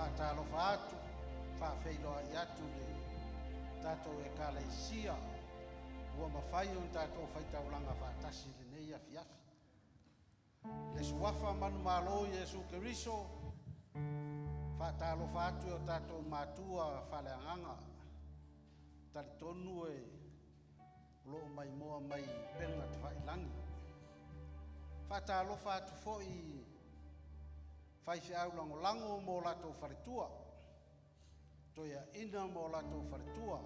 Faatalofa atu, faafeiloai atu i le tatou Ekalesia ua mafai ona tatou faitaulaga faatasi i lenei afiafi. Le Suafa manumalo o Iesu Keriso, faatalofa atu i o tatou matua faaleagaga. Talitonu e o lo o maimoa mai i upega tafailagi. Faatalofa atu foi i faifeau lagolago ma o latou faletua, toeaiina ma o latou faletua,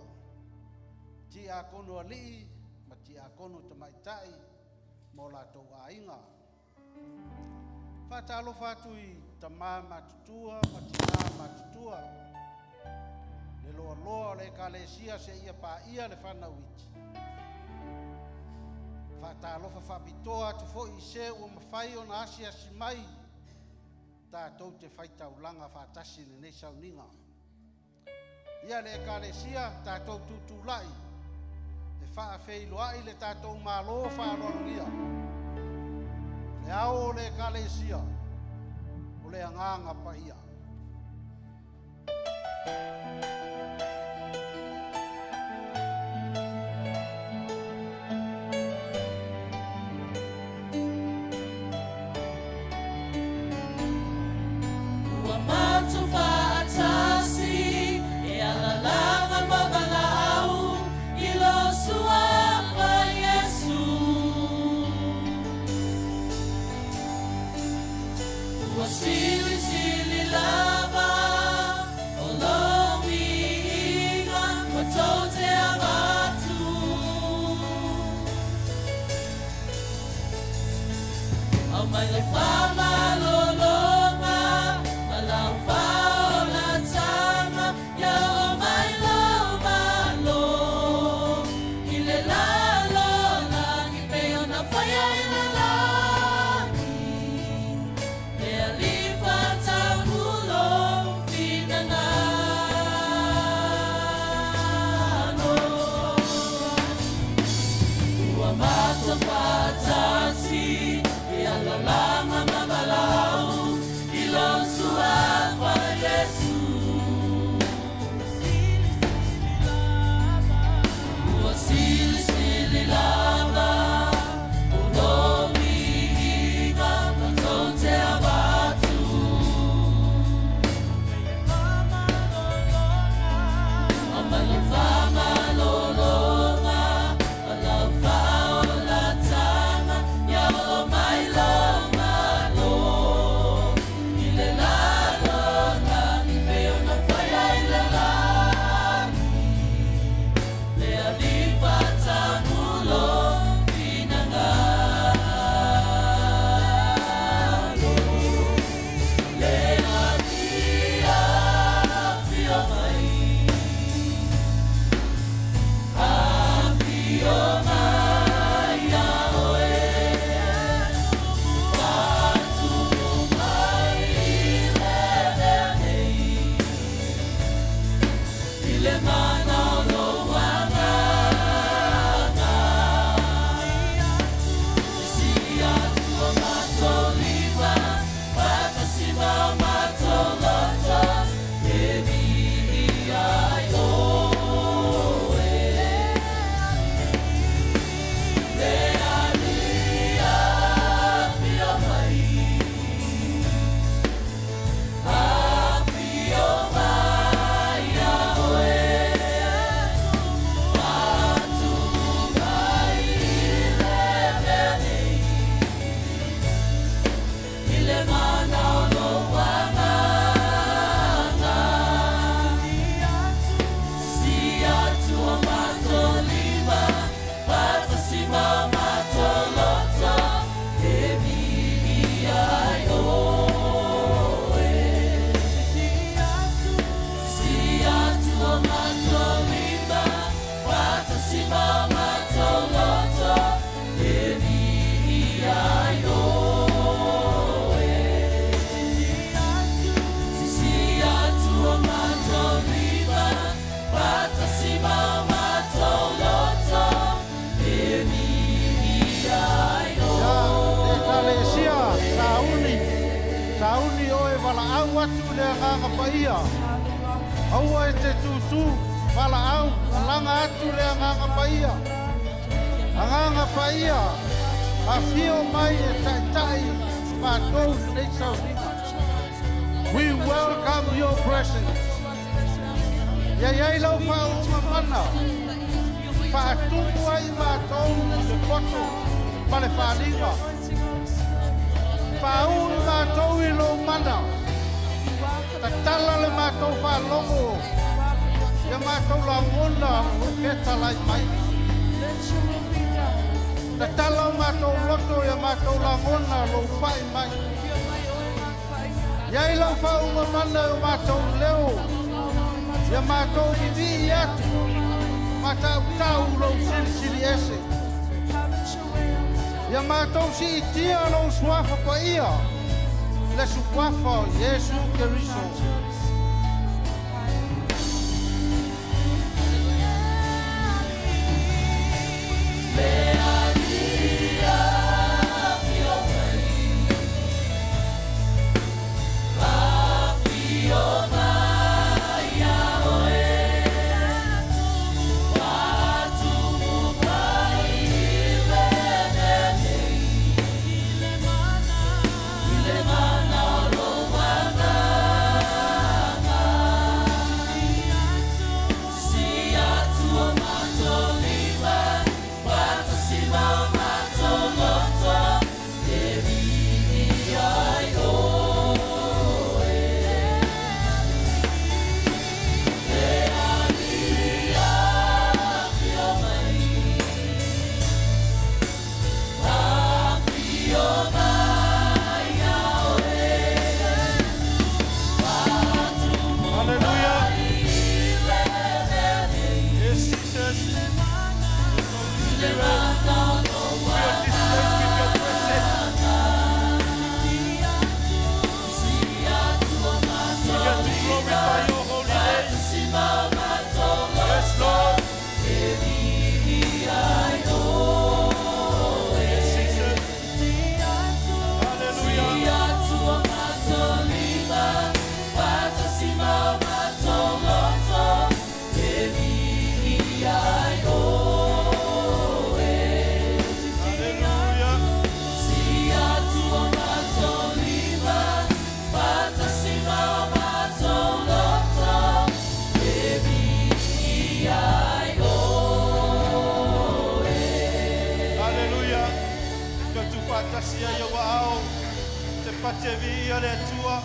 tiakono alii ma tiakono tamaitai ma o latou aiga. Faatalofa atu i tama matutua ma tina matutua, le loaloa o le Ekalesia seia paia le fanau iti. Faatalofa faapitoa atu foi i se ua mafai ona asiasi mai tatou te faitaulaga faatasi i lenei sauniga. Ia le Ekalesia, tatou tutulai e faafeiloai le tatou Malo faaaloalogia. Le ao o le Ekalesia, o le Agaga Paia. Ua matou faatasi e alalaga ma valaau i lo Suafa Iesu. Ua silisili lava o lou viiga matou te avatu. Aumai lau faamalologa ma lau faaolataga, ia oo mai lou Malo i le lalolagi pei ona faia i le lagi. Le Alii faatamu lou finagalo. Ua matou faatasi e alalaga. Sauni oe valaau atu le agaga paia. Aua e te tutū, valaau, alaga atu le agaga paia. Agaga paia, afio mai e taitai matou lenei sauniga. We welcome your presence. Ia iai lau faauuga mana, faatumu ai matou le poto ma le faliga. Faauu i matou i lou mana. Tatala le matou faalogo. Ia matou lagona lou fetalai mai. Tatala o matou loto ia matou lagona lou pai mai. Iai lau faauuga mana i o matou leo. Ia matou vivii atu. Matautau lou silisili ese. Ia matou siitia lou suafa paia. Le suafa o Iesu Keriso. Hallelujah. Yes, Jesus. Holy Spirit, fill this place with your presence. We get to glorify your holy name. Yes, Lord. Yes, Jesus. Hallelujah. Hallelujah. Hallelujah. Ka tu whātasi ai au ao. Te pate vi ia le Atua.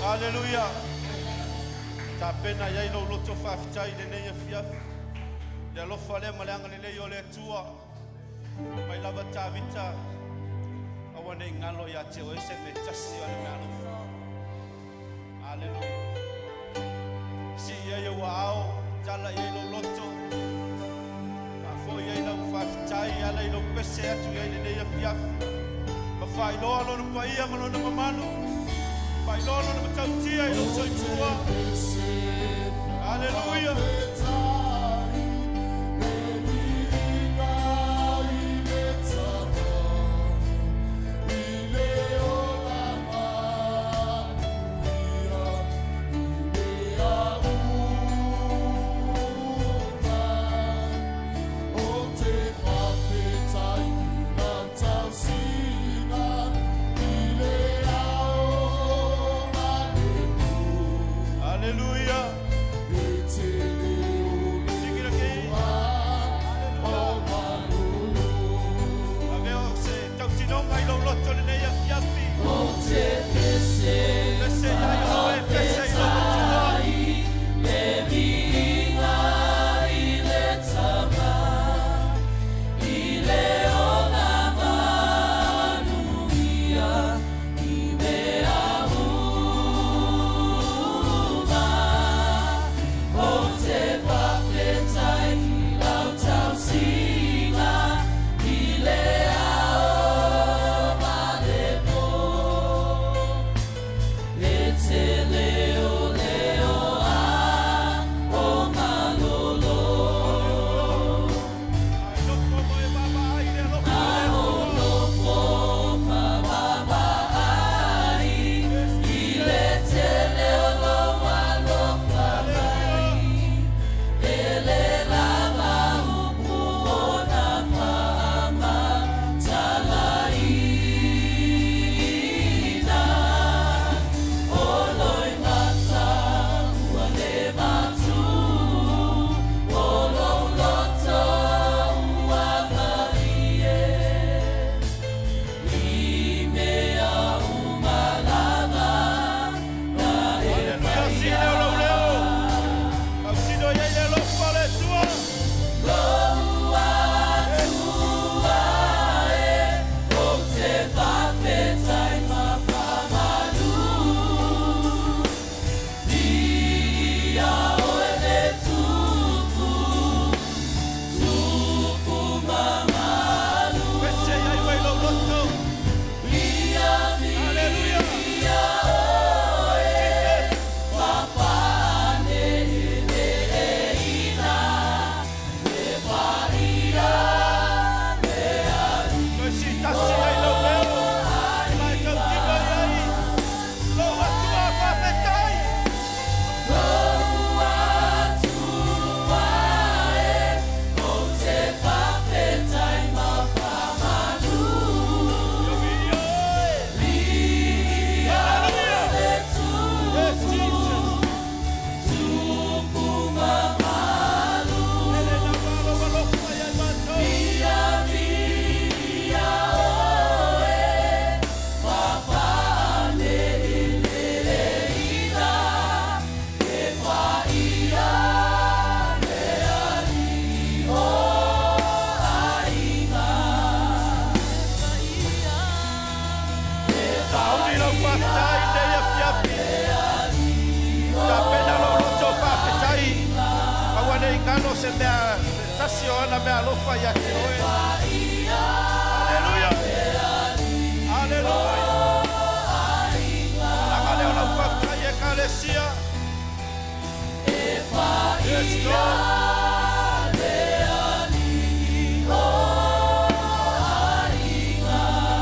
Hallelujah. Ta pena iai lou loto faafetai lenei afiafi. Le alofa lea ma le agalelei o le Atua. Mai lava Tavita. Aua nei galo ia te oe se mea tasi o le mea alofa. Hallelujah. Sii ai ou aao, tala i ai lou loto. Faafoi ai lau faafetai ala i lou pese atu i ai lenei afiafi. Ma faailoa lona paia ma lona mamalu. Faailoa lona matautia i lou soifua. Hallelujah. Hallelujah. Lana mealofa ia te oe. Aleluia. Aleluia. Alaga lea o lau faafetai Ekalesia. Yes, Lord.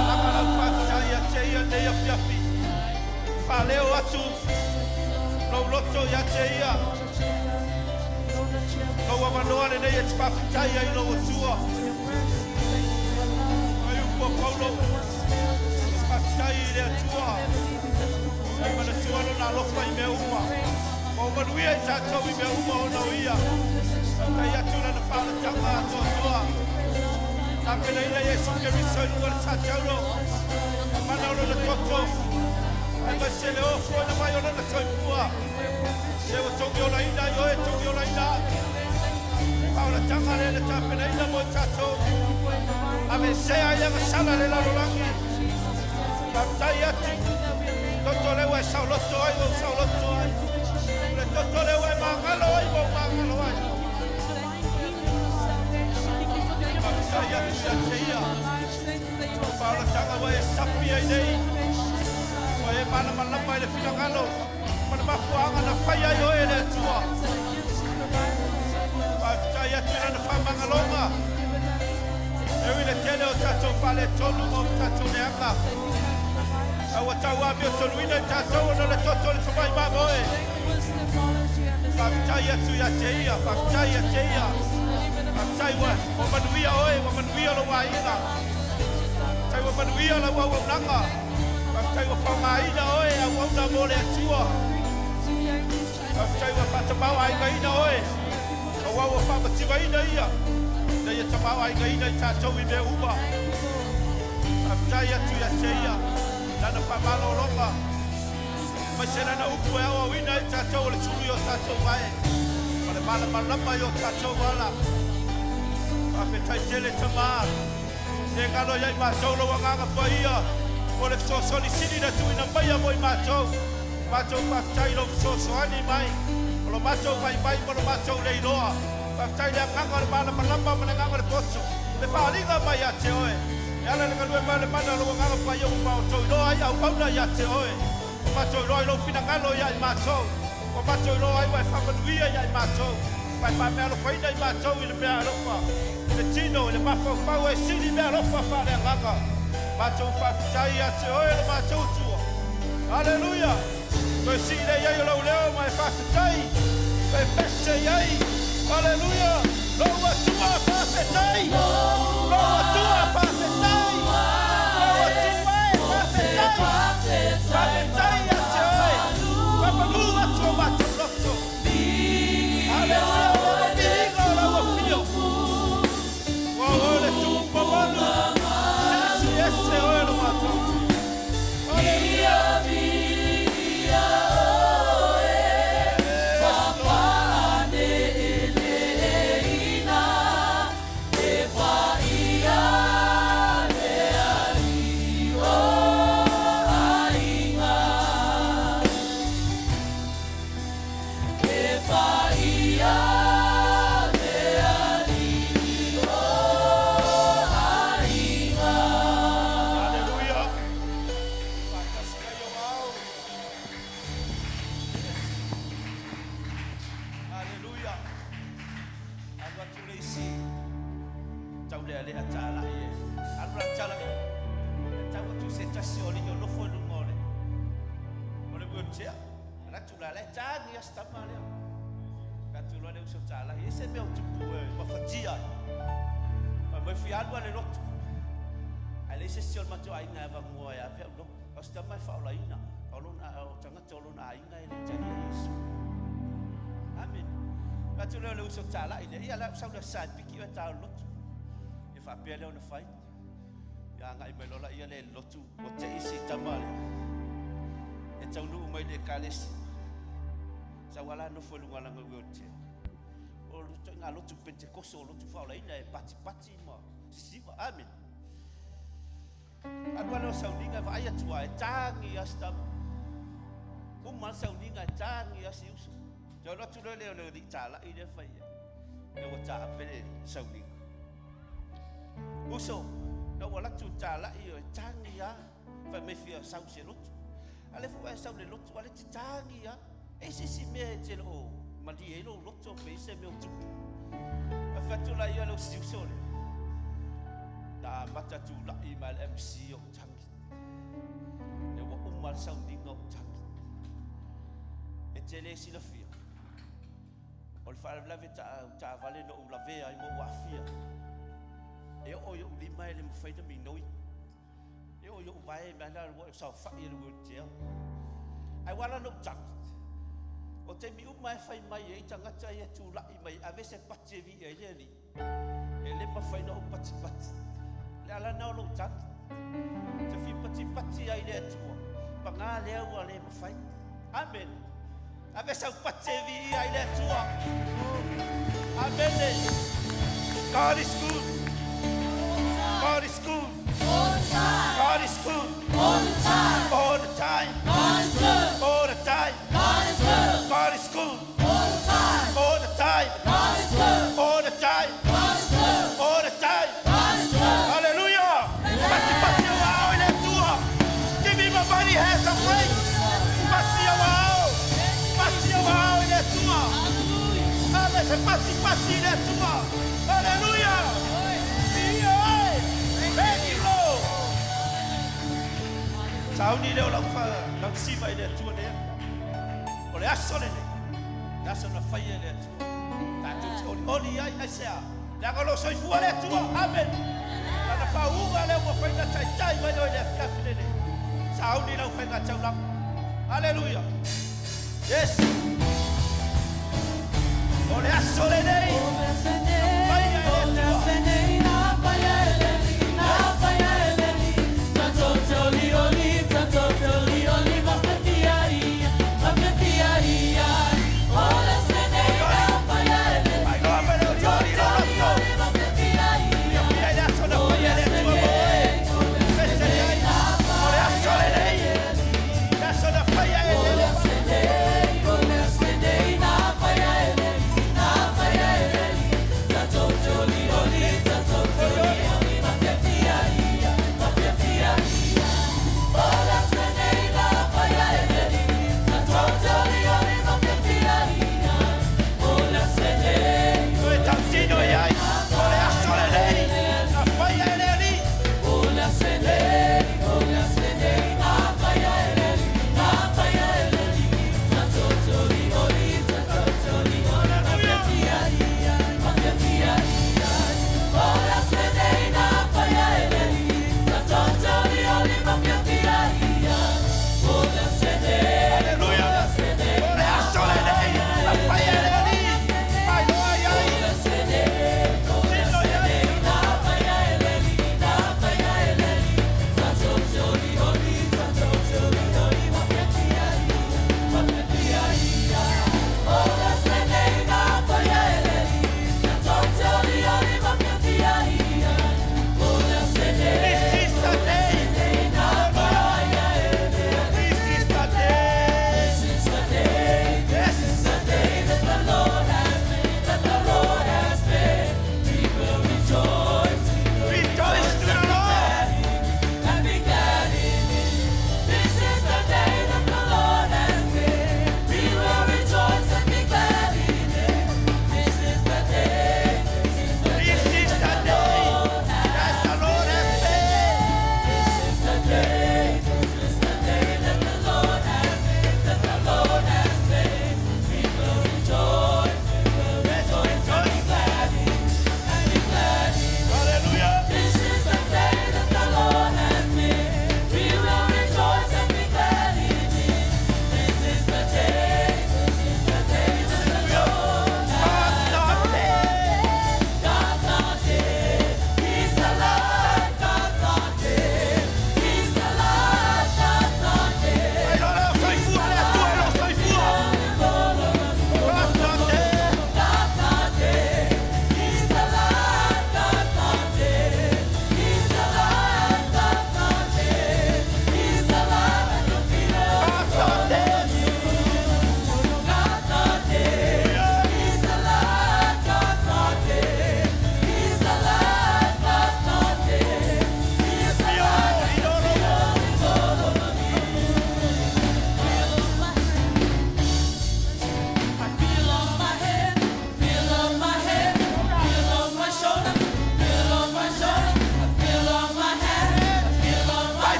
Alaga lau faafetai ia te ia lenei afiafi. Faaleo atu lou loto ia te ia. Lou avanoa lenei e te faafetai ai lou Atua. Ai upu a Paulo. Faafetai i le Atua. Ai manatua lona alofa i mea uma. Ma o manuia i tatou i mea uma ona o ia. Faafetai atu lana faaolataga atoatoa. Tapenaina Iesu Keriso i luga o le sataulo. Mana o lona toto. Ai ma se le ofo na mai o lona soifua. Se ua togi olaina i oe, togi olaina. Faaolataga lea na tapenaina mo i tatou. Aveesea ai agasala le lalolagi. Faafetai atu. Toto lea e saoloto ai, ua ou saoloto ai. O le toto lea e magalo ai, ua ou magalo ai. Faafetai atu ia te ia. Faaolataga ua e sapi ai nei. Ua e malamalama i le finagalo. Ma le mafuaaga na fai ai oe e le Atua. Faafetai atu i lana faamagaloga. E ui le tele o tatou faaletonu ma o tatou leaga. A ua tauamiotonuina i tatou ona o le toto o le tamai mamoe. Faafetai atu ia te ia, faafetai ia te ia. Faafetai ua manuia oe, ua manuia lou aiga. Faafetai ua manuia lau auaunaga. Faafetai ua faaaogaina oe auauna mo le Atua. Faafetai ua faatamaoaigaina oe. Aua ua faamativaina ia. Ina ia tamaoaigaina i tatou i mea uma. Faafetai atu ia te ia. Lana faamalologa. Mai se lana upu e aoaoina ai tatou o le sulu i o tatou vae. Ma le malamalama i o tatou ala. Faafetai tele Tamā. Le galo ia i matou lou agaga paia. O le fesoasoani sili na tuuina maia mo i matou. Matou faafetai i lou fesoasoani mai. O lo matou vaivai ma lo matou le iloa. Faafetai i le agaga o le malamalama ma le agaga o le poto. Le faaaliga mai ia te oe. E ala i le galue mai o le mana o lou agaga paia ua matou iloa ai auauna ia te oe. Ua matou iloa ai lou finagalo ia i matou. Ua matou iloa ai ua e faamanuia ia i matou. Ua e faameaalofaina i matou i le meaalofa, i le tino, i le mafaufau e sili meaalofa faaleagaga. Matou faafetai ia te oe lo matou Atua. Aleluia! Toe sii lea i ai o lou leo ma e faafetai. Toe pese i ai. Aleluia! Lou Atua faafetai! Lou Atua faafetai! Lou Atua e faafetai! Faafetai ia te oe! Faamanu atu o matou loto. Aleluia! O le viiga o lau afio. Ua oe le tupu mamalu. Silisili ese oe lo matou Atua. Aleluia! Yes, Lord. Aleluia! Faatasi mai o ao. Yes. Aleluia! Alu atu le isi taulealea talai e. Alu la tala. E tau atu se tasi o alii o nofo i luga o le o le wheelchair. Alu atu la le tagi a si tama lea. Atu loa le uso talai. E se mea o tupu e mafatia ai. Fai mai fia alu a le lotu. Ae leai se isi o le matou aiga e avanoa e ave au lotu. O si tama e faaolaina. O lona o tagata o lona aiga e le i talia Iesu. Amen. Fai atu lea o le uso talai lea, ia la ua sau le aso Sa e piki oe ta o le lotu. Ia faapea lea ona fai. Ia agai mai loa laia lea i le lotu, ua tei si tama lea. E taunuu mai i le ekalesia. Sau lava la nofo i luga o lana wheelchair. O le ituaiga lotu Pentekoso, o lotu faaolaina e patipati ma sisiva. Amen. Alu lava lea o sauniga e vaai atu lava, e tagi lava si tama. Uma lava le sauniga e tagi lava si uso. Toe alu atu loa lea o le alii talai lea fai i ai, ina ua taape le sauniga. Uso, na ou alu atu i talai e tagi lava, fai mai fia sau i se lotu. A o lea foi ua e sau i le lotu a o lea e te tagi lava. E i ai se isi mea e te le o malie ai lou loto pe i ai se mea o tupu? Ona fai atu lea o si uso lea, na amata tulai mai le MC o ou tagi. Lea ua uma le sauniga o ou tagi. E te le silafia, o le faalavelave taavale na ou lavea ai ma ou aafia. E oo i ou lima e le mafai ona minoi. E oo i ou vae mea la ua saofai i le wheelchair. Ae ua ala ona ou tagi, o taimi uma e fai mai ai tagata ia tulai mai ave se pati e viia ai le Alii, e le mafai ona ou patipati. Le ala lena o lou tagi. Te fia patipati ai le Atua, paga lea ua le mafai. Amen. Ave sau pati e viia ai le Atua. Amen. God is good. God is good. All the time. God is good. All the time. All the time. God is good. All the time. God is good. God is good. All the time. All the time. God is good. All the time. God is good. All the time. God is good. Hallelujah. Pati pati o ao i le Atua. Give him a mighty hands of praise. Pati o ao. Pati o ao i le Atua. Ave se pati pati i le Atua. Hallelujah. Ia oe. Thank you, Lord. Sauni leo lau fa lau siva i le Atua lea. O le aso lenei. Le aso na faia e le Atua. Tatou te olioli ai ai sea. Leaga o lo soifua le Atua. Amen. Lana faauga lea ua faina taitai mai oe le afiafi lenei. Sauni lau faiga taulaga. Hallelujah. Yes. O le aso lenei. Faia e le Atua. Mai loa mai le olioli lo loto. Ia fia i le aso na faia e le Atua mo oe. Fese le ai. O le aso lenei. Le aso na faia e le Atua.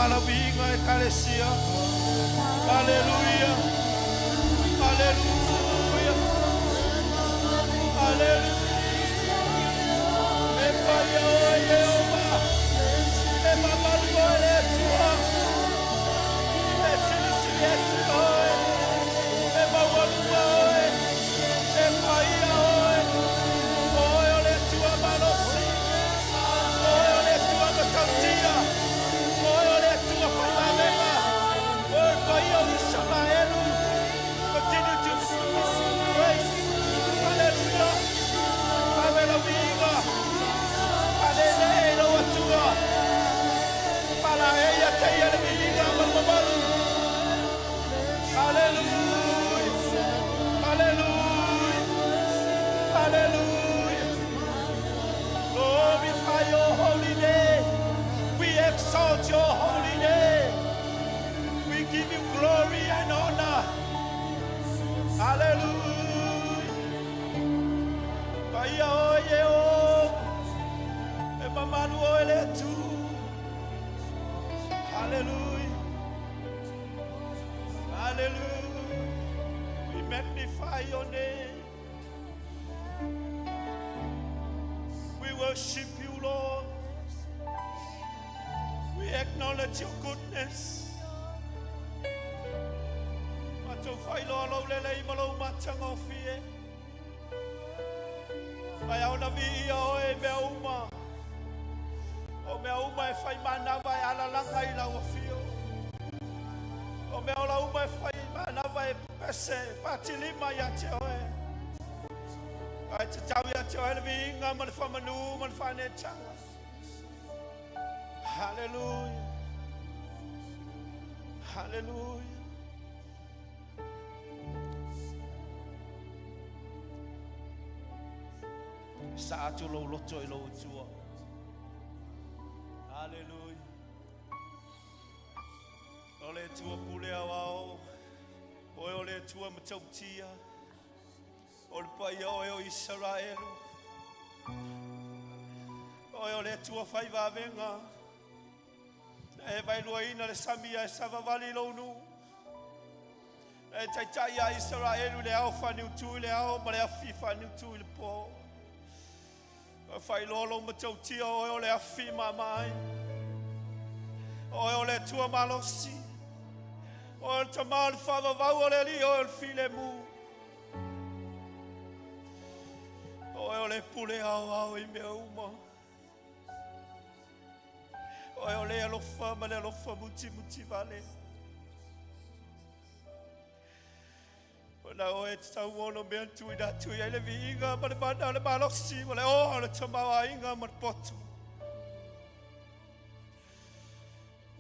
Faga lau viiga Ekalesia. Aleluia. Aleluia. Aleluia. E paia oe Ieova. E mamalu oe le Atua. E silisili ese oe. E maualuga oe. E paia oe. O oe o le Atua malosi. O oe o le Atua matautia. O oe o le Atua faivavega. O oe le paia o Isaraelu. Continue to praise. Hallelujah. Ave lau viiga. Alele i lou Atua. Falaei ia te ia le viiga ma le mamalu. Hallelujah. Hallelujah. Hallelujah. Glorify your holy name. We exalt your holy name. We give you glory and honor. Hallelujah. Paia oe Ieova. E mamalu oe le Atua. Hallelujah. Hallelujah. We magnify your name. We worship you, Lord. We acknowledge your goodness. Matou faailoa lou lelei ma lou matagofie. Ai ao na viia oe i mea uma. O mea uma e fai manava e alalaga i lau afio. O mea ola uma e fai manava e pepese faatilima ia te oe. Ae tatau ia te oe le viiga ma le faamanu ma le faaneetaga. Hallelujah. Hallelujah. Sa atu lou loto i lou Atua. Hallelujah. O le Atua pule aoao, oe o le Atua matautia, o le paia oe o Isaraelu. Oe o le Atua fai vavega, na e vaeluaina le sami ae savavali i lou nuu. Na e taitai ia Isaraelu i le ao faaniutu i le ao ma le afi faaniutu i le po. Oe faailoa lou matautia, oe o le afi mama ai. Oe o le Atua malosi. Oe o le Tama o le faavavau o le Alii, oe o le filemu. Oe o le pule aoao i mea uma. Oe o le alofa ma le alofa mutimuti vale. O na oe tatau ona mea na tuuina atu i ai le viiga ma le mana o le malosi ma le oa o le tamaoaiga ma le poto.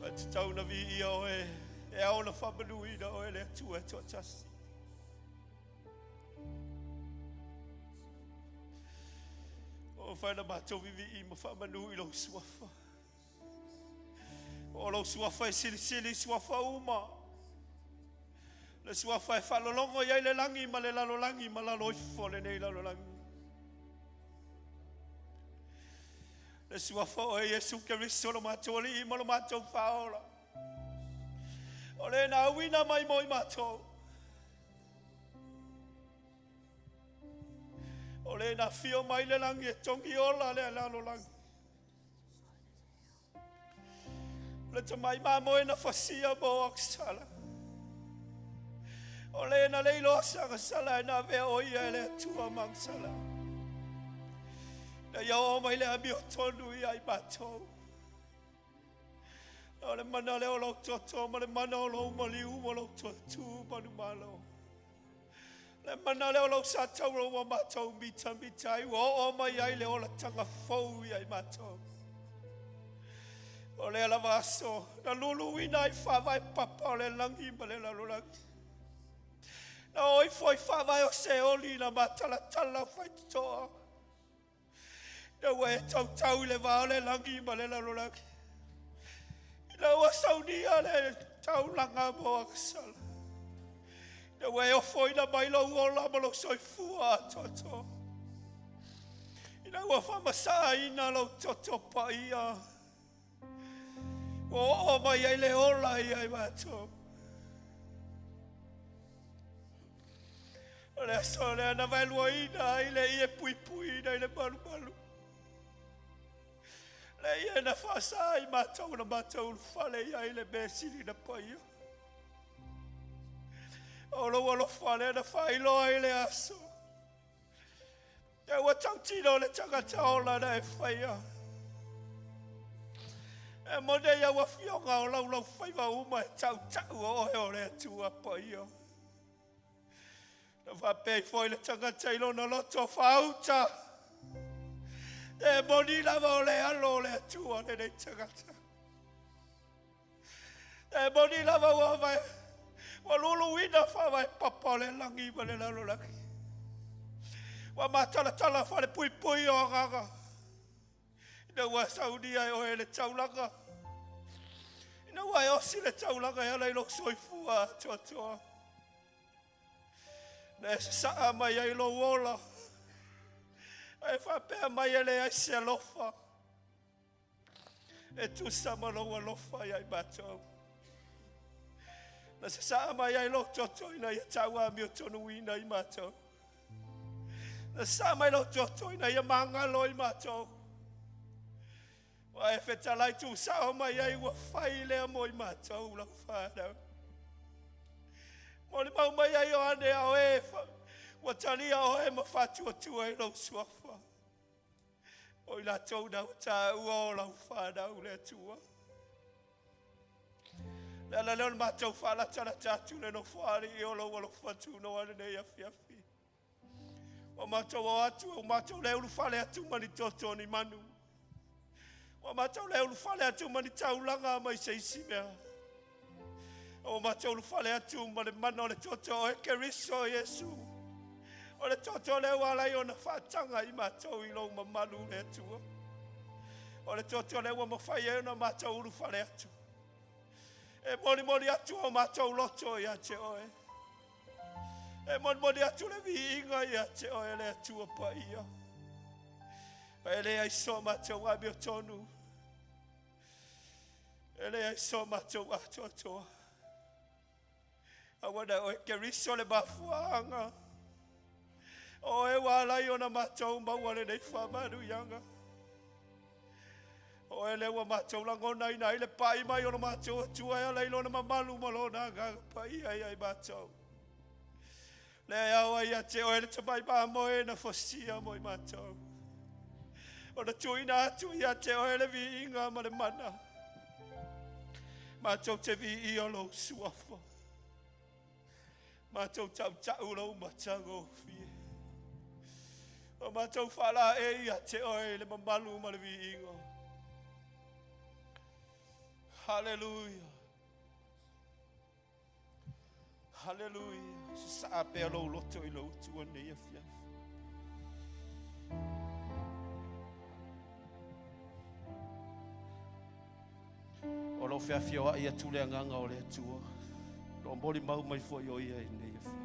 Ae tatau na viia oe e ao ona faamanuina oe le Atua e toatasi. O fai na matou vivii ma faamanu i lou suafa. O lou suafa e silisili i suafa uma. Le suafa e faalologo i ai le lagi ma le lalolagi ma lalo ifo o lenei lalolagi. Le suafa oe Iesu Keriso lo matou Alii ma lo matou Faaola. O le na auina mai mo i matou. O le na fio mai le lagi e togi ola le lalolagi. O le tamai mamoe na fasia mo agasala. O le na le iloa se agasala e na avea o ia e le Atua ma agasala. Na ia oo mai le amiotonu ia i matou. O le mana lea o lou toto ma le mana o lou maliu ma lou toe tu manumalo. Le mana lea o lou satauro ua matou mitamita ai ua oo mai ai le olataga fou ia i matou. O lea lava aso na luluina ai faavae papa o le lagi ma le lalolagi. Na o ifo i faavae o Seoli na matalatala faitotoa. Na ua e tautau i le va o le lagi ma le lalolagi. Ina ua saunia le taulaga mo agasala. Ina ua e ofoina mai lou ola ma lou soifua atoatoa. Ina ua faamasaaina lou toto paia. Ua oo mai ai le ola ia i matou. O le aso lea na vaeluaina ai le ie puipuiina i le malumalu. Le ie na faasa ai matou na matou ulufale i ai le mea sili na paia. O lou alofa lea na faailoa ai le aso. E ua tautino le tagata ola na e faia. E moni ai au afioga o laulaufaiva uma e tautau o oe o le Atua paia. Na faapea ai foi le tagata i lona loto faauta. E moni lava o le alo o le Atua lenei tagata. E moni lava ua vae, ua luluina faavae papa o le lagi ma le lalolagi. Ua matalatala falepuipui o agaga. Ina ua saunia e oe le taulaga. Ina ua e osi le taulaga e ala i lou soifua atoatoa. Na e sasaa mai ai lou ola. E faapea mai e leai se alofa. E tusa ma lou alofa ia i matou. Na sasaa mai ai lou toto ina ia tau amiotonuina i matou. Na sasaa mai lou toto ina ia magalo i matou. Ua e fetalai tuusao mai ai ua fai lea mo i matou lau fanau. Molimau mai ai Ioane a o e ua talia oe ma faatuatua i lou suafa. O i latou na ua taua o lau fanau le Atua. Le ala lea o le matou faalatalata atu le nofoalii o lou alofa tunoa lenei afiafi. Ua matou o atu, ua matou le ulufale atu ma ni toto ni manu. Ua matou le ulufale atu ma ni taulaga mai se isi mea. Ua matou ulufale atu ma le mana o le toto o e Keriso Iesu. O le toto lea ua ala ai ona faataga i matou i lou mamalu le Atua. O le toto lea ua mafai ai ona matou ulufale atu. E molimoli atu o matou loto ia te oe. E molimoli atu le viiga ia te oe le Atua paia. E leai so matou amiotonu. E leai so matou atoatoa. Aua na oe Keriso le mafuaaga. O oe ua ala ai ona matou maua lenei faamanuiaga. O oe lea ua matou lagonaina ai le pai mai o lo matou Atua e ala i lona mamalu ma lona agaga paia ia i matou. Lea e ao ai ia te oe le tamai mamoe na fosia mo i matou. Ona tuuina atu ia te oe le viiga ma le mana. Matou te viia lou suafa. Matou tautau lou matagofie. O matou faalaei ia te oe le mamalu ma le viiga. Haleluia. Haleluia. Sasaa pea lou loto i lou Atua nei afiafi. O lo o feafioai atu le agaga o le Atua. O lo o molimau mai foi o ia i lenei afiafi.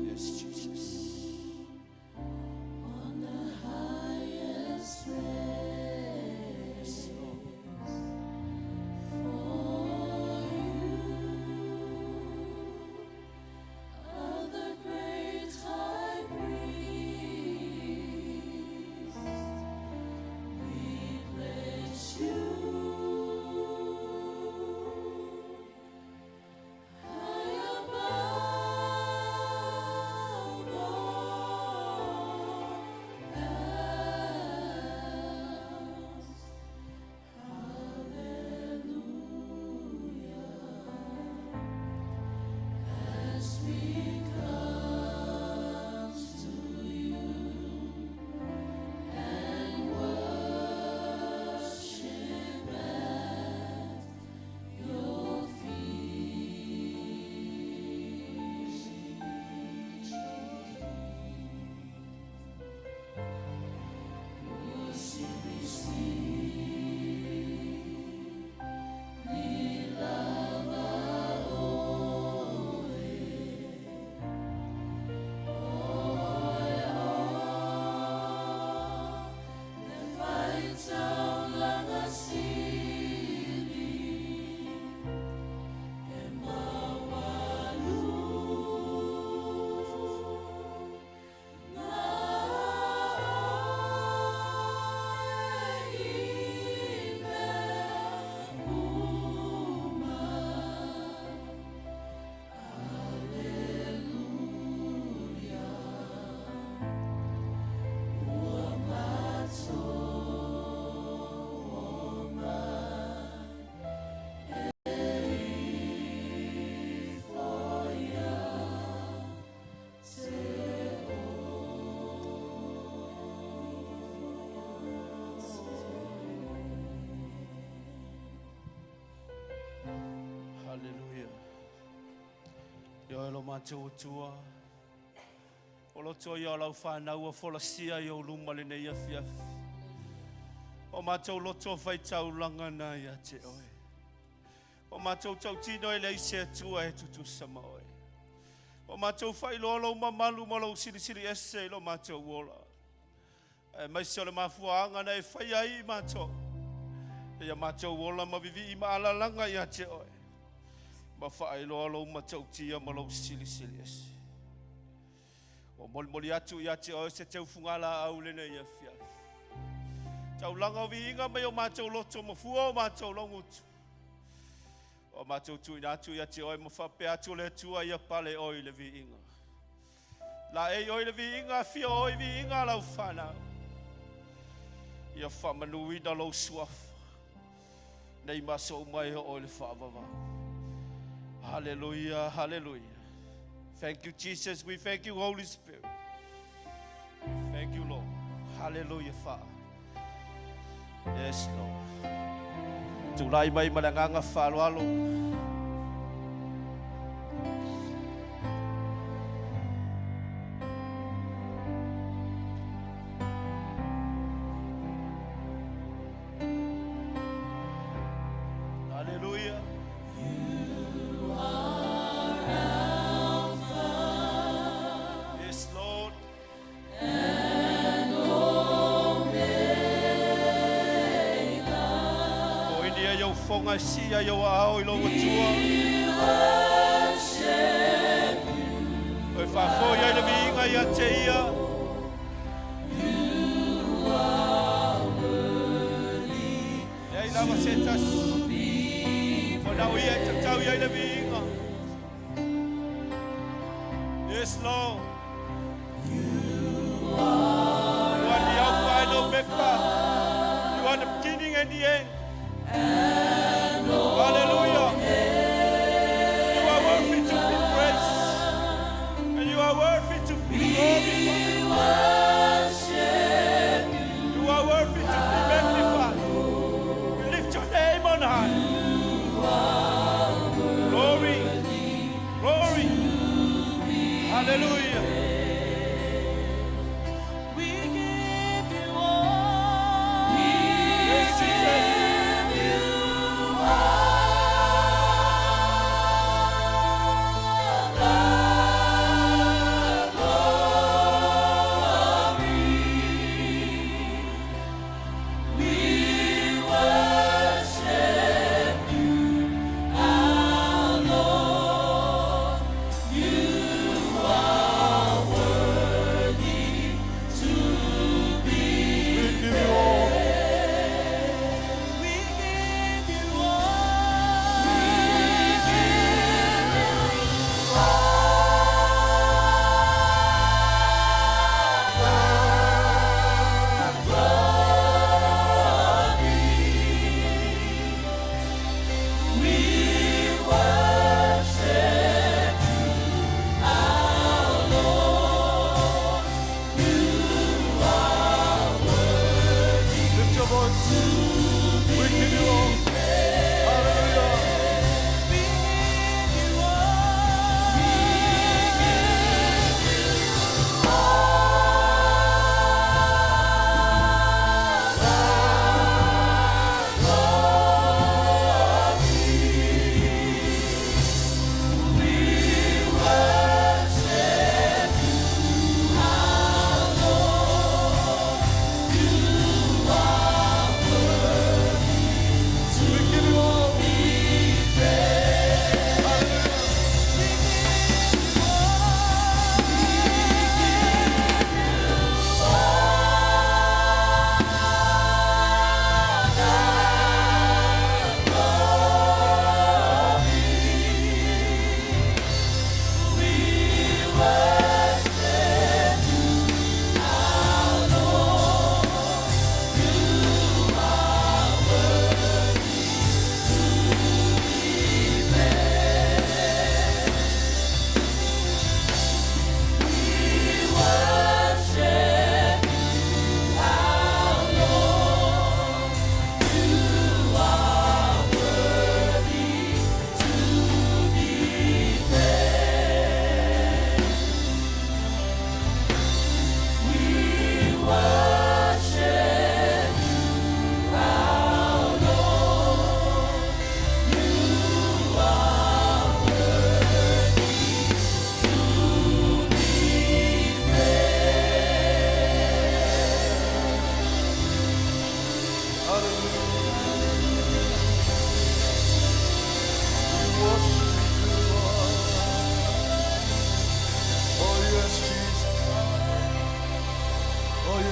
Yes, Jesus. On the highest Yes, Lord. For you are the great high priest. We place you lo matou Atua, o loto ia o lau fanau ua folasia i ou luma lenei afiafi. O matou loto faitaulaga na ia te oe. O matou tautino e leai se Atua e tutusa ma oe. O matou faailoa lou mamalu ma lou silisili ese i lo matou ola. Aemaise o le mafuaaga na e faia ai i matou. Ia matou ola ma vivii ma alalaga ia te oe. Ma faailoa lou matautia ma lou silisili ese. Ua molimoli atu ia te oe se teufugalaau lenei afiafi. Taulaga o viiga mai o matou loto ma fua o matou logutu. O matou tuuina atu ia te oe ma faapea atu le Atua ia pale oe i le viiga. La ei oe i le viiga, afio oe i viiga lau whanau. Ia faamanuina lou suafa. Nei maso mai o oe le whaavava. Hallelujah, hallelujah. Thank you, Jesus. We thank you, Holy Spirit. We thank you, Lord. Hallelujah, Father. Yes, Lord. Tulai mai ma le agaga faaaloalo. Hallelujah. You are Alpha Yes, Lord. and Omega. O ini ai au fonga si ai au ao i lo Atua. We worship O e faafoi ai le viiga ia te ia. You are worthy Leai lava se tasi. to be O nau ia e tatau i ai le viiga. Yes, Lord. You are You are the Alpha and Omega. You are the beginning and the end. and Hallelujah. You are worthy to be praised. And you are worthy to be glorified. We worship you. You are worthy to be magnified. We lift your name on high. Glory. Glory. Hallelujah. We give you all. Yes, Jesus. Give you all the glory. We worship you, our Lord. You are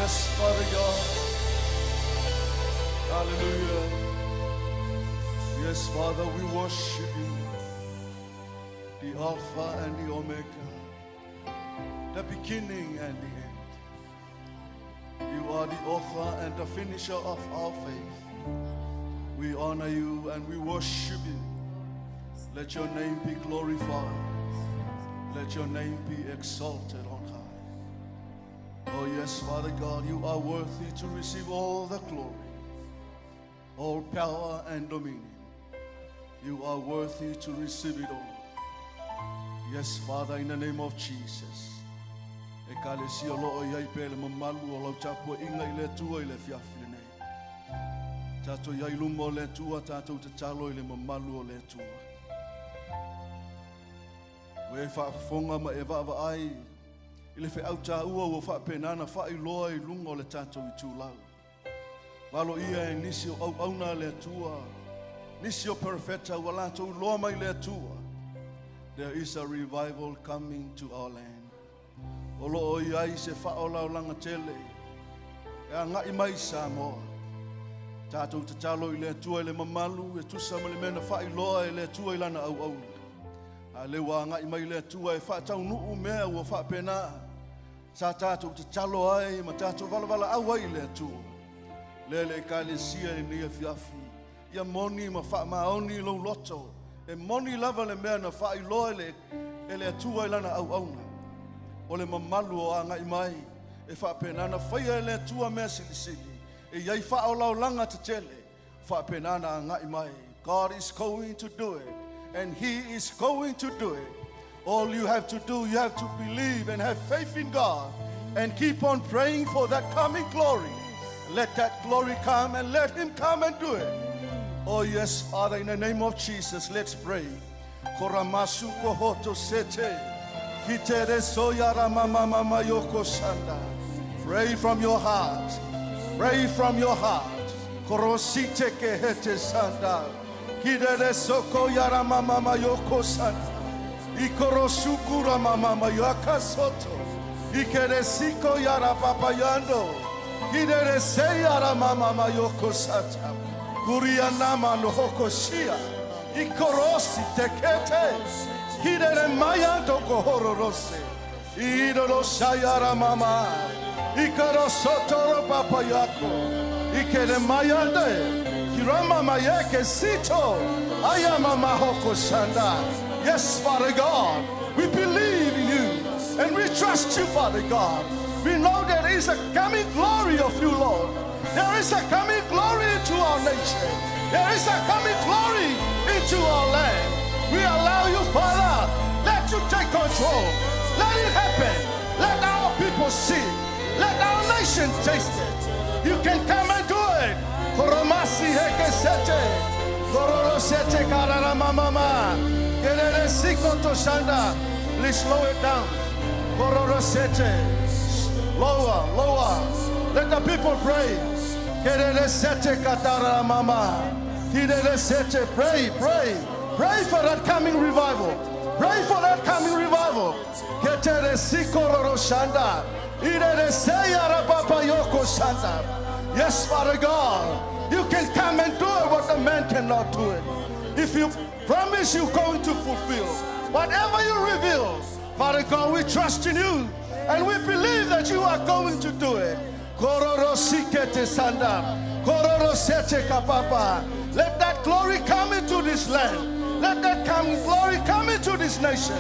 yes, Father God. Hallelujah. Yes, Father, we worship you, the Alpha and the Omega, the beginning and the end. You are the author and the finisher of our faith. We honor you and we worship you. Let your name be glorified. Let your name be exalted on high. Oh, yes, Father God, you are worthy to receive all the glory, all power and dominion. You are worthy to receive it all. Yes, Father, in the name of Jesus. Ekalesia o loo i ai pea le mamalu o lau tapuaiga i le Atua i le afiafi lenei. Tatou i ai luma o le Atua, tatou tatalo i le mamalu o le Atua. Ua e faafofoga ma e vaavaai i le feau taua ua faapena ona faailoa i luga o le tatou itulau. Valoia e nisi o auauna a le Atua, nisi o perofeta ua latou iloa mai le Atua. There is a revival coming to our land. O loo i ai se faaolaolaga tele e agai mai Samoa. Tatou tatalo i le Atua i le mamalu e tusa ma le mea na faailoa e le Atua i lana auauna. A lea ua agai mai le Atua e faataunuu mea ua faapena. Sa tatou tatalo ai ma tatou valaau ai i le Atua. Lea le ekalesia i lenei afiafi. Ia moni ma faamaoni lou loto. E moni lava le mea na faailoa e le Atua i lana auauna. O le mamalu o agai mai e faapena na faia e le Atua mea silisili. E iai faaolaolaga tetele. Faapena na agai mai. God is going to do it. And He is going to do it. All you have to do, you have to believe and have faith in God and keep on praying for that coming glory. Let that glory come and let Him come and do it. Oh, yes, Father, in the name of Jesus, let's pray. Koramasu kohoto sete. Kitere soyara mama mama yoko sanda. Pray from your heart. Pray from your heart. Korosite kehete sanda. Kidere soko yara mama mama yoko sanda. Ikorosukura mama mama yaka soto. Ikere siko yara papa yando. Kidere se yara mama mama yoko sata. Kuria nama no hoko shia. Ikorosi tekete. Kidere mayando kohororose. Idolo shayara mama. Ikarosotoro papa yako. Ikere mayande. Kirama mayeke sito. Ayama mahoko shanda. Yes, Father God, we believe in you and we trust you, Father God. We know there is a coming glory of you, Lord. There is a coming glory into our nation. There is a coming glory into our land. We allow you, Father. Let you take control. Let it happen. Let our people see. Let our nation taste it. You can come and do it. Koromasi heke sete. Kororo sete karara mama. Kerere siko to shanda. Please slow it down. Kororo sete. Lower, lower. Let the people pray. Kerere sete katara mama. Kirere sete. Pray, pray. Pray for that coming revival. Pray for that coming revival. Ketere sikororo shanda. Irere seyara papa yoko shanda. Yes, Father God, you can come and do it what the man cannot do it. If you promise you're going to fulfill whatever you reveal, Father God, we trust in you and we believe that you are going to do it. Kororo sikete sanda. Kororo sete kapapa. Let that glory come into this land. Let that come glory come into this nation.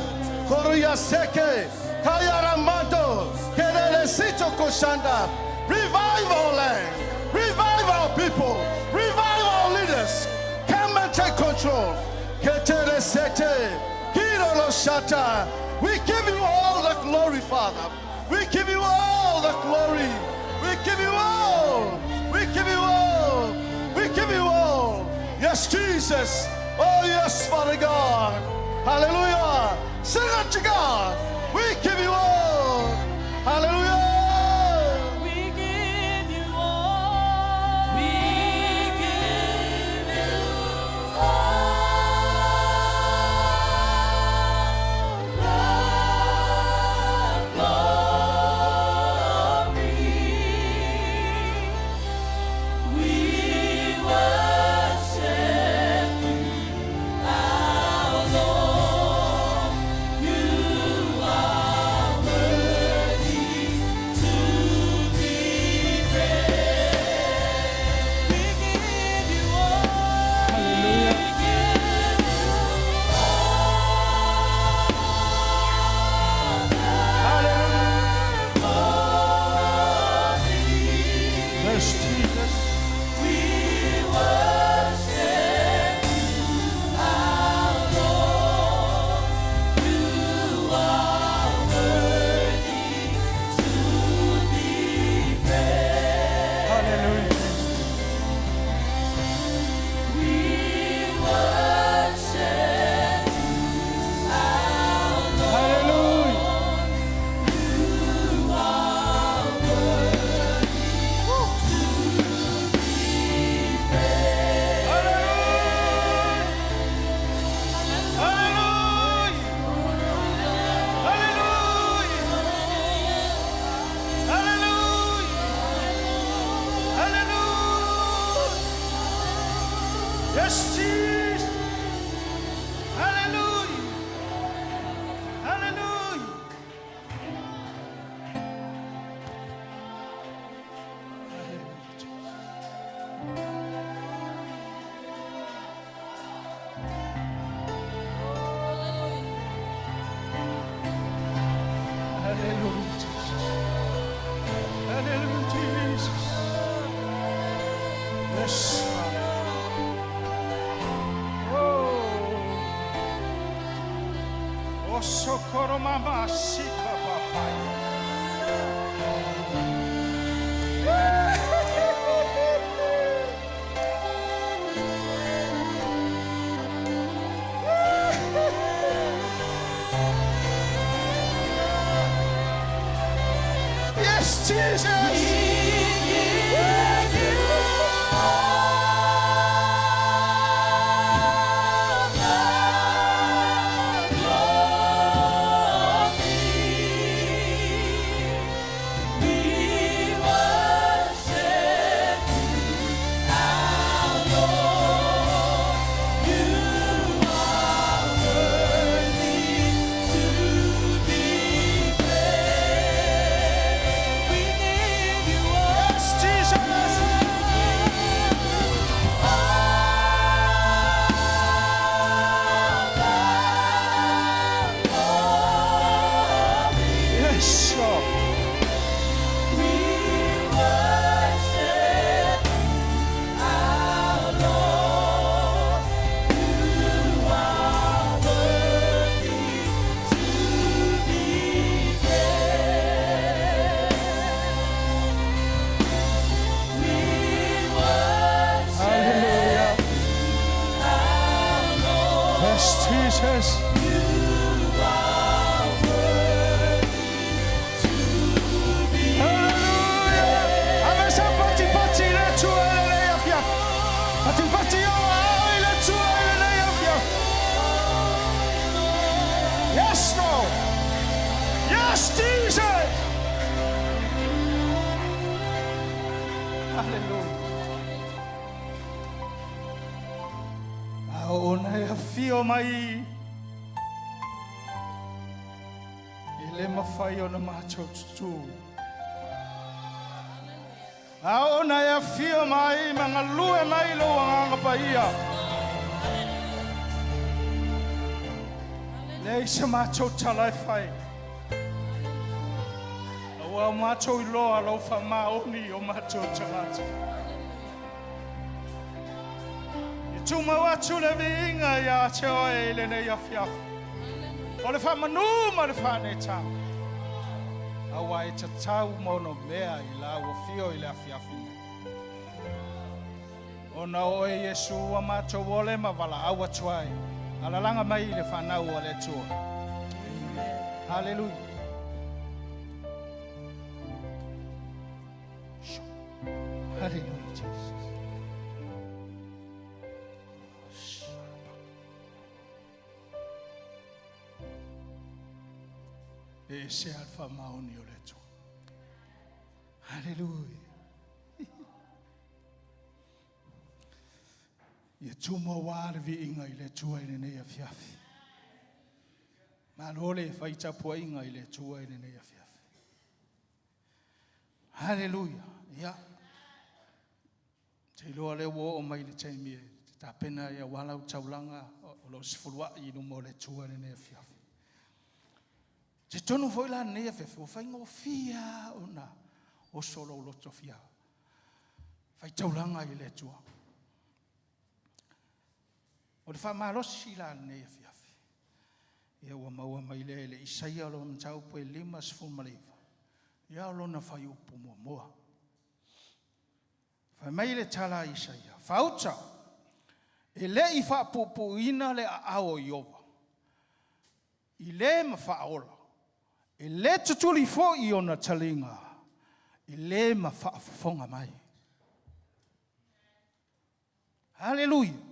Koria seke. Kayara mando. Kerere sito koshanda. Revive our land. Revive our people. Revive our leaders. Come and take control. Ketere sete. Kirolo shata. We give you all the glory, Father. We give you all the glory. We give you all. We give you all. We give you all. Yes, Jesus. Oh, yes, Father God. Hallelujah. Sing unto God. We give you all. Hallelujah. We give you all. We give you all the glory. Osokoro mama sika papai. Yes, Jesus! Yes, Jesus! Yes, Lord. Hallelujah. Yes, Jesus. Hallelujah. Ave sa pati pati le tua i le lei afia. Pati pati o ao i le tua i le lei afia. Yes, Lord. Yes, Jesus. Hallelujah. A ona e afio mai e le mawhai ona mātou tutu. A ona e afio mai ma ngalue mai lo anganga paia. Lei se mātou tala e whai. Ua mātou iloa lau whamaoni o mātou tagata. E tumau atu le viiga ia te oe i lenei afiafi. O le whamanu ma le whanetanga. Aua e tatau mono mea i la ua fio i le afiafi nei. Ona oe Iesu ua mātou ole ma vala au atu ai. Alalaga mai i le whanau o le Atua. Hallelujah. Hallelujah, Jesus. E ese a le whamaoni o le Atua. Hallelujah. Ia tumo wā le viiga i le Atua i lenei afiafi. Malo le faitapuaiga i le Atua i lenei afiafi. Hallelujah. Ia. Te iloa le ua oo mai le taimi e te tapena ia wala u taulaga o lo sefuluai i luma o le Atua i lenei afiafi. Te tonu foi la lenei afiafi, ua faigofie ona oso lou loto fia faitaulaga i le Atua. O le faamalosi la lenei afiafi. Ia ua maua mai lea i le Isaia o lona mataupu e 59. Ia o lona fuaiupu muamua. Fai mai le tala a Isaia, fauta, e le i faapuupuuina le aao o Ieova, i le ma faaola, e le tutuli foi ona taliga, i le ma faafofoga mai. Haleluia!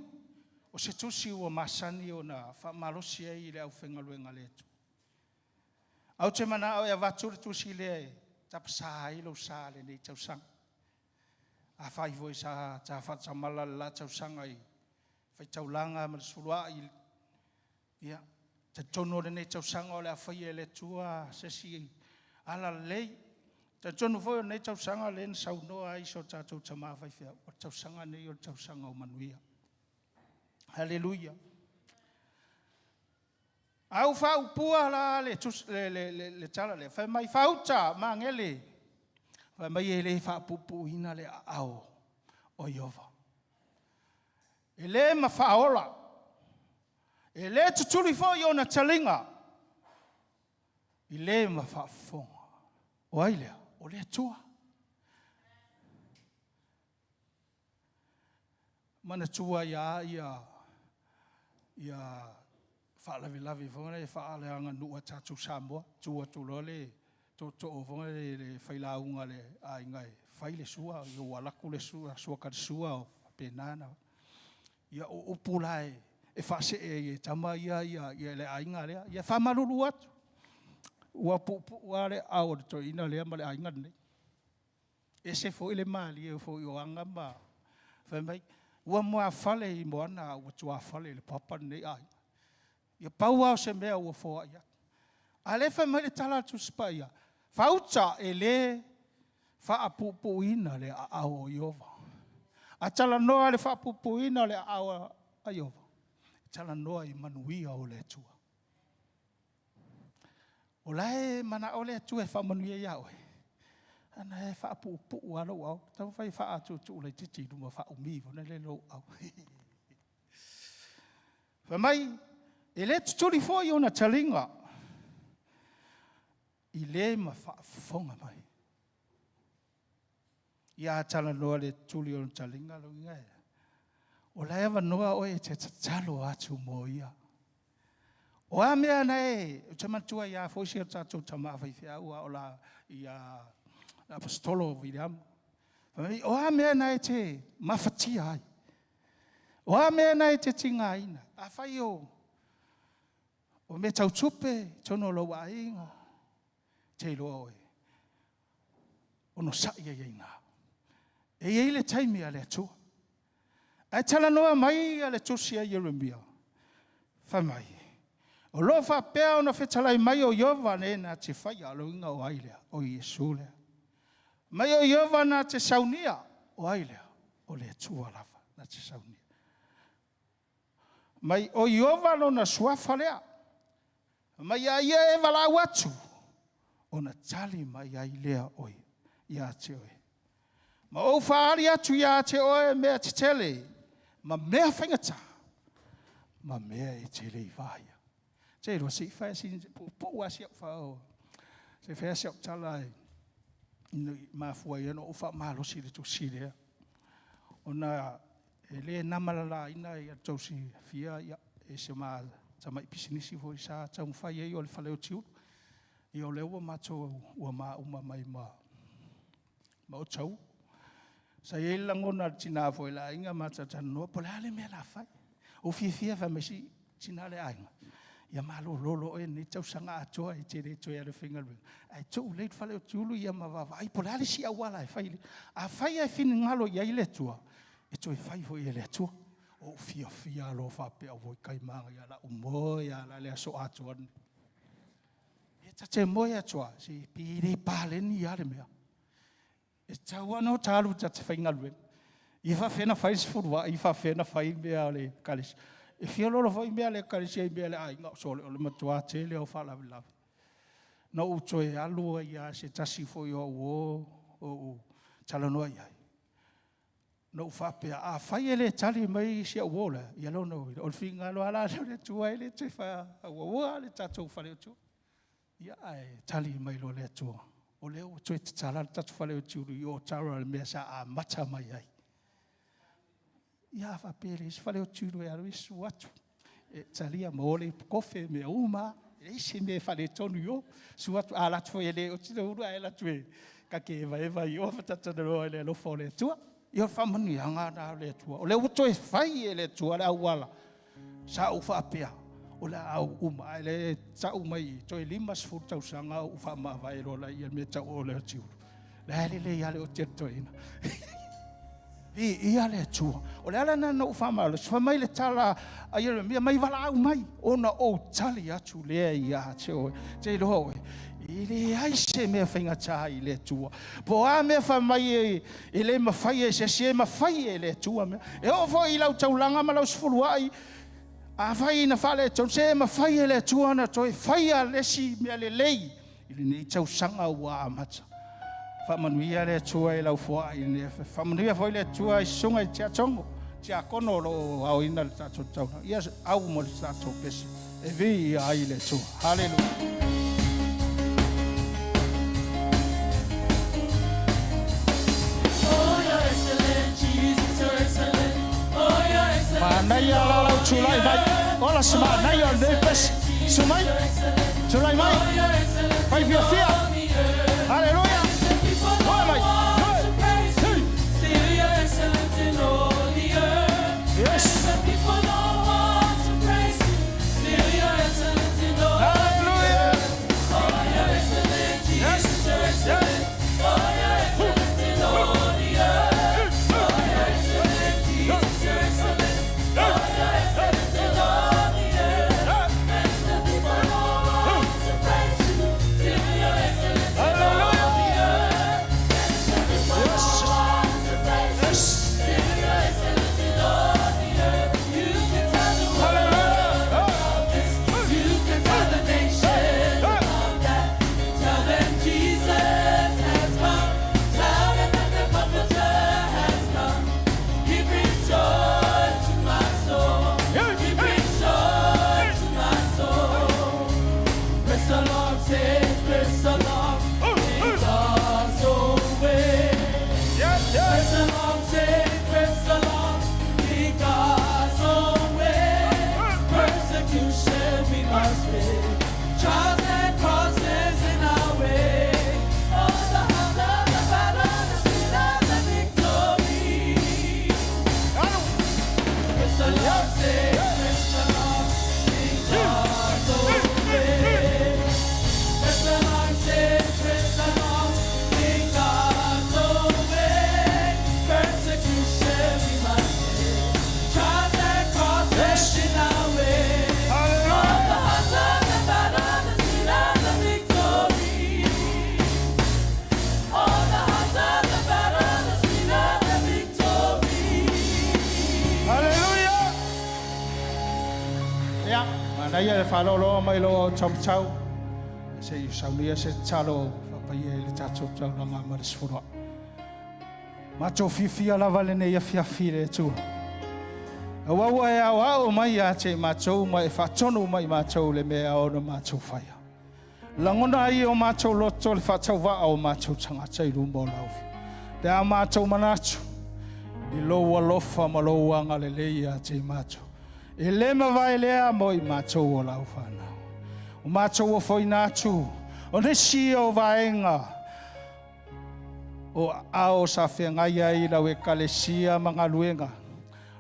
O se tusi ua masani ona faamalosi ai i le aufaigaluega a le Atua. Ae ou te manao e avatu le tusi lea e tapasā ai lou sa lenei tausaga. Afai foi sa ta faatamala le la tausaga i faitaulaga ma le sefuluai, ia, talitonu o lenei tausaga o le a faia e le Atua se isi ala lelei. Talitonu foi o lenei tausaga lea na saunoa ai so tatou tama faifeau, o le tausaga nei o le tausaga o manuia. Haleluia. Au faaupua la le, le, le, le, le tala lea, fai mai fauta magele, fai mai e le faapuupuuina le aao o Ieova. E le ma faaola, e le tutuli foi ona taliga. I le ma faafofoga. O ai lea? O le Atua. Manatua ia ia ia faalavelave foi lea faaleaganuu a tatou Samoa, tu atu loa le tootoo foi lea le failauga a le aiga e fai le sua, ua alu atu le sua talisua o faapena ona. Ia o upu la e faasee ai e tama ia le aiga lea. Ia faamalulu atu, ua puupuu lava le aao o le toeaina lea ma le aiga lenei. E ese foi le malie foi o aga ma fai mai, ua muafale i moana a ua tuafale i le papa lenei aiga. Ia pau lava o se mea ua foai atu. A o lea e fai mai le tala a le Tusi Paia, fauta e le faapuupuuina le aao o Ieova. A talanoa i le faapuupuuina o le aao a Ieova, e talanoa i manuia o le Atua. O la e manao le Atua e faamanuia ia oe, ana e faapuupuu lava lou ao. Taumafai e faaatuutuu laitiiti i luma, faaumi foi lele lou ao. Fai mai, e le tutuli foi ona taliga i le ma faafofoga mai. Ia a talanoa i le tutuli o le taliga, lona uiga e, o la e avanoa oe e te tatalo atu mo ia. O a mea na e, ou te manatua ai lava foi si o tatou tama faifeau a o la ia le Aposetolo o Viliamu. O a mea na e te mafatia ai? O a mea na e te tigaina ai? Afai o mea tau tupe i totonu o lou aiga, e te iloa oe, onosai ai i ina. E i ai le taimi a le Atua. Ae talanoa mai le tusi a Ieremia, fai mai, o lo o faapea ona fetalai mai o Ieova le na te faia, o le uiga o ai lea? O Iesu lea. Mai o Ieova na te saunia, o ai lea? O le Atua lava na te saunia. Mai o Ieova lona suafa lea, mai a ia e valaau atu, ona tali mai ai lea o ia ia te oe. Ma ou faaali atu ia te oe mea tetele ma mea faigata ma mea e te le i vaaia. Se i iloa se i fai si puupuu lava si au fao, se i fai si au tala e mafua ai ona ou faamalosi i le tusi lea. Ona e le na ma le laina ia outou silafia e si tamai pisinisi foi sa taumafai ai o le fale o Tiulu. Ia o lea ua matou ua mauma mai ma Otahuhu. Sa i ai le lagona o le tina foi o le aiga ma talatalanoa po o le a le mea o le a fai. Ua fiafia fai mai, si tina o le aiga, ia malolo loa oe i lenei tausaga atoa e te le toe alu e faigaluega, ae tuu lelei le fale o Tiulu ia ma vaavaai po o le a le isi auala e fai. Afai ae finagalo i ai le Atua, e toe fai foi e le Atua. Ua ou fiafia loa faapea, oi kai manaia, o le a ou moe lava la i le aso atoa lenei. E ta te moe atu lava, se pe le paleni lava le mea. E tatau lava ona ota alu ta te faigaluega. Ia faapefea ona fai le sefuluai, faapefea ona fai mea a le ekalesia. E fia oloolo foi mea a le ekalesia i mea a le aiga, sole, o le matua tele lava o faalavelave. Na ou toe alu ai lava i se tasi foi o au uo ou talanoa i ai, na ou faapea, afai e le tali mai si au uo lea, ia lona uiga, o le finagalo lava la lea o le Atua e le toe faaauaua le tatou fale o Tiulu. Ia ae tali mai loa le Atua, o lea ua toe tatala le tatou fale o Tiulu i Otawa i le mea sa amata mai ai. Ia a faapea e leai se fale o Tiulu e alu ai, susu atu, e talia ma o le ipu kofe, mea uma lava. E leai se mea e faaletonu i o. Susu atu, a alu atu foi e le oti le ulu, ae alu atu e ta te evaeva i o ma talatalanoa i le alofa o le Atua. Ia o le faamanuiaga lena o le Atua. O lea ua toe fai e le Atua le auala sa ou faapea o le a ou uma, ae le tau mai toe 50 tausaga ou faamavae loa lea i le mea tau o le Tiulu. La e lelei lava le oti a le toeaina. Viia le Atua. O le ala lena na ou faamalosi, fai mai le tala a Ieremia, mai valaau mai, ona ou tali atu lea ia te oe. Te iloa oe, e leai se mea faigata i le Atua. Po o a mea fai mai e le mafai e se isi, e mafai e le Atua mea. E oo foi i lau taulaga ma lau sefuluai, afai ina faaletonu, se e mafai e le Atua ona toe faia le isi mea lelei i lenei tausaga ua amata. Faamanuia le Atua i lau foai i lenei afiafi. Faamanuia foi le Atua i susuga i tiakono, tiakono o lo o aoina le tatou taulaga. Ia au mo le tatou pese e viia ai le Atua. Haleluia. Manaia la lau tulai mai. Ola se manaia o lenei pese. Susu mai. Tulai mai. Fai fiafia. Haleluia. Oe mai. Oe. Hey. Yes. Hallelujah. Yes. Yes. Hallelujah. Yes. Yes. Hallelujah. You can tell the nations about that. Tell them Jesus has come. Tell them that the Comforter has come. He brings joy to my soul. He brings joy to my soul. Bless the Lord, saints, bless the Lord. In God's own way. Yeah. Press along, saints, press along, in God's own way. Persecution we must bear, trials and crosses in our way. Oh, the house of the battle, the seat of the victory. Press along, saints, press along, in God's own way. Press along, saints, press along, in God's own way. Persecution we must bear, trials and crosses in our way. Hallelujah. The heart of the battle, the seat of the victory. Oh, the heart of the battle, the seat of the victory. Haleluia. Ia, manaia le faalōlō mai lo taumachau. Se i saunia se tatalo faapaia i le tatou taulaga ma le sefuluai. Matou fiafia lava lenei afiafi le Atua. Aua ua e aoao mai ia te i matou ma e faatonu mai i matou le mea ona matou faia. Lagona ai o matou loto le faatauvaa o matou tagata i luma o lau. Pe a matou manatu i lou alofa ma lou agalelei ia te i matou. E le mavae lea mo i matou o lau whanau. O matou ofoina atu, o nisi o vaega o ao sa feagai ai lau ekalesia ma galuega.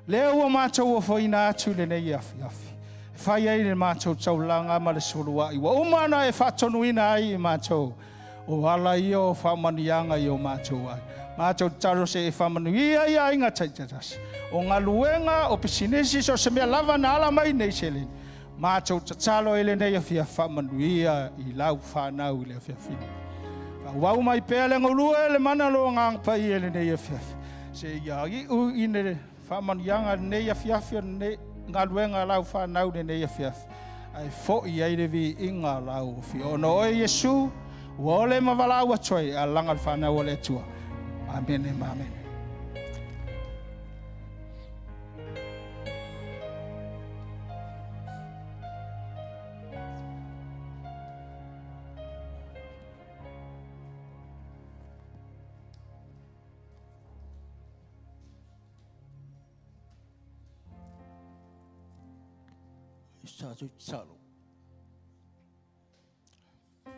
Lea ua matou ofoina atu lenei afiafi. E fai ai le matou taulaga ma le sefuluai. Ua uma na e faatonuina ai i matou. O ala ia o faamanuiaga i o matou ai. Matou tatalo se e faamanuia i aiga taitatasi. O galuega, o pisinisi, so se mea lava na ala mai nei seleni. Matou tatalo i lenei afiafi faamanuia i lau whanau i le afiafi nei. Faaauau mai pea le galue le mana lo agaga paia i lenei afiafi. Se ia iu i le faamanuiaga lenei afiafi o lenei galuega lau whanau lenei afiafi. Ae foi ai le viiga lau afio. Ona oe Iesu, ua ole ma valaau atu ai a laga le whanau o le Atua. Amene ma amene. Sa tatalo. O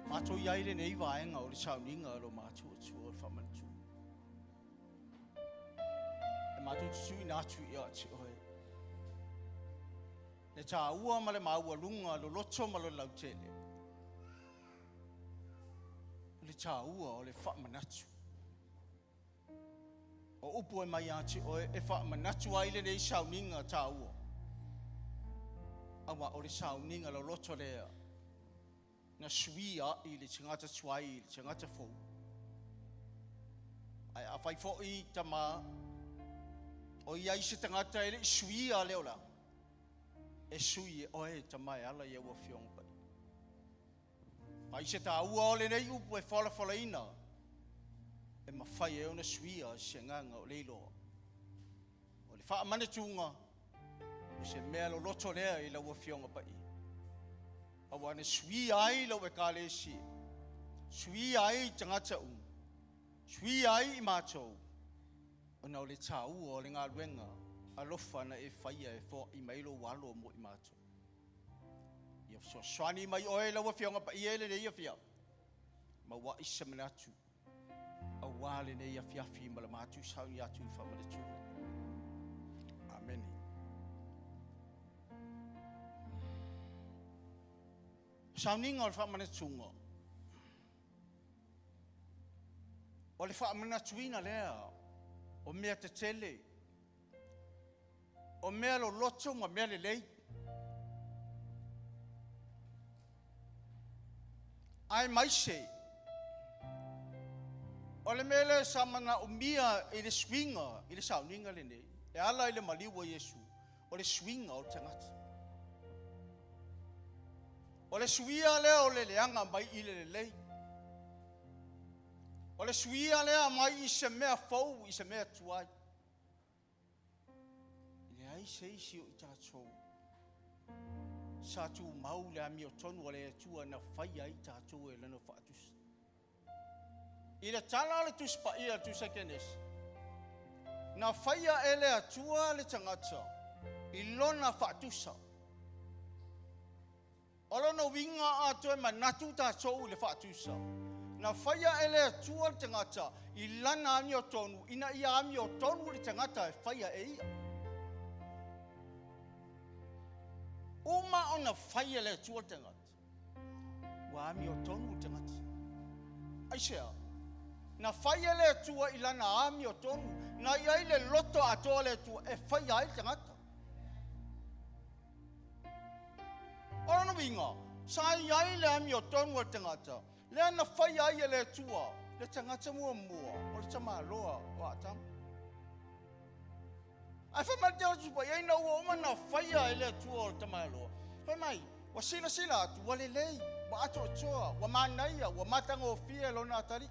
matou i ai lenei vaega o le sauniga o lo matou Atua o le faamanatu. E matou te tuuina atu ia te oe. Le tāua ma le maualuga loloto ma lo lautele. O le tāua o le faamanatu. O upu e mai ia te oe e faamanatu ai lenei sauniga tāua. Aua o le sauniga loloto lea. Na suia i le tagata tuai i le tagata fou. Ae afai foi tama o i ai se tagata e le i suia leo la. E sui e oe tama e ala i au afioga paia. Ai se tāua o lenei upu e folafolaina. E mafai e ona suia se agaga o le iloa. O le faamanatuga o se mea loloto lea i lau afioga paia. Aua na suia ai lau ekalesia. Suia ai tagata uma. Suia ai i matou. Ona o le tāua o le galuega Alofa na e faia e foa'i mai lou alo mo i matou. Ia fesoasoani mai oe lau Afioga Paia i lenei afiafi, ma ua i se manatu auā lenei afiafi ma le matou sauni atu i le faamanatuga. Amene. Sauniga o le faamanatuga. O le faamanatuina lea o mea tetele, o mea loloto ma mea lelei. Ae maise, o le mea lea sa manaomia i le suiga i le sauniga lenei, e ala i le maliu o Iesu, o le suiga o le tagata. O le suia lea o le leaga mai i le lelei. O le suia lea mai i se mea fou i se mea tuai. E leai se isi o i tatou sa tumau le amiotonu a le Atua na faia ai tatou e lana faatusa. I le tala a le Tusi Paia le Tusi a Kenesi, na faia e le Atua le tagata i lona faatusa. O lona uiga a toe manatu tatou i le faatusa, na faia e le Atua le tagata i lana amiotonu ina ia amiotonu le tagata e faia e ia. Uma ona faia le Atua le tagata, ua amiotonu le tagata. Aisea? Na faia le Atua i lana amiotonu, na i ai le loto atoa le Atua e faia ai le tagata. O lona uiga, sa i ai le amiotonu a le tagata, lea na faia ai e le Atua le tagata muamua o le tamaloa o Atamu. Ae fai mai le tele o Tusi Paia ina ua uma na faia e le Atua o le tamaloa, fai mai, ua silasila atu, ua lelei, ua atoatoa, ua manaia, ua matagofie lona atalii.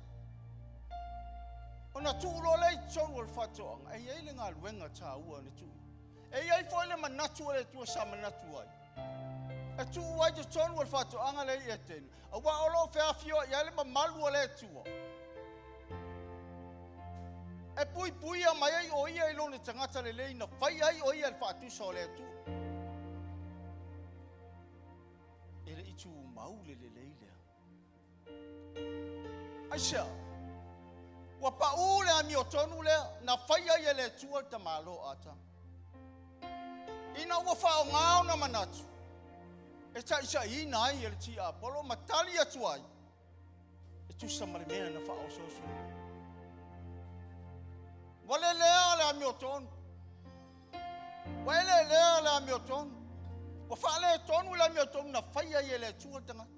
Ona tuu loa lea i totonu o le faatoaga, e i ai le galuega taua na tuu. E i ai foi le manatu o le Atua sa manatu ai, e tuu ai totonu o le faatoaga lea i Etene, aua o lo o feafioai ai le mamalu o le Atua. E puipuia mai ai o ia i lona tagata lelei na fai ai o ia le faatusa o le Atua. E le i tumau le lelei lea. Aisea? Ua paū le amiotonu lea na fai ai e le Atua le tamalo o Atamu. Ina ua faaaoga ona manatu e taitaiina ai e le tiapolo ma tali atu ai e tusa ma le mea na faaosooso. Ua lelea le amiotonu. Ua eleelea le amiotonu. Ua faaletonu le amiotonu na fai ai e le Atua le tagata.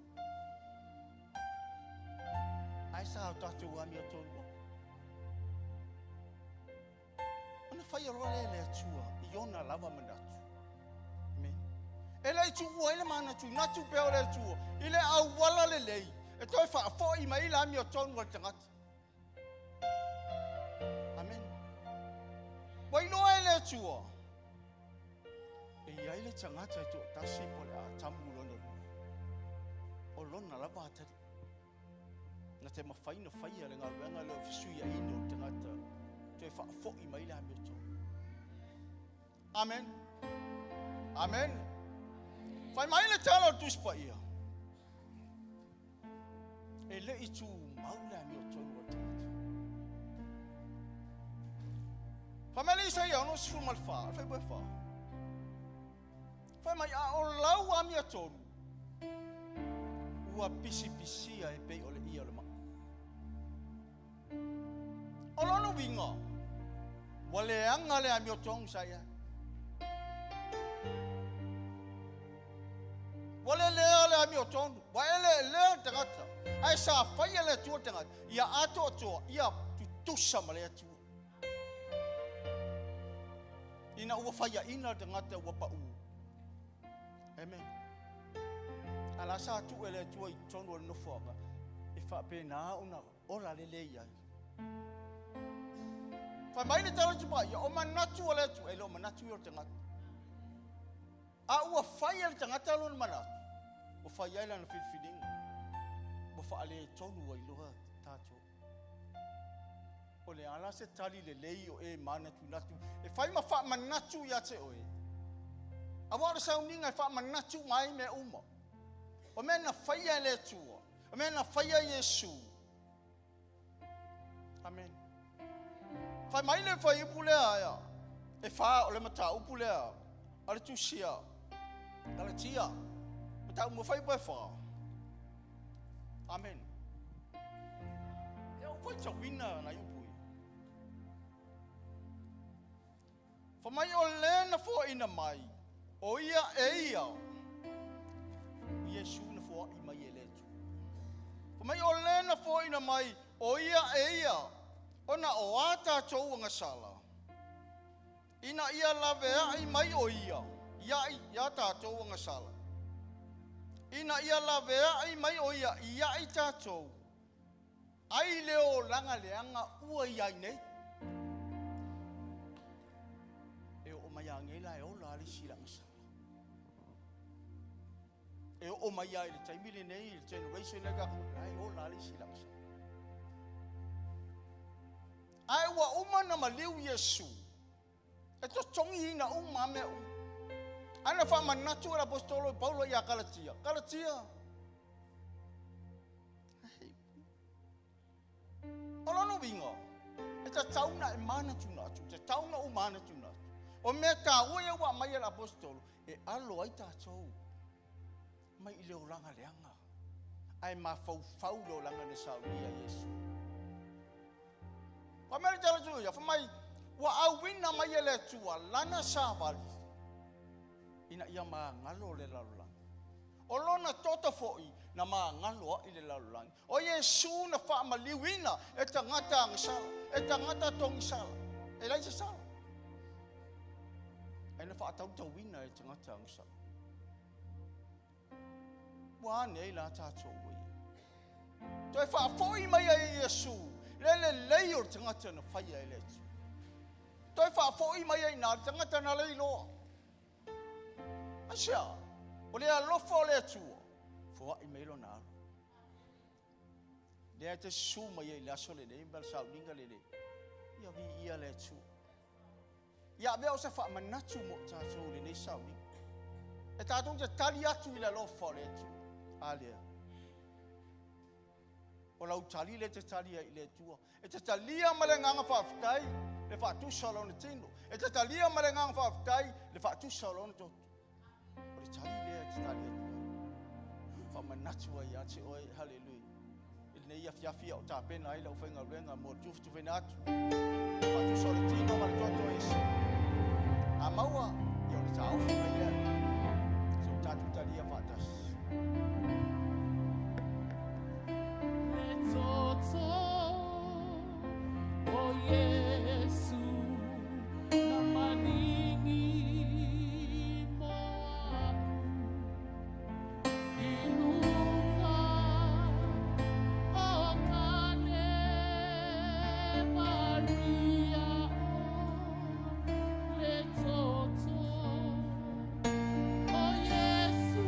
Ae sa o tatou amiotonu. Ona faia loa lea e le Atua i ona lava manatu. Amen. E le i tuua ai le manatunatu pea o le Atua i le auala lelei e toe faafoi mai le amiotonu a le tagata. Amen. Ua iloa e le Atua e i ai le tagata e toatasi po o le Atamu lona lua, o lona lava atalii. Na te mafai na faia le galuega lea o fesuiaiga o le tagata toe faafoi mai le amiotonu. Amen. Amen. Fai mai le tala o le Tusi Paia, e le i tumau le amiotonu o le tagata. Fai mai le Isaia 64, le fuaiupu e 4. Fai mai, a o lau amiotonu ua pisipisia e pei o le ia o le maa. O lona uiga, ua leaga le amiotonu sa i ai. Ua lelea le amiotonu, ua eleelea le tagata, ae sa faia le Atua le tagata, ia atoatoa, ia tutusa ma le Atua. Ina ua faiaina le tagata ua pau. Amen. A la sa tuu e le Atua i totonu o le nofoaga, e faapena ona ola lelei ai. Fai mai le tala o o manatu o le Atua, e le o manatu ia o le tagata. A ua fai e le tagata lona manatu, ua fai ai lana filifiliga, ua faaletonu ai loa tatou. O le a la se tali lelei o e manatunatu e fai ma faamanatu ia te oe? Auā o le sauniga e faamanatu uma ai mea uma. O mea na faia e le Atua, o mea na faia e Iesu. Amen. Fai mai le fuaiupu lea ea, e fa o le mataupu lea a le tusia Galatia, mataupu mo fuaiupu e fa. Amen. Ia ou faitauina nai upu ia. Fai mai o le na foaina mai, o ia e ia. O Iesu na foai mai e le Atua. Fai mai o le na foaina mai, o ia e ia, ona o a tatou agasala, ina ia laveai mai o ia ia ia tatou agasala. Ina ia laveai mai o ia ia i tatou, ai le olaga leaga ua i ai nei. E oo mai lava nei la e ola lava le isi i le agasala. E oo mai lava i le taimi lenei, i le generation lea tatou, la e ola lava le isi i le agasala. Ae ua uma ona maliu Iesu e totogiina uma lava mea uma. Ae na faamanatu e le aposetolo Paulo ia Galatia, Galatia, O lona uiga, e tatau ona e manatunatu, e tatau ona ou manatunatu. O mea taua ia ua aumai e le aposetolo, e alo ai tatou mai i le olaga leaga, ae mafaufau i le olaga na saunia e Iesu. Fai mai le tala atu ia, fai mai, ua auina mai e le Atua lana savali ina ia magalo le lalolagi. O lona toto foi na magalo ai le lalolagi. O Iesu na faamaliuina e tagata agasala, e tagata togisala, e leai se sala. Ae na faatautauina e tagata agasala. Ua ane ai la tatou ua i ai. Toe faafoi mai ai e Iesu le lelei o le tagata na faia e le Atua. Toe faafoi mai ai i ina le tagata na leiloa. Aisea? O le alofa o le Atua, foai mai lona alo. Lea e te susu mai ai i le aso lenei ma le sauniga lenei. Ia viia le Atua. Ia avea o se faamanatu mo tatou i lenei sauniga. E tatou te tali atu i le alofa o le Atua. A lea. O lau tali lea e te tali ai i le Atua. E te talia ma le agaga faafetai le faatusa o lona tino. E te talia ma le agaga faafetai le faatusa o lona toto. O le tali lea e te tali atu ai. Faamanatu ai ia te oe, haleluia. I lenei afiafi a o tapena ai le aufaigaluega mo le tufatufaina atu. Faatusa o le tino ma le toto o Iesu. A maua, ia o le taofi mai lea. Se o tatou talia faatasi. Le toto o Iesu na maligi mo a'u i luga o Kalevaria o le toto o Iesu.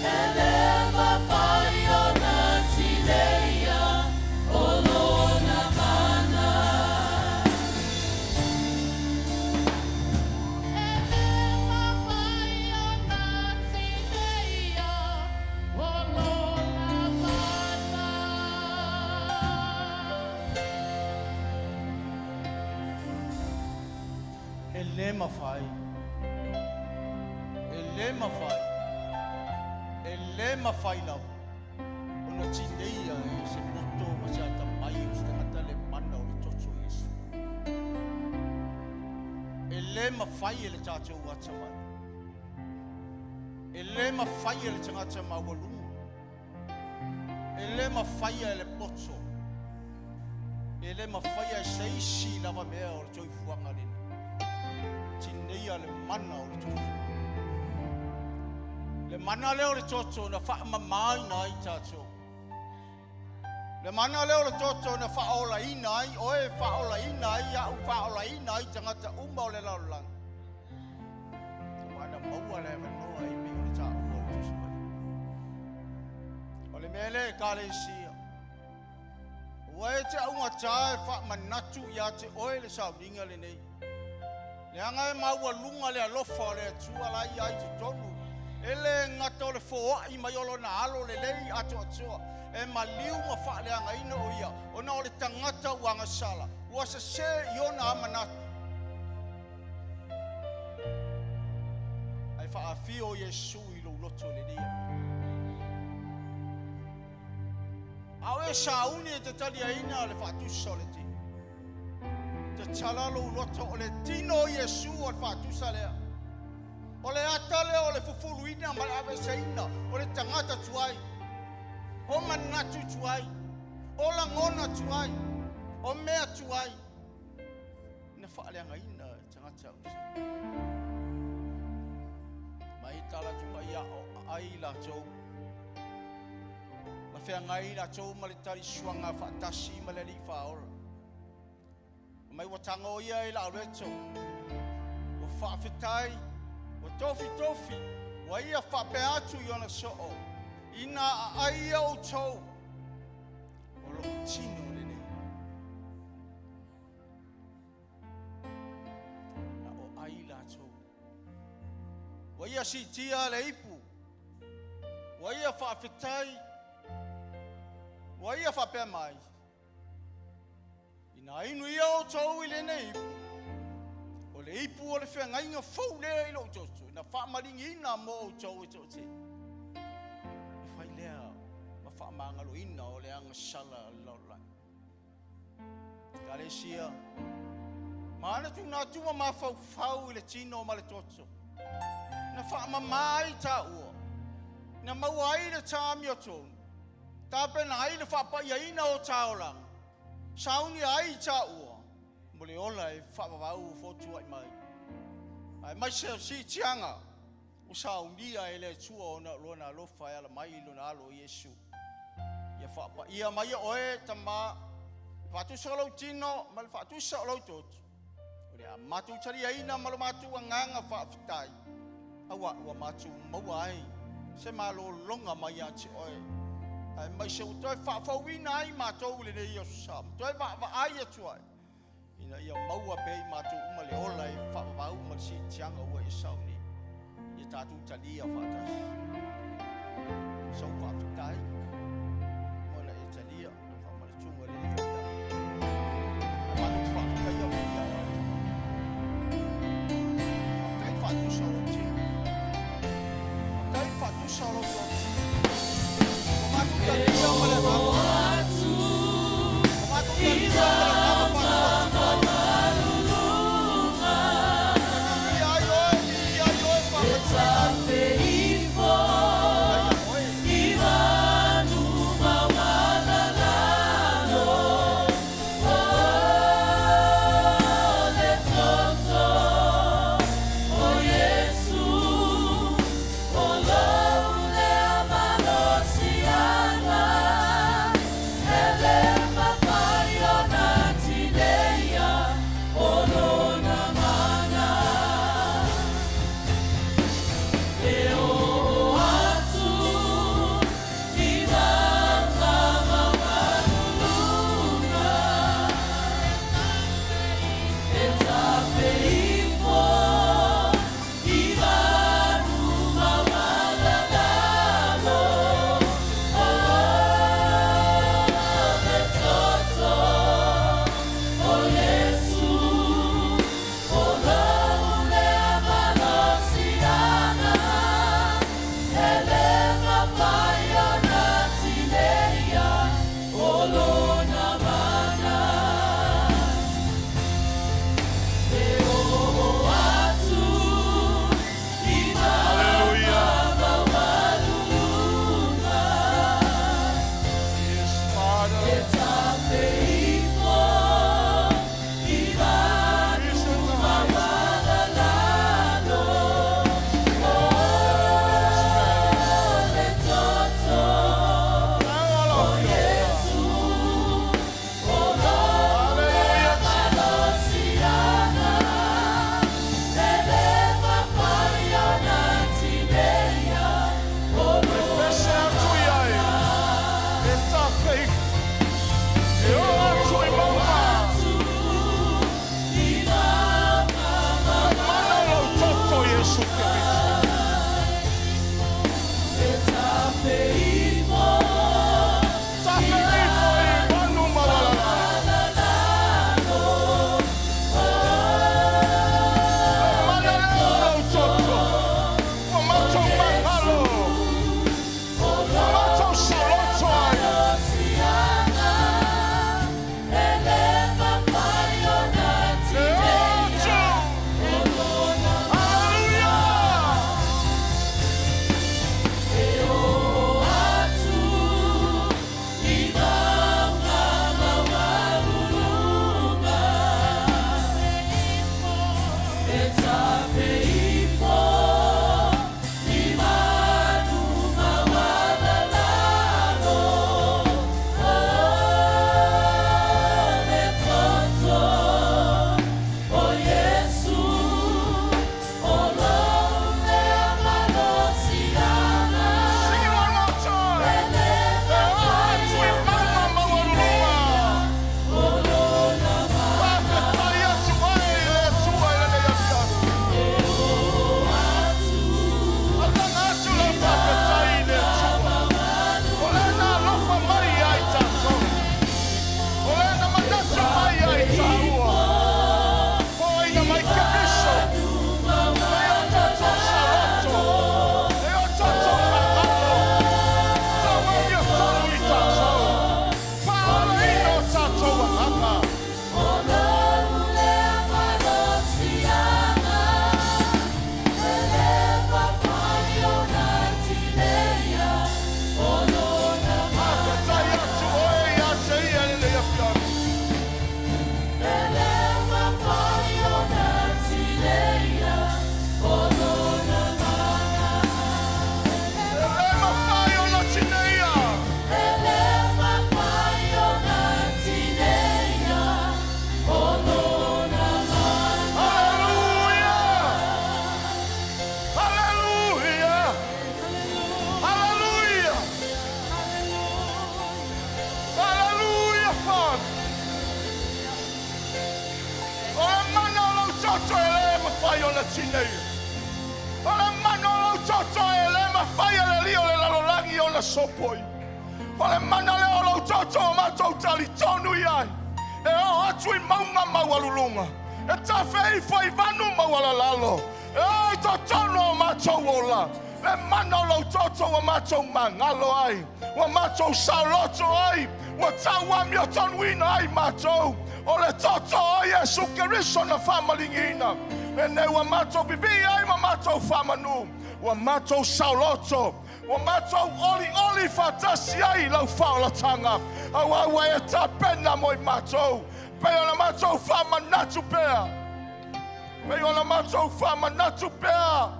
E le mafai ona tineia o lona mana. E le mafai ona tineia o lona mana. E le mafai, e le mafai, e le mafai lava ona tineia e se poto ma se atamai o se tagata le mana o le toto o Iesu. E le mafai e le tatou atamai. E le mafai e le tagata maualuga. E le mafai e le poto. E le mafai e se isi lava mea o le soifuaga lenei. Tineia le mana o le toto. Le mana lea o le toto na faamamaina ai tatou. Le mana lea o le toto na faaolaina ai oe, faaolaina ai a'u, faaolaina ai tagata uma o le lalolagi. Mana maua le avanoa i pei o le taua o le Tusi Paia. O le mea lea Ekalesia, ua e te augata e faamanatu ia te oe le sauniga lenei. Leaga e maualuga le alofa o le Atua la ia ai totonu. E le gata o le foai mai o lona alo lelei atoatoa, e maliu ma faaleagaina o ia, ona o le tagata ua agasala, ua sesē i ona amanatu. Ae faafio o Iesu i lou loto lenei afiafi. A o e sauni e te taliaina le faatusa o le tino. Tatala lou loto o le tino o Iesu o le faatusa lea. O le ata lea o le fufuluina ma le aveeseina o le tagata tuai. O manatu tuai. O lagona tuai. O mea tuai. Na faaleagaina e tagata o Mai tala atu mai a o ai latou. Ma feagai latou ma le talisuaga faatasi ma le Alii Faaola. Mai ua tago ia i le auleto. Ua faafetai, ua tofitofi, ua ia faapea atu i ona soo. Ina aai ia outou, o lou tino lenei. Na o ai latou. Ua ia siitia le ipu. Ua ia faafetai. Ua ia faapea mai. Ina inu ia outou i lenei ipu, o le ipu o le feagaiga fou lea i lou toto, na faamaligiina mo outou e toatele. E fai lea ma faamagaloina o le agasala a le lalolagi. Ekalesia, manatunatu ma mafaufau i le tino ma le toto. Na faamama ai taua, na maua ai le ta amiotonu, tapena ai le faapaiaina o taolaga, saunia ai taua, mo le ola e faavavau fotuai mai. Aemaise o siitiaga, ua saunia e le Atua ona o lona alofa e ala mai i lona alo o Iesu. Ia faapaia mai oe tama, faatusa o lou tino ma le faatusa o lou toto. O le a matou taliaina ma lo matou agaga faafetai, auā ua matou maua ai se malologa mai ia te oe. Aemaise ua toe faafouina ai matou i lenei aso sa, ma toe vaavaai atu ai, ina ia maua pea i matou uma le ola e faavavau ma le siitiaga ua e sauni. Ia tatou talia faatasi. Sau faafetai, ona e talia, faamalatuga le lea. Ae matou te faafetaia o ia oe. Faafetai faatusa o lou tino. Faafetai faatusa o lou toto. Ua matou talia ma le agaga. Ua matou talia ma le agaga faatuatua. Viia ai oe, viia ai oe, faamatuaina ai. Faafetaia oe. tineia. O le mana o lou toto e le mafai e le alii o le lalolagi ona sopoi. O le mana lea o lou toto ua matou talitonu i ai, e oo atu i mauga maualuluga, e tafe ifo i vanu maualalalo, e oo i totonu o matou ola. Le mana o lou toto ua matou magalo ai, ua matou saoloto ai, ua tauamiotonuina ai matou. O le toto o Iesu Keriso na faamaligiina, lenei ua matou vivii ai ma matou faamanu, ua matou saoloto, ua matou olioli faatasi ai i lau faaolataga, auā ua e tapena mo i matou, pei ona matou faamanatu pea. Pei ona matou faamanatu pea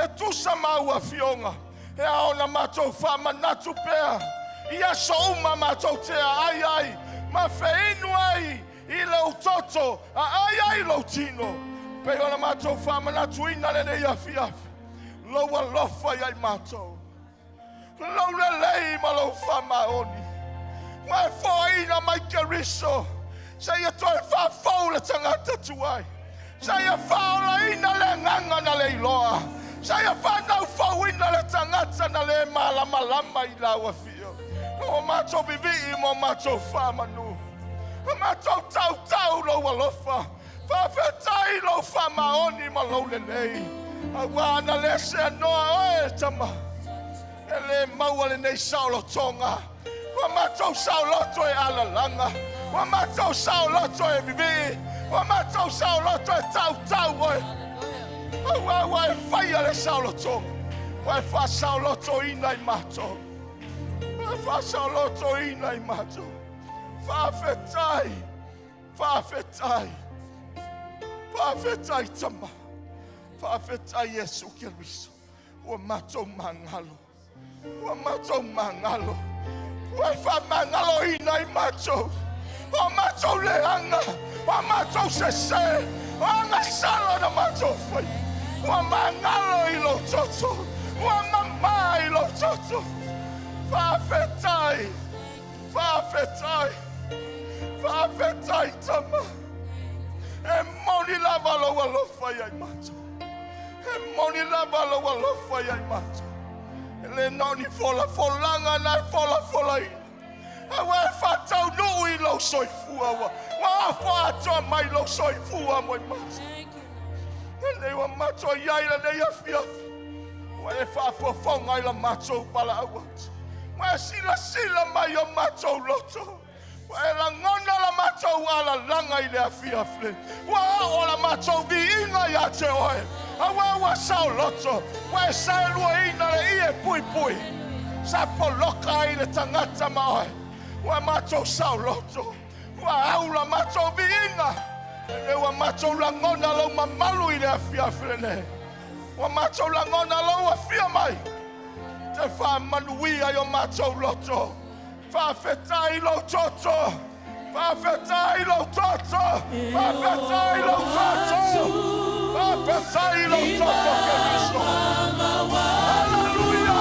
e tusa ma au afioga, e ao ona matou faamanatu pea i aso uma matou te aai ai ma feinu ai i lou toto, aai ai lou tino. Pei ona matou faamanatuina lenei afiafi, lou alofa ia i matou, lou lelei ma lou faamaoni. Ua e foaina mai Keriso seia toe faafou le tagata tuai, seia faaolaina le agaga na le iloa, seia faanaufauina le tagata na le malamalama i lau afio. Ua matou vivii ma matou faamanu, ua matou tautau lou alofa. Faafetai lou faamaoni ma lou lelei, auā ana le seanoa oe e tama, e le maua lenei saolotoga. Ua matou saoloto e alalaga, ua matou saoloto e vivii, ua matou saoloto e tautau oe, auā ua e faia le saolotoga, ua e faasaolotoina i matou, ua e faasaolotoina i matou. Faafetai. Faafetai. Faafetai Tama. Faafetai Iesu Keriso. Ua matou magalo. Ua matou magalo. Ua e faamagaloina i matou. O matou leaga, o matou sese, o agasala na matou fai. Ua magalo i lou toto. Ua mamā i lou toto. Faafetai. Faafetai. Faafetai Tama. E moni lava lou alofa ia i matou. E moni lava lou alofa ia i matou. E le na o ni folafolaga na e folafolaina, a ua e faataunuu i lou soifua, ua ofo atoa mai lou soifua mo i matou. Lenei ua matou i ai lenei afiafi, ua e faafofoga i la matou valaau atu. Ua e silasila mai o matou loto. Ua e lagona la matou alalaga i le afiafi. Ua oo la matou viiga ia te oe, auā ua saoloto. Ua e saeluaina le ie puipui sa poloka ai le tagata ma oe. Ua matou saoloto, ua au la matou viiga. Lenei ua matou lagona lou mamalu i le afiafi lenei. Ua matou lagona lou afio mai te faamanuia i o matou loto. Faafetai lou toto. Faafetai lou toto. Faafetai lou toto. Faafetai lou toto Keriso. Haleluia.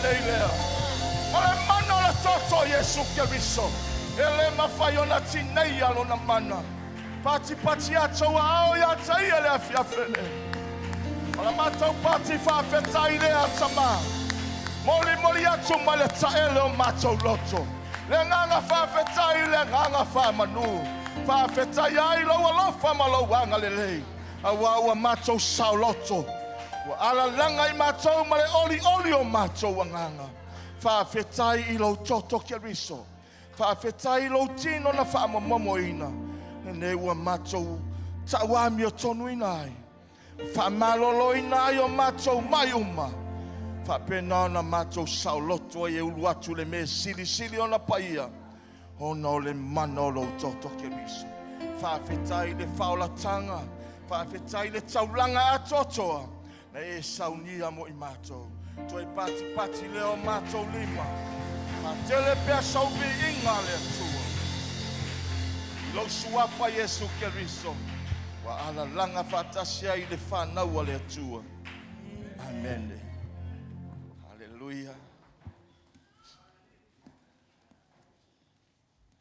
lelei lea. O le mana o le toto o Iesu Keriso, e le mafai ona tineia lona mana. Patipati atou aao ia te ia le afiafi nei. O la matou pati faafetai lea Tamā. Molimoli atu mai le taele o matou loto. Le agaga faafetai, le agaga faamanu. Faafetai ai lou alofa ma lou agalelei. Auā ua matou saoloto. Ua alalaga i matou ma le olioli o matou agaga. Faafetai i lou toto Keriso. Faafetai i lou tino na faamomomoina. Lenei ua matou tauamiotonuina ai. Faamaloloina ai o matou mai uma. Faapena ona matou saoloto ai e ulu atu le mea silisili ona paia, ona o le mana o lou toto Keriso. Faafetai i le faaolataga, faafetai i le taulaga atoatoa na e saunia mo i matou. Toe patipati lea o matou lima, faatele pea sau viiga a le Atua. I lou suafa Iesu Keriso, ua alalaga faatasi ai i le fanau a le Atua. Amene. Haleluia.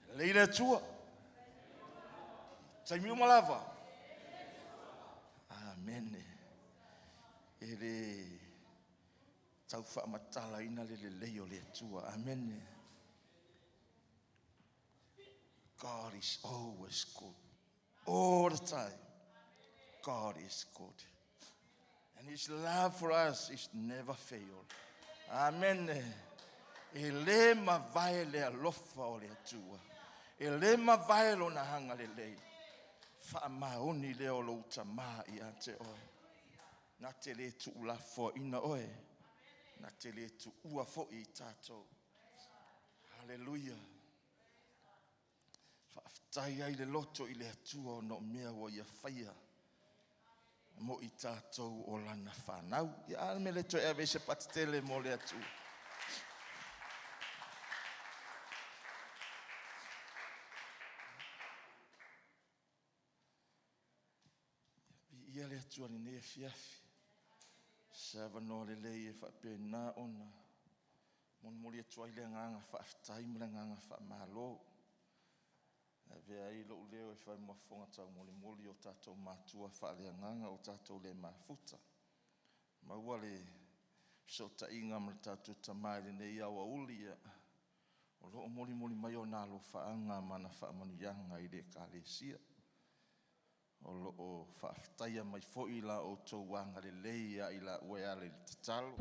Lelei le Atua. Taimi uma lava. Amene. E le tau faamatalaina le lelei o le Atua. Amene. God is always good. All the time. God is good. And His love for us is never failed. Amen. E le mavae le alofa o le Atua. E le mavae lona agalelei. Faamaoni lea o lou tamā ia te oe. Na te le tuulafoaina oe. Na te le tuua foi i tatou. Haleluia. Faafetai ai le loto i le Atua ona o mea ua ia faia mo i tatou o lana fanau. Ia a le mea le toe ave i se patitele mo le Atua. Viia le Atua i lenei afiafi. Se avanoa lelei e faapena ona molimoli atu ai le agaga faafetai ma le agaga faamalo. E avea ai lou leo e fai ma fofoga taumolimoli o tatou matua faaleagaga o tatou le mafuta. Maua le fesootaiga ma le tatou Tama i lenei aoauli, ia, o lo o molimoli mai ona alofaaga ma ana faamanuiaga i le Ekalesia. O lo o faafetaia mai foi la outou agalelei ia i laua e ala i le tatalo.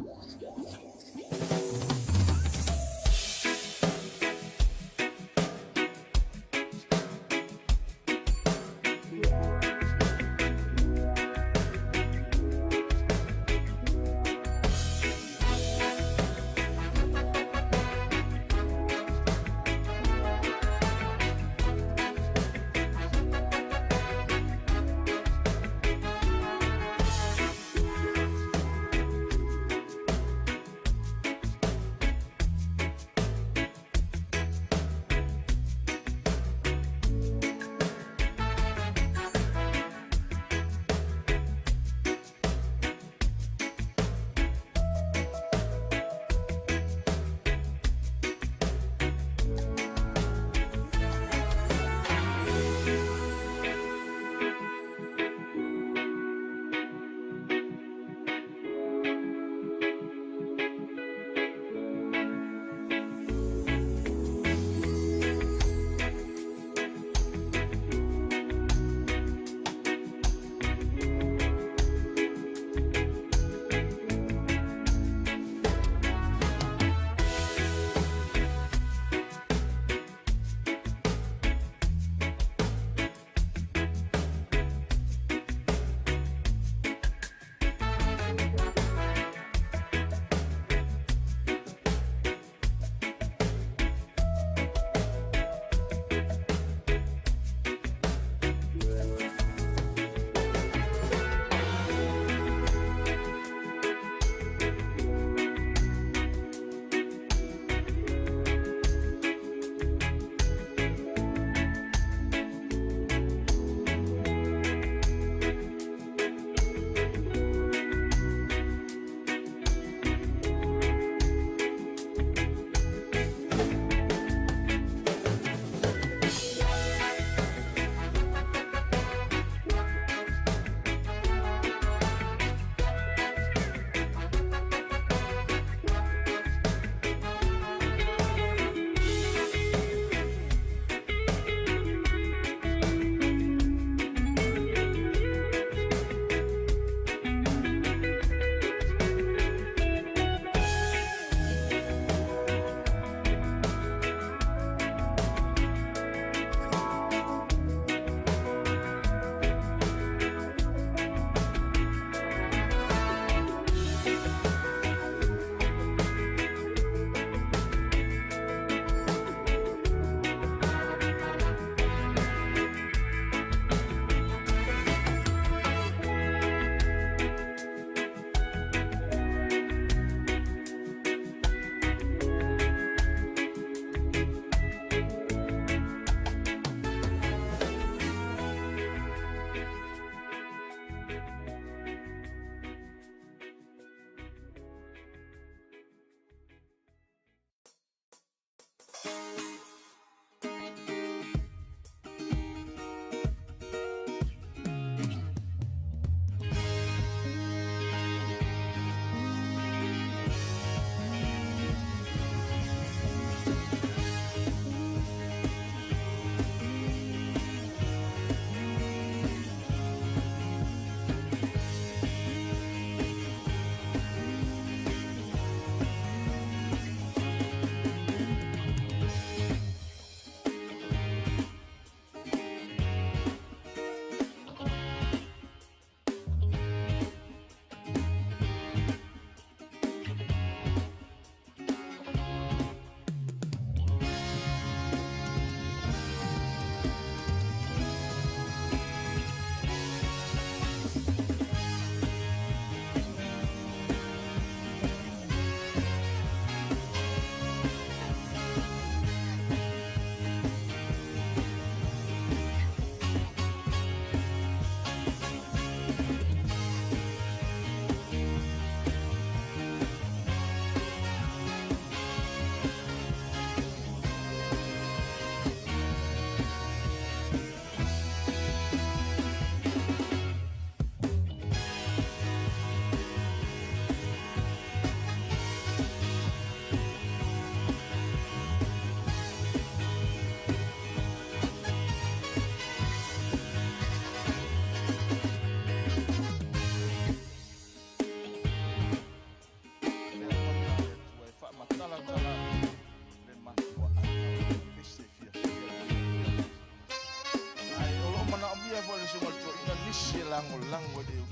lagolago i le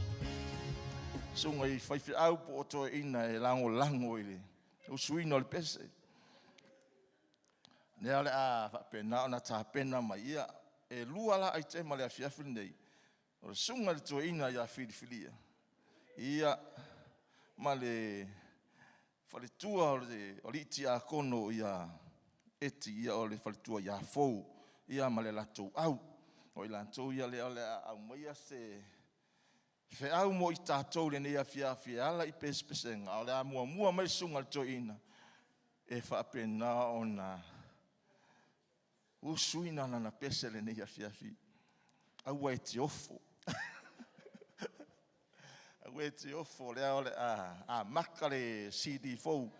susuga i faifeau po o toeaina e lagolago i le usuina o le pese. Lea o le a faapena ona tapena mai. Ia, e lua la aitema i le afiafi lenei, o le susuga i le toeaina ia Filifilia, ia, ma le faletua o le alii tiakono ia Eti, ia o le faletua ia Fou, ia ma le latou au. O i latou ia lea o le a aumaia se feau mo i tatou i lenei afiafi e ala i pesepesega, a o le a muamua mai le susuga i le toeaina e faapena ona usuina lana pese i lenei afiafi. Aua e te ofo. Aua e te ofo, lea o le a amata le CD fou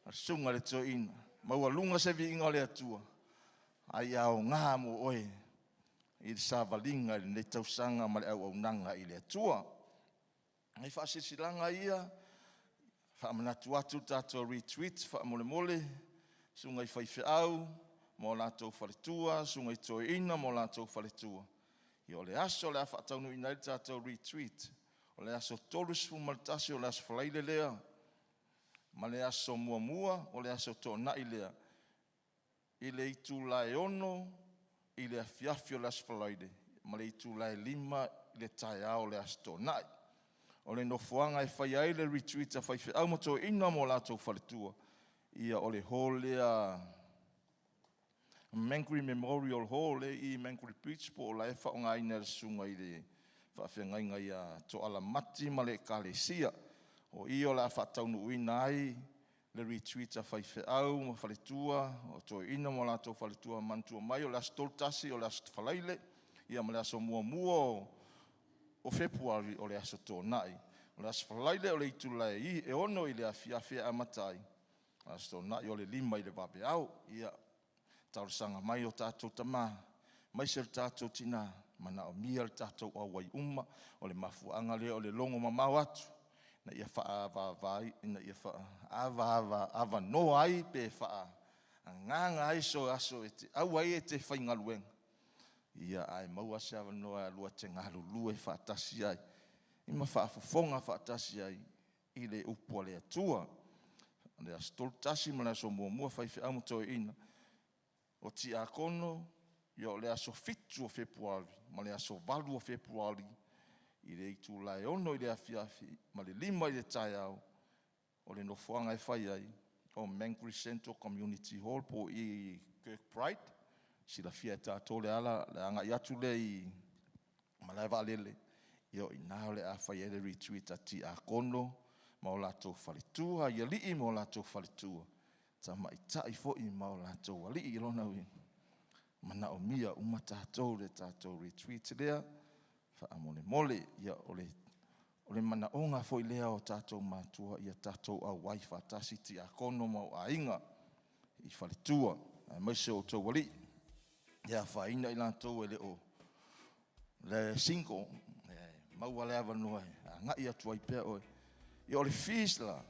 a le susuga i le toeaina. Maualuga se viiga o le Atua, a ia aoga mo oe i le savaliga i lenei tausaga ma le auaunaga i le Atua. Nai faasilasilaga ia, faamanatu atu le tatou retreat faamolemole, susuga i faifeau ma o latou faletua, susuga i toeaina ma o latou faletua. Ia o le aso o le a faataunuuina ai le tatou retreat, o le aso 31 o le aso Faraile lea, ma le aso 1 o le aso Toonai lea, i le itula e 6:00 i le afiafi o le aso Faraile ma le itula e 5:00 i le taeao o le aso Toonai. O le nofoaga e fai ai le retreat a faifeau ma toeaina ma o latou faletua, ia o le hall lea Mangri Memorial Hall lea i Mangri Bridge po o la e faaaogaina e le susuga i le faafeagaiga ia Toala Mati ma le Ekalesia. O i o le a faataunuuina ai le retreat a faifeau ma faletua, o toeaina ma o latou faletua. Manatua mai o le aso 31 o le aso Faraile, ia ma le aso 1 o Fepuari o le aso Toonai. O le aso Faraile o le itula e 6:00 i le afiafi e amata ai, o le aso Toonai o le 5:00 i le vaveao. Ia, talosaga mai o tatou tama, aemaise le tatou tina, manaomia le tatou auai uma. O le mafuaaga lea o le logo mamao atu ina ia faaavava ai, ina ia faaavaavanoa ai pe faaagaaga ai so aso e te aua ai e te faigaluega, ia ae maua se avanoa e alu e te galulue faatasi ai ma faafofoga faatasi ai i le upu a le Atua. O le aso 31 ma le aso 1 faifeau ma toeaina, o tiakono, ia o le aso 7 o Fepuari ma le aso 8 o Fepuari i le itula e 6:00 i le afiafi ma le 5:00 i le taeao. O le nofoaga e fai ai o Mangri Central Community Hall po o i Kirkbride. Silafia e tatou le ala le agai atu lea i malae vaalele, ia o i ina o le a fai ai le retreat a tiakono ma o latou faletua, i alii ma o latou faletua, tamaitai foi ma o latou alii. I lona uiga, manaomia uma tatou le tatou retreat lea faamolemole. Ia o le manaoga foi lea o tatou matua ia tatou auai faatasi tiakono ma o aiga i faletua aemaise o outou alii. E afaina i latou e le o le single, e maua le avanoa e agai atu ai pea oe. Ia o le fees la,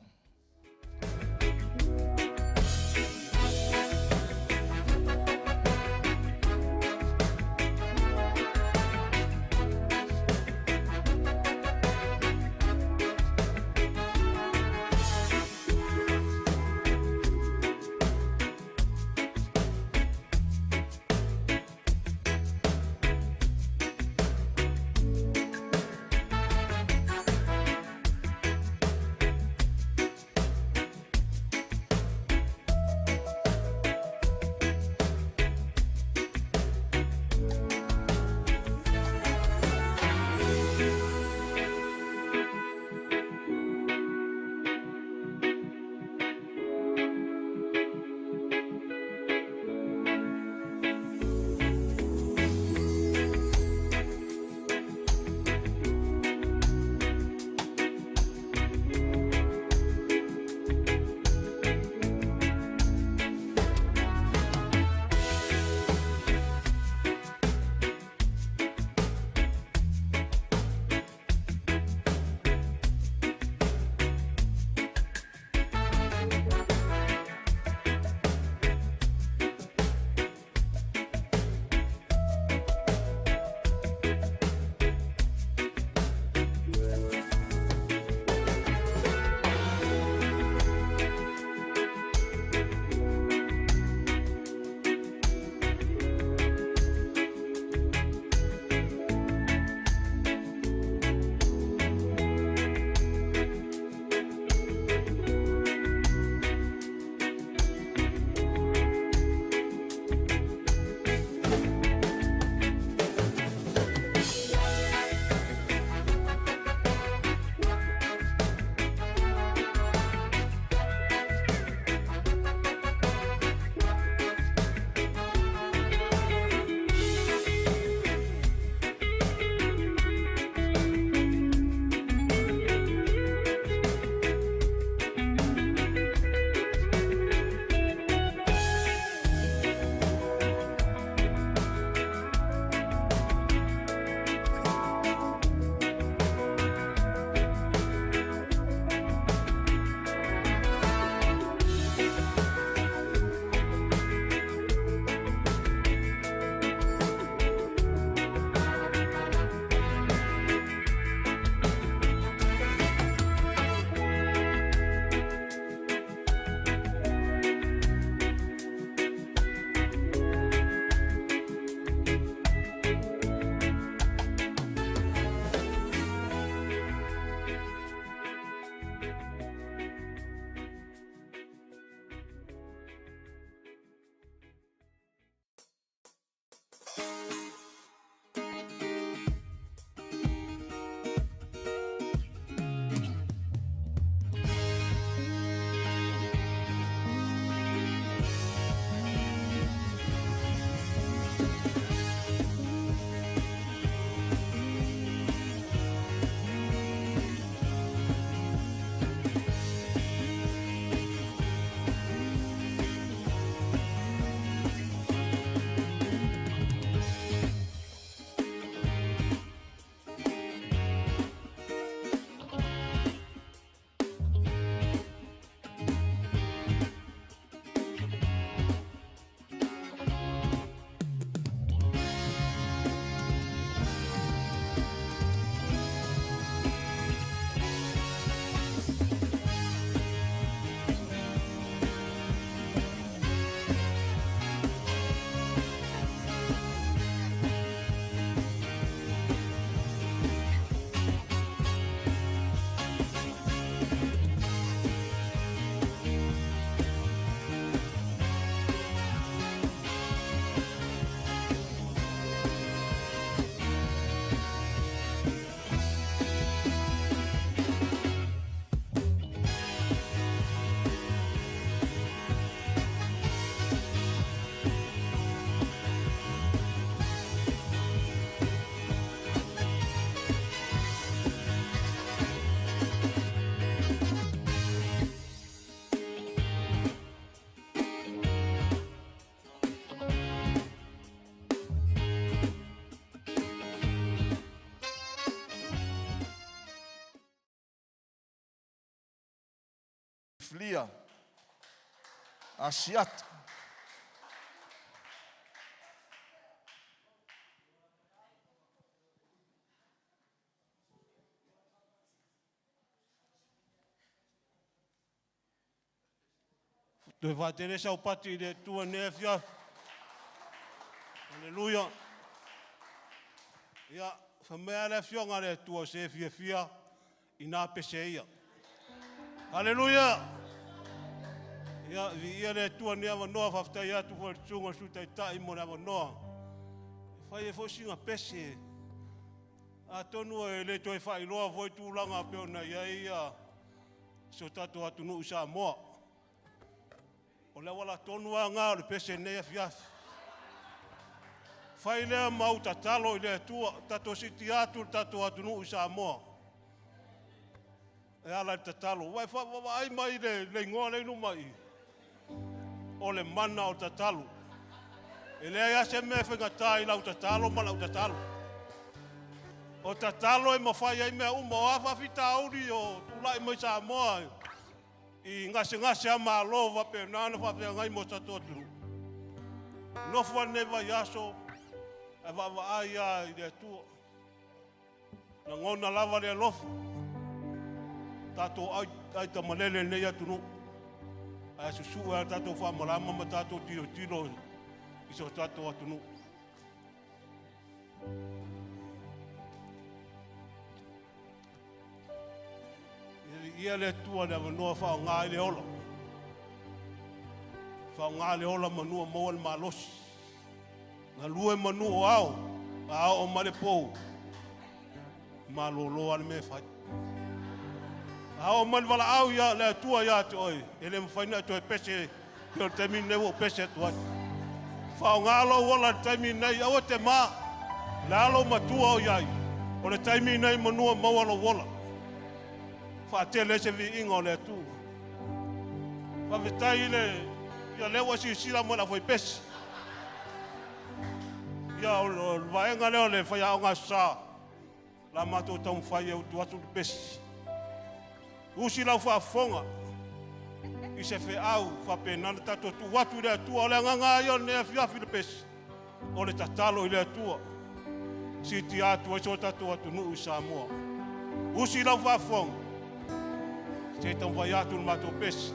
Filia Asiata. Toe faatele sau pati i le Atua i lenei afiafi. Aleluia. Ia, fai mai lava le Afioga a le Atua, o se e fiafia ina pese ia. Aleluia. Ia, viia le Atua i lenei avanoa, faafetai atu foi i le Susuga i le Sui Taitai mo le avanoa. E fai ai foi sina pese. Atonu e le toe faailoa foi tulaga pei ona i ai si o tatou atunuu i Samoa. O le auala tonu lava lena o le pese i lenei afiafi. Fai lea ma ou tatalo i le Atua, tatou siitia atu le tatou atunuu i Samoa e ala i le tatalo. Ua e vaai mai i le igoa lea i luma i i, o le mana o le tatalo. E leai lava se mea e faigata i lau tatalo ma lau tatalo. O tatalo e mafai ai mea uma. O a faafitauli o tulai mai Samoa i gasegase a Malo faapena ona faafeagai ma o tatou atunuu. Nofo lava lenei vaiaso ae vaavaai lava i le Atua. Lagona lava le alofa, tatou aitamalele i lenei atunuu, ae susue lava tatou faamalama ma tatou tilotilo i so tatou atunuu. Ia le Atua le avanoa faaaoga ai le ola. Faaaoga le ola manua maua le malosi. Galue manu o ao, a oo mai le pou, malolo lava le mea e fai. A oo mai le valaau ia le Atua ia te oe, e le mafai ona e toe pese pei o le taimi lenei ua ou pese atu ai. Faaaoga lou ola i le taimi lenei, aua te ma, o le a lou matua o i ai, o le taimi lenei manua maua lou ola. Faatele ai se viiga o le Atua. Faafetai i le, ia lea ua silasila mai le aufaipese. Ia o le vaega lea o le faiaoga Aso Sa, la matou taumafai e utu atu le pesi. Usi lau faafofoga i se feau faapena na tatou tuu atu i le Atua. O le agaga lava ia o lenei afiafi le pesi, o le tatalo i le Atua. Siitia atu ai so tatou atunuu i Samoa. Usi lau faafofoga, se i taumafai atu le matou pesi.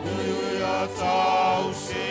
Ia tausia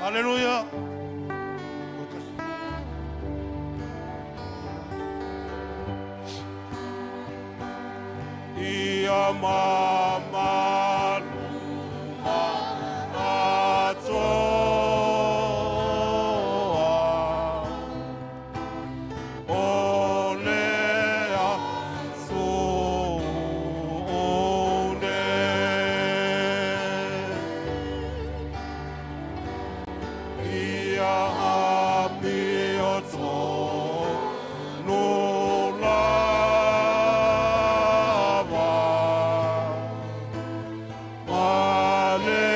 Aleluia. Ia mamalu atoa o le aso nei. Ia apio tonu lava ma le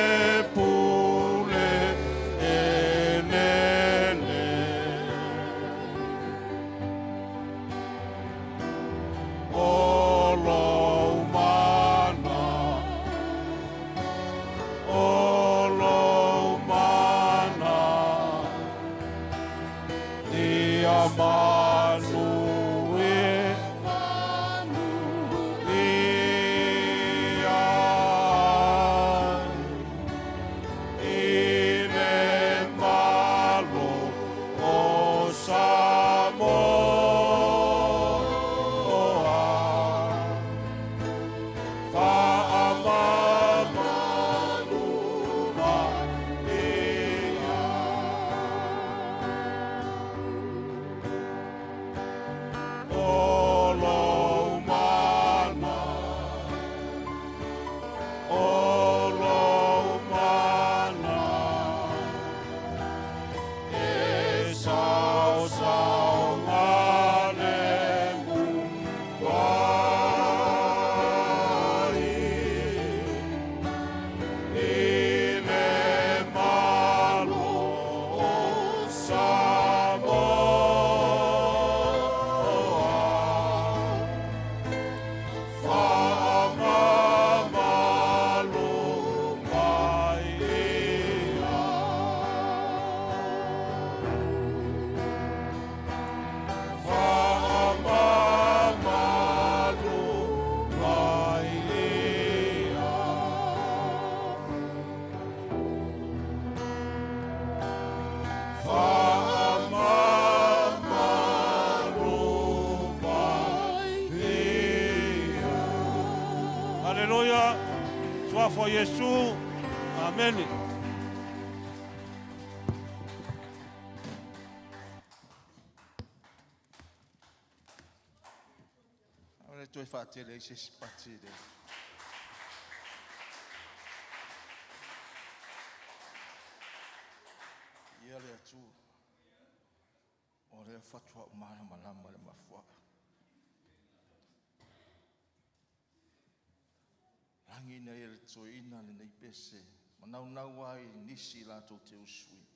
pule elele. O lou mana, o lou mana, ia manu e ia i le malo o Samoa. Faamamalu mai ia. alofa o Iesu. Amene. O le toe faatele ai se isi pati i le Ia le Atua. O lea faatoa ou malamalama i le mafuaaga. Lagi na ia le toeaina lenei pese, ma naunau ai nisi latou te usui.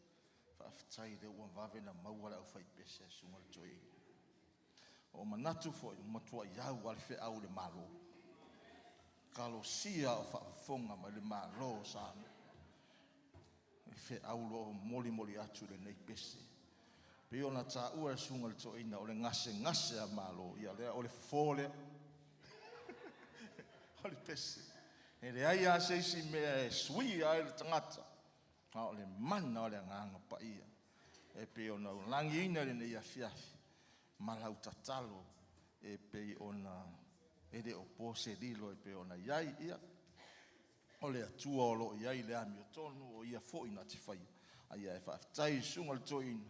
Faafetai lea ua vave na maua le aufaipese a susuga i le toeaina. O manatu foi, ua matuai au a le feau i le Malo. Talosia o faafofoga mai le Malo o Samoa. E feau lo o molimoli atu i lenei pese. Pei ona taua e le susuga i le toeaina o le gasegase a Malo, ia lea o le fofo lea. O le pese. E leai lava se isi mea e suia ai le tagata, a o le mana o le agaga paia. E pei ona ou lagiina i lenei afiafi, ma lau tatalo e pei ona e le o po se lilo e pei ona i ai. Ia, o le Atua o lo o i ai le amiotonu, o Ia foi na te faia. Ae faafetai i le susuga i le toeaina,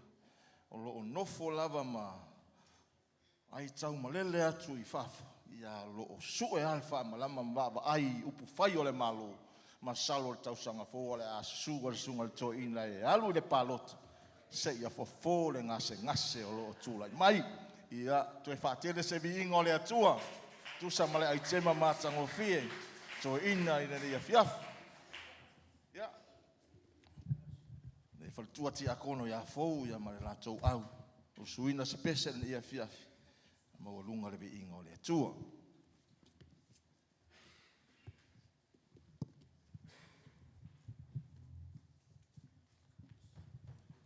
o lo o nofo lava ma ai taumalele atu i fafo, ia o lo o sue lava le faamalama ma vaavaai i upufai o le Malo. Masalo o le tausaga fou o le a susu le susuga i le toeaina e alu i le palota seia fofo le gasegase o lo o tulai mai. Ia, toe faatele se viiga o le Atua, tusa ma le aitema matagofie toeaina i lenei afiafi. Ia, le faletua tiakono ia Fou ia ma le latou au, usuina se pese i lenei afiafi, maualuga le viiga o le Atua.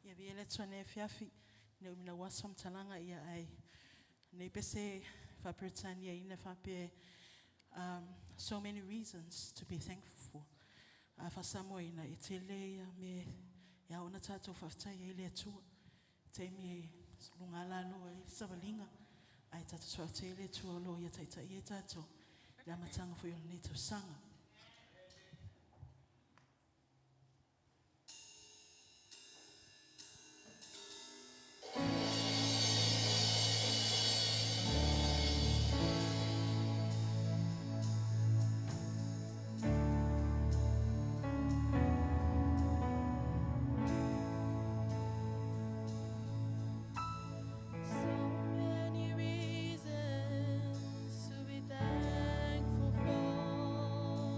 Ia via le Atua nei afiafi, ne umi lau aso matalaga ia ai. Nei pese fa-Peretania ina faapea so many reasons to be thankful for. A fa-Samoa ina e tele ia me e ao ona tatou faafetai ai le Atua. Taimi e luga lalo ai savaliga, ai tatou faafetai ai le Atua o lo o ia taitai ai tatou le amataga foi o lenei tausaga. So many reasons to be thankful for.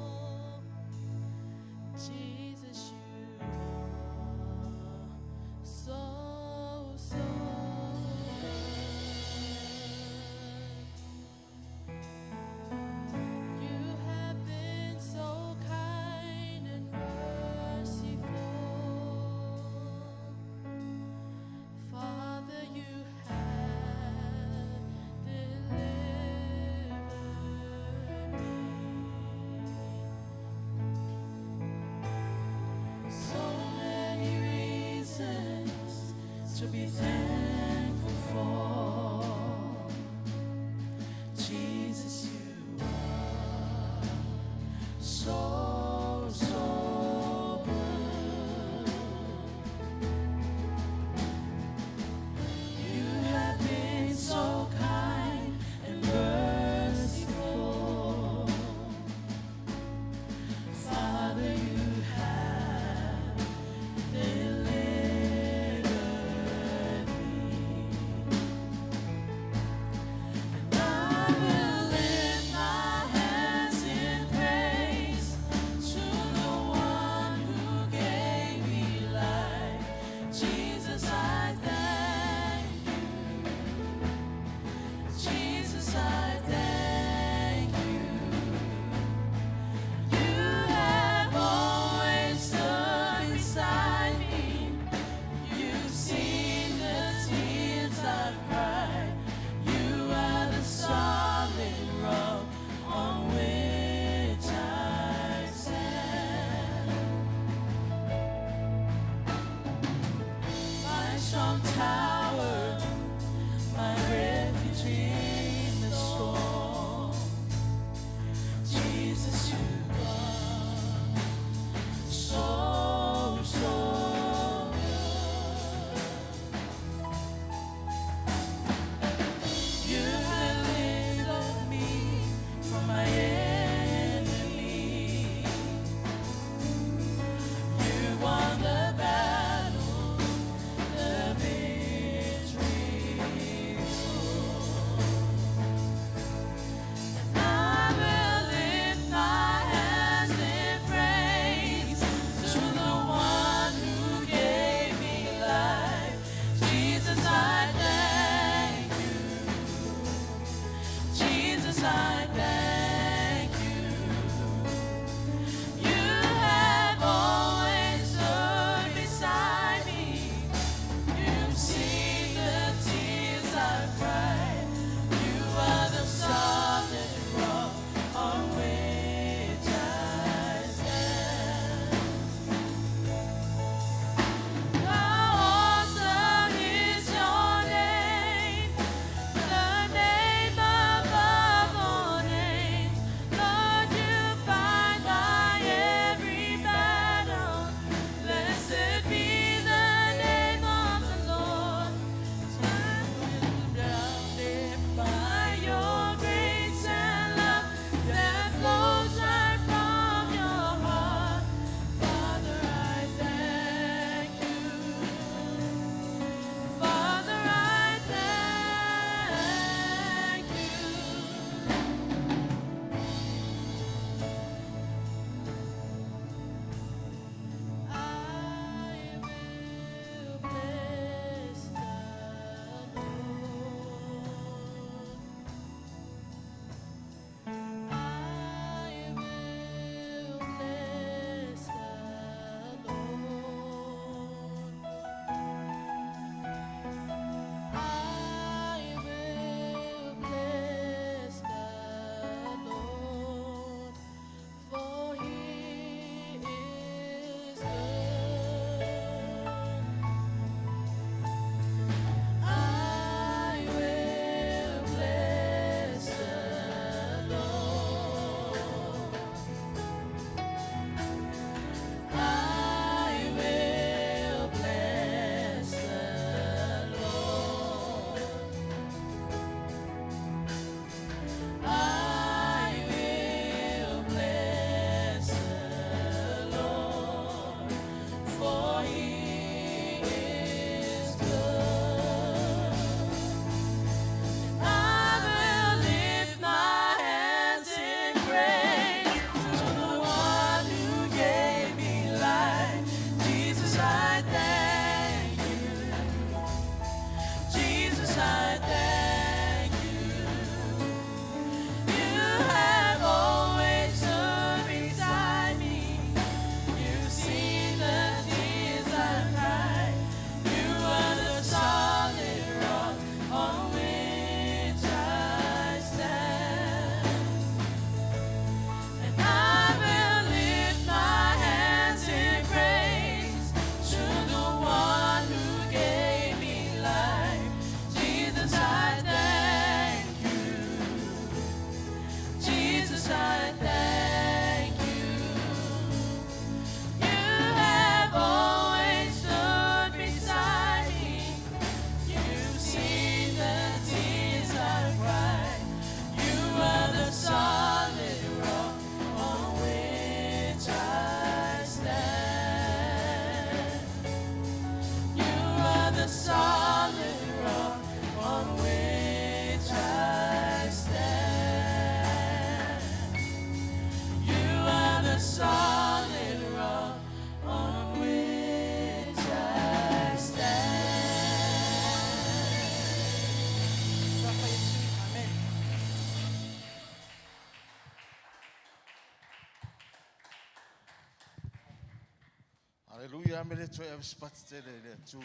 Haleluia, ame le toe ave se tele i le Atua.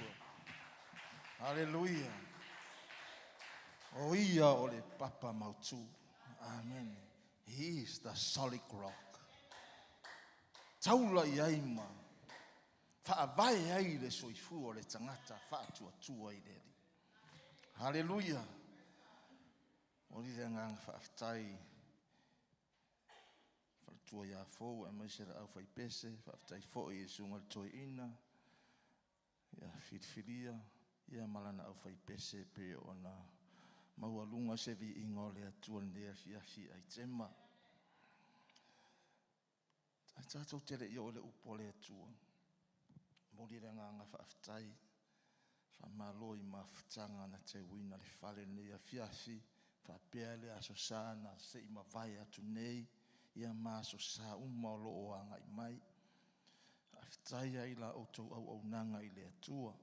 Haleluia. O ia o le papa mautu. Amen. He is the solid rock. Taula i ai ma faavae ai le soifua o le tagata faatuatua i le Alii. Haleluia. Momoli le agaga faafetai faletua ia Fou aemaise le aufaipese, faafetai foi i le susuga i le Toeaina ia filifilia ia ma lana aufaipese pei ona maualuga se viiga o le Atua i lenei afiafi aitema. Ae tatou te le i oo i le upu a le Atua, momoli le agaga faafetai, faamalo i mafutaga na teuina le fale i lenei afiafi, faapea le Aso Sa na se i mavae atu nei, ia ma Aso Sa uma o lo o agai mai. Faafetai ai i la outou auaunaga i le Atua.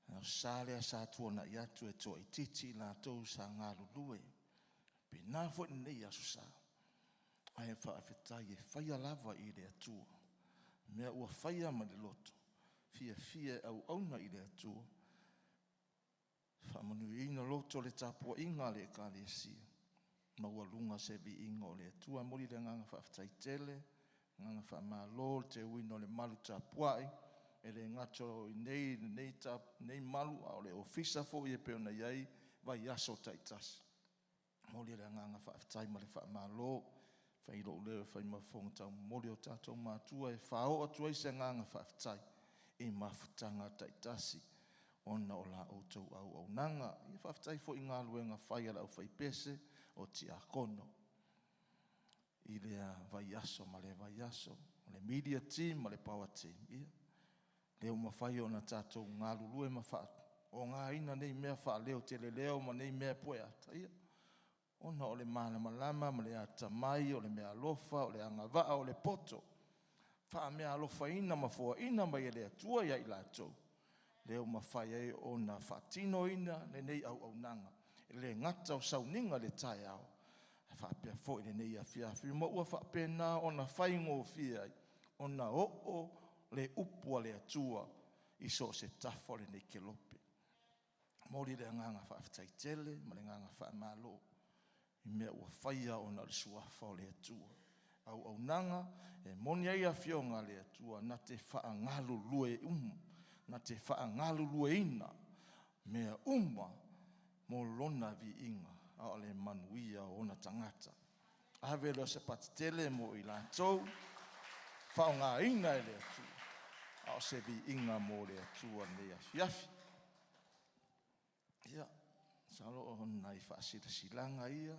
O sa lea sa tuanai atu e toaitiiti i latou sa galulue. Pena foi lenei Aso Sa. Ae faafetai e faia lava i le Atua. Mea ua faia ma le loto, fiafia e auauna i le Atua, faamanuiaina loto le tapuaiga a le Ekalesia, maualuga se viiga o le Atua. E momoli le agaga faafetai tele, agaga faamalo le teuina o le malu tapuai, e le gata o i inei lenei malu, a o le ofisa foi e pei ona i ai vaiaso taitasi. Momoli le agaga faafetai ma le faamalo. E fai lou leo e fai ma fofoga taumomoli o tatou matua e faaoo atu ai se agaga faafetai i mafutaga taitasi ona o la outou auaunaga. Ia faafetai foi i galuega fai a le aufaipese o tiakono i lea vaiaso ma lea vaiaso, o le media team ma le power team. Ia, lea ua mafai ona tatou galulue ma faaaogaina nei mea faaleoteleleo ma nei mea pueata, ia, ona o le malamalama ma le atamai, o le meaalofa, o le agavaa, o le poto, faameaalofaina ma foaina mai e le Atua ia i latou, lea ua mafai ai ona faatinoina lenei auaunaga, e le gata o sauniga i le taeao, ae faapea foi lenei afiafi, ma ua faapena ona faigofie ai ona oo le upu a le Atua i so o se tafa o lenei kelope. Momoli le agaga faafetai tele ma le agaga faamalo i mea ua faia ona o le suafa o le Atua. Auaunaga e moni ai afioga a le Atua na te faagalulue uma, na te faagalulueina mea uma mo lona viiga, a o le manuia o ona tagata. Ave lea o se patitele mo i latou, faaaogaina e le Atua, a o se viiga mo le Atua lenei afiafi. Ia, masalo o nai faasilasilaga ia,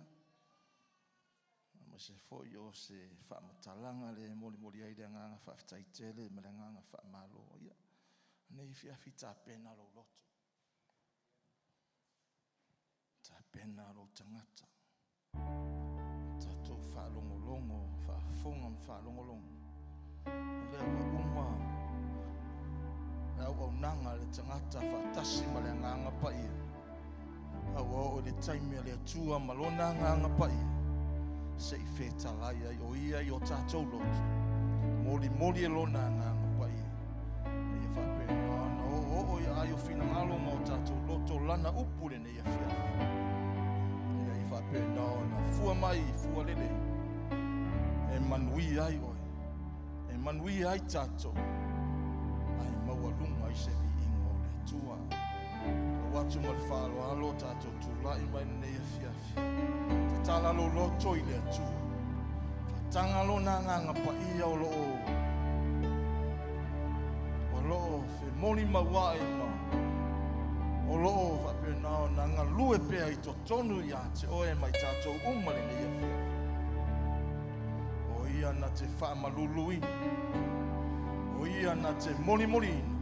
aemaise foi o se faamatalaga lea e molimoli ai le agaga faafetai tele ma le agaga faamalo. Ia, lenei afiafi tapena lou loto, tapena lou tagata, tatou faalogologo, faafofoga ma faalogologo. O lea ua uma le auaunaga a le tagata faatasi ma le agaga paia. A ua oo i le taimi a le Atua ma lona agaga paia, se i fetalai ai o ia i o tatou loto, molimoli e lona agaga paia. Ina ia faapena ona oooo i aai o finagalo ma o tatou loto lana upu lenei afiafi. Ina ia faapena ona fua mai fua lelei, e manuia ai oe, e manuia ai tatou, ae maualuga ai se viiga o le Atua. Lau atu ma le faaaloalo tatou tulai mai lenei afiafi. Tatala lou loto i le Atua. Faataga lona agaga paia o loo femoli mauae ma o loo faapena ona galue pea i totonu ia te oe ma i tatou uma lenei afiafi. O ia na te faamaluluina, o ia na te molimoliina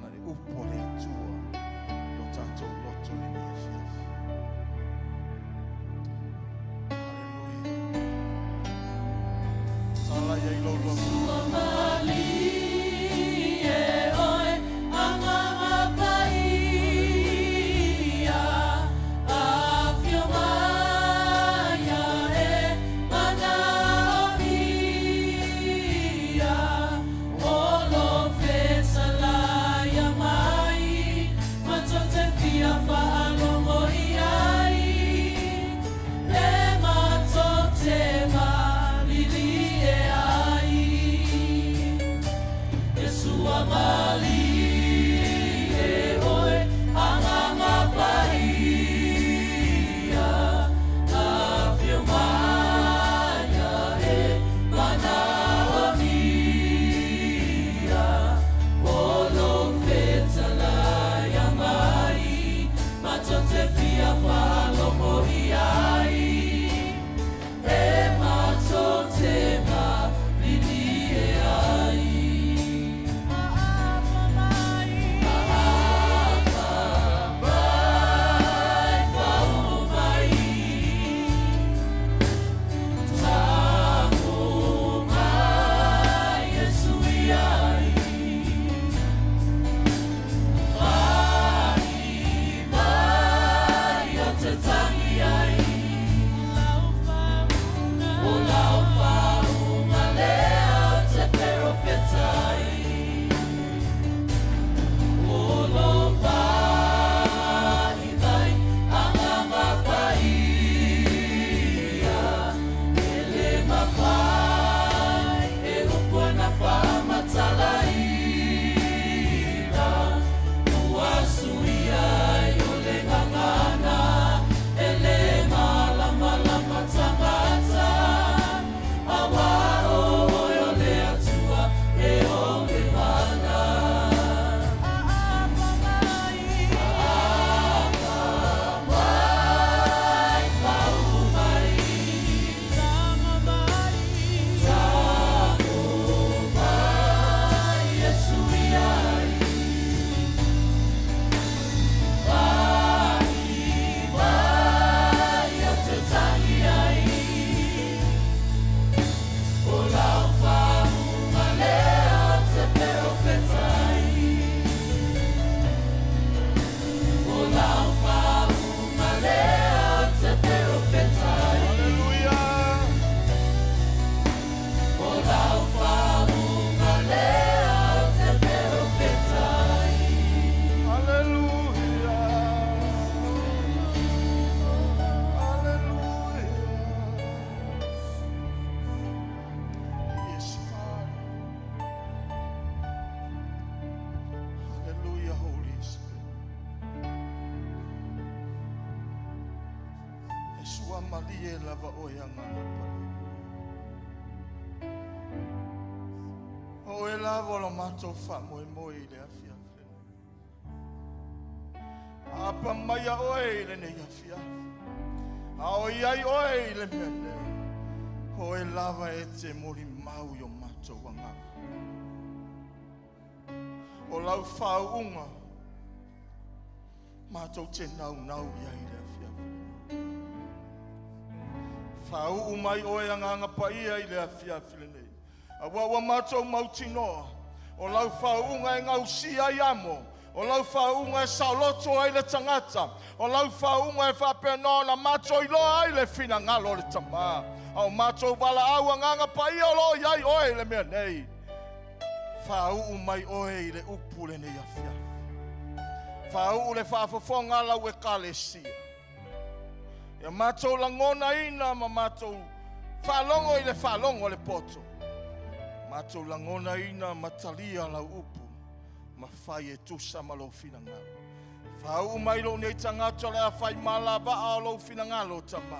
na le upu a le Atua i o tatou loto lenei afiafi. Haleluia. Tala ia i lou loto. Sua malie oe, agaga paia, afio mai e manaomia. malie lava oe Agaga Paia. O oe lava o lo matou faamoemoe i le afiafi lenei. Apa maia oe i lenei afiafi. A o i ai oe i le mea nei, o oe lava e te molimau i o matou agaga. O lau faauuga, matou te naunau i ai i le afiafi lenei. Faauu mai oe Agaga Paia i le afiafi lenei. Aua ua matou mautinoa, o lau faauuga e gausia ai amo, o lau faauuga e saoloto ai le tagata, o lau faauuga e faapena ona matou iloa ai le finagalo o le Tama. A o matou valaau Agaga Paia o lo o i ai oe i le mea nei. Faauu mai oe i le upu lenei afiafi. Faauu le faafofoga a lau Ekalesia. Ia matou lagonaina ma matou faalogo i le faalogo a le poto. Matou lagonaina ma talia lau upu ma fai e tusa ma lou finagalo. Faauu mai lou nei tagata o le a fai malavaa o lou finagalo, Tama.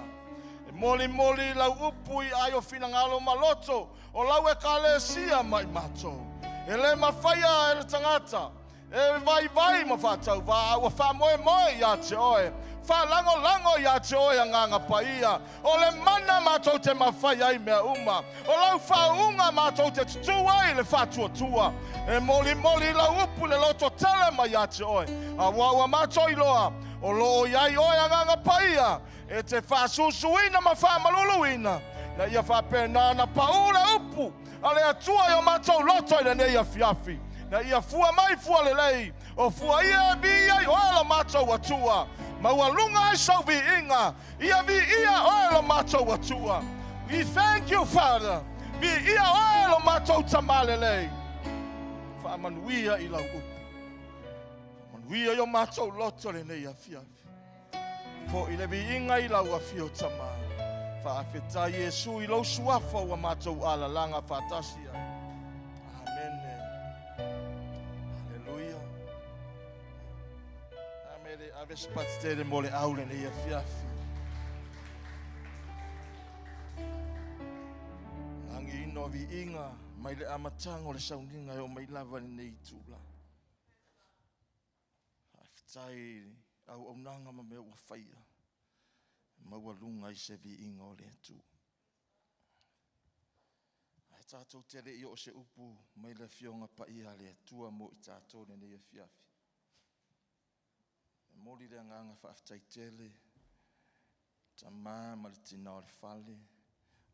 E molimoli lau upu i ai o finagalo ma loto o lau Ekalesia ma i matou. E le mafaia e le tagata e vaivai ma faatauvā, a ua faamoemoe ia te oe, faalagolago ia te oe Agaga Paia. O le mana matou te mafai ai mea uma, o lau faauuga matou te tutū ai i le faatuatua, e molimoli lau upu i le loto tele mai ia te oe, aua ua matou iloa o lo o i ai oe Agaga Paia e te faasusuina ma faamaluluina, ina ia faapena ona paū le upu a le Atua i o matou loto i lenei afiafi, na ia fua mai fua lelei, o fua ia e viia ai oe lo matou Atua, maualuga ai sou viiga, ia viia oe lo matou Atua. We thank you, Father. Viia oe lo matou Tamā lelei. Faamanuia i lau upu. Faamanuia i o matou loto lenei afiafi. Foi le viiga i lau afio Tama. Faafetai Iesu i lou suafa ua matou alalaga faatasi ai. Amene. Haleluia. Amene. Ave se patitele mo le au lenei afiafi. Lagiina o viiga mai le amataga o le sauniga e oo mai lava i lenei itula. Faafetai i le auaunaga ma mea ua faia, e maualuga ai se viiga o le Atua. Ae tatou te le i oo se upu mai le Afioga Paia a le Atua mo i tatou lenei afiafi. E momoli le agaga faafetai tele, tama ma le tina o le fale,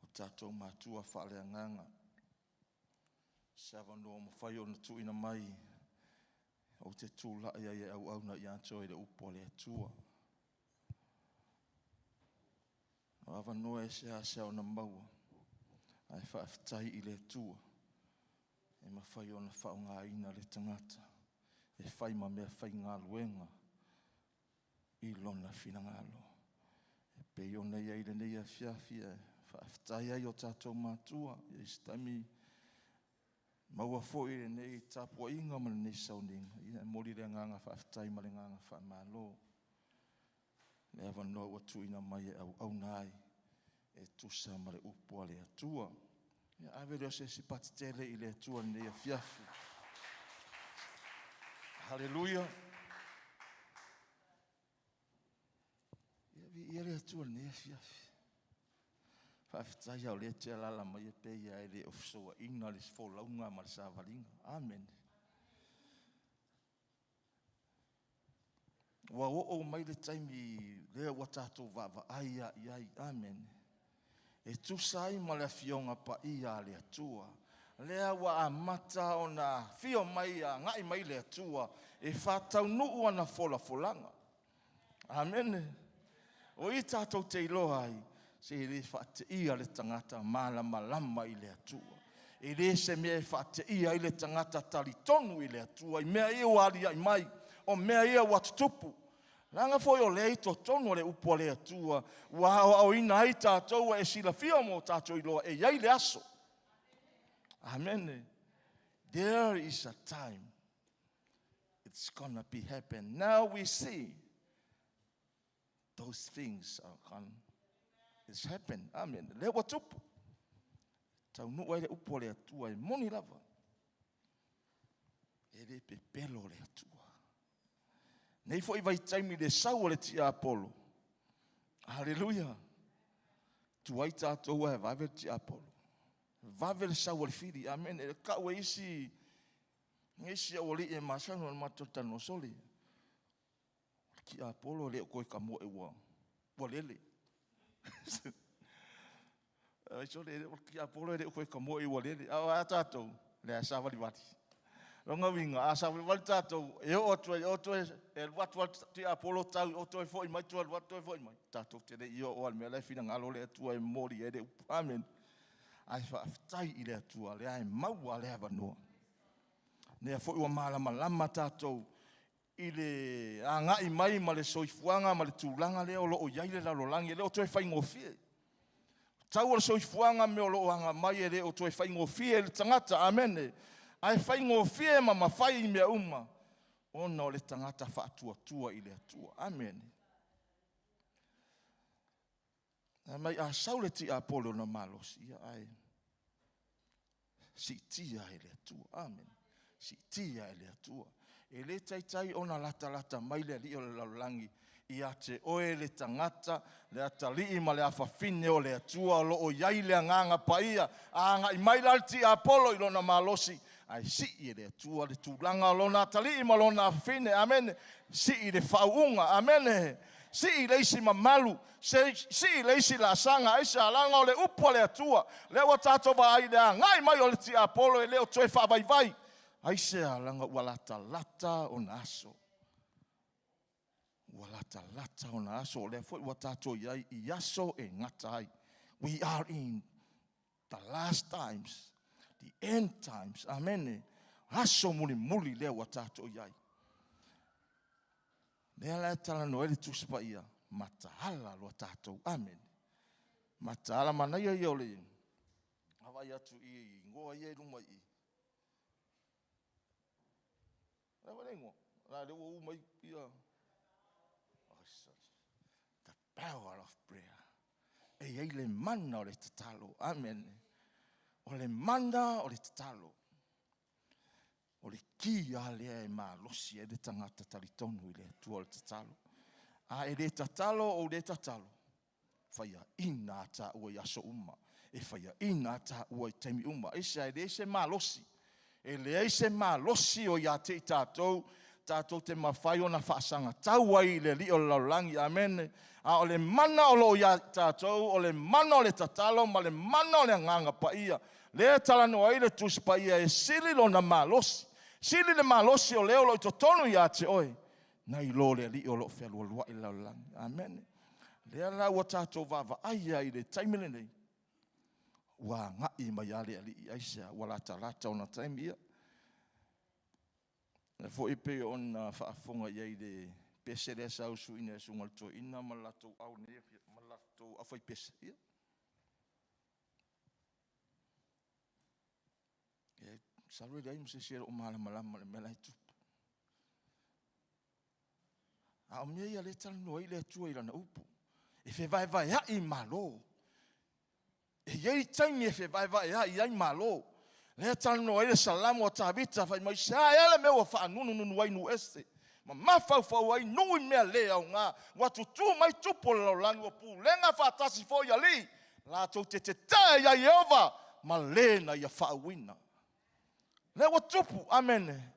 o tatou matua faaleagaga, se avanoa ua mafai ona tuuina mai ou te tulai ai e auauna ia te oe i le upu a le Atua. O avanoa e seasea ona maua, ae faafetai i le Atua e mafai ona faaaogaina le tagata e fai ma mea faigaluega i lona finagalo. E pei ona i ai lenei afiafi e faafetai ai o tatou matua, i se taimi maua foi lenei tapuaiga ma lenei sauniga, ia e momoli le agaga faafetai ma le agaga faamalo. Le avanoa ua tuuina mai e auauna ai e tusa ma le upu a le Atua. Ia ave lea o se isi patitele i le Atua i lenei afiafi. Haleluia. Ia viia le Atua i lenei afiafi. Faafetai lava o lea e te alaala mai e pei lava e le o fesouaina le folauga ma le savaliga. Amene. Ua oo mai le taimi lea ua tatou vaavaai lava i ai. Amene. E tusa ai ma le Afioga Paia a le Atua, lea ua amata ona afio mai agai mai le Atua e faataunuu ana folafolaga. Amene. O i tatou te iloa ai, se e le faateia le tagata malamalama i le Atua. E le se mea e faateia ai le tagata talitonu i le Atua i mea ia ua aliae mai, o mea ia ua tutupu. Leaga foi o lea i totonu o le upu a le Atua ua aoaoina ai tatou e silafia ma o tatou iloa e i ai le aso. Amene. There is a time. It's gonna be happen. Now we see those things are gone. It's happened. Amen. Lea ua tupu. Taunuu ai le upu a le Atua e moni lava. E le pepelo le Atua. Nei foi vaitaimi le sau o le tiapolo. Haleluia. Tuai tatou ae vave le tiapolo. Vave le sau o le fili. Amen. E kau e isi isi aualii e masani ona matou talanoa sole. O le tiapolo e le o toe tamoe ua ua lele. Ai sole o le tiapolo e le o toe tamoe ua lele. A o a tatou, lea savalivali. Lona uiga, a savalivali tatou, e oo atu ai o toe e alu atu lava le tiapolo tau o toe foi mai, toe alu atu toe foi mai. Tatou te le i oo lava i le mea la e finagalo le Atua e momoli ai le upu. Amen. Ae faafetai i le Atua lea e maua le avanoa. Lea foi ua malamalama tatou i le agai mai ma le soifuaga ma le tulaga lea o lo o i ai le lalolagi, e le o toe faigofie. Tau o le soifuaga me o lo o aga mai e le o toe faigofie i le tagata. Amene. Ae faigofie ma mafai i mea uma ona o le tagata faatuatua i le Atua. Amene. Fai mai a sau le tiapolo na malosi, ia ae siitia e le Atua. Amene. Siitia e le Atua. E le taitai ona latalata mai le alii o le lalolagi ia te oe le tagata, le atalii ma le afafine o le Atua o lo o i ai le agaga paia. A agai mai la le tiapolo i lona malosi, ae sii e le Atua le tulaga o lona atalii ma lona afafine. Amene. Sii le faauuga. Amene. Sii le isi mamalu, sii le isi laasaga, aisea? Leaga o le upu a le Atua, lea ua tatou vaai i le agai mai o le tiapolo e le o toe faavaivai. Aisea? Leaga ua latalata ona aso. Ua latalata ona aso, o lea foi ua tatou i ai i aso e gata ai. We are in the last times, the end times. Amene. Aso mulimuli lea ua tatou i ai. Lea la e talanoa ai le Tusi Paia, mataala loa tatou. Amene. Mataala, manaia ia o le vaavaai atu i igoa ia i luma i i. Le a le igoa? La le ua u mai ia. The power of prayer. E i ai le mana o le tatalo. Amen. O le mana o le tatalo. O le ki lava lea e malosi ai le tagata talitonu i le Atua o le tatalo. A e le tatalo ou le tatalo, faiaina a taua i aso uma. E faiaina a taua i taimi uma. Aisea? E leai se malosi. E leai se malosi o ia te i tatou, tatou te mafai ona faasagatau ai i le Alii o le lalolagi. Amene. A o le mana o lo o ia i tatou, o le mana o le tatalo ma le mana o le Agaga Paia, lea e talanoa ai le Tusi Paia e sili lona malosi. Sili le malosi o lea o lo o i totonu ia te oe, nai lo le Alii o lo o fealualuai i le lalolagi. Amene. Lea la ua tatou vaavaai ai i le taimi lenei, ua agai mai lava le Alii. Aisea? Ua latalata ona taimi ia. Lea foi pei ona faafofoga i ai i le pese lea sa usuina e Susuga i le Toeaina ma le latou au nei ma le latou aufaipese. Ia. E masalo e leai ma se isi e le o malamalama i le mea la e tupu. A o mea ia lea e talanoa ai le Atua i Lana upu. E fevaevaeai Malo. E i ai taimi e fevaevaeai ai Malo. Lea e talanoa ai le Salamo a Tavita, fai mai, se a ea le mea ua faanunununu ai nuu ese, ma mafaufau ai nuu i mea le aoga, ua tutū mai tupu o le lalolagi, ua pulega faatasi foi alii, latou te tetee iā Ieova ma le na ia faauuina. Lea ua tupu, amene.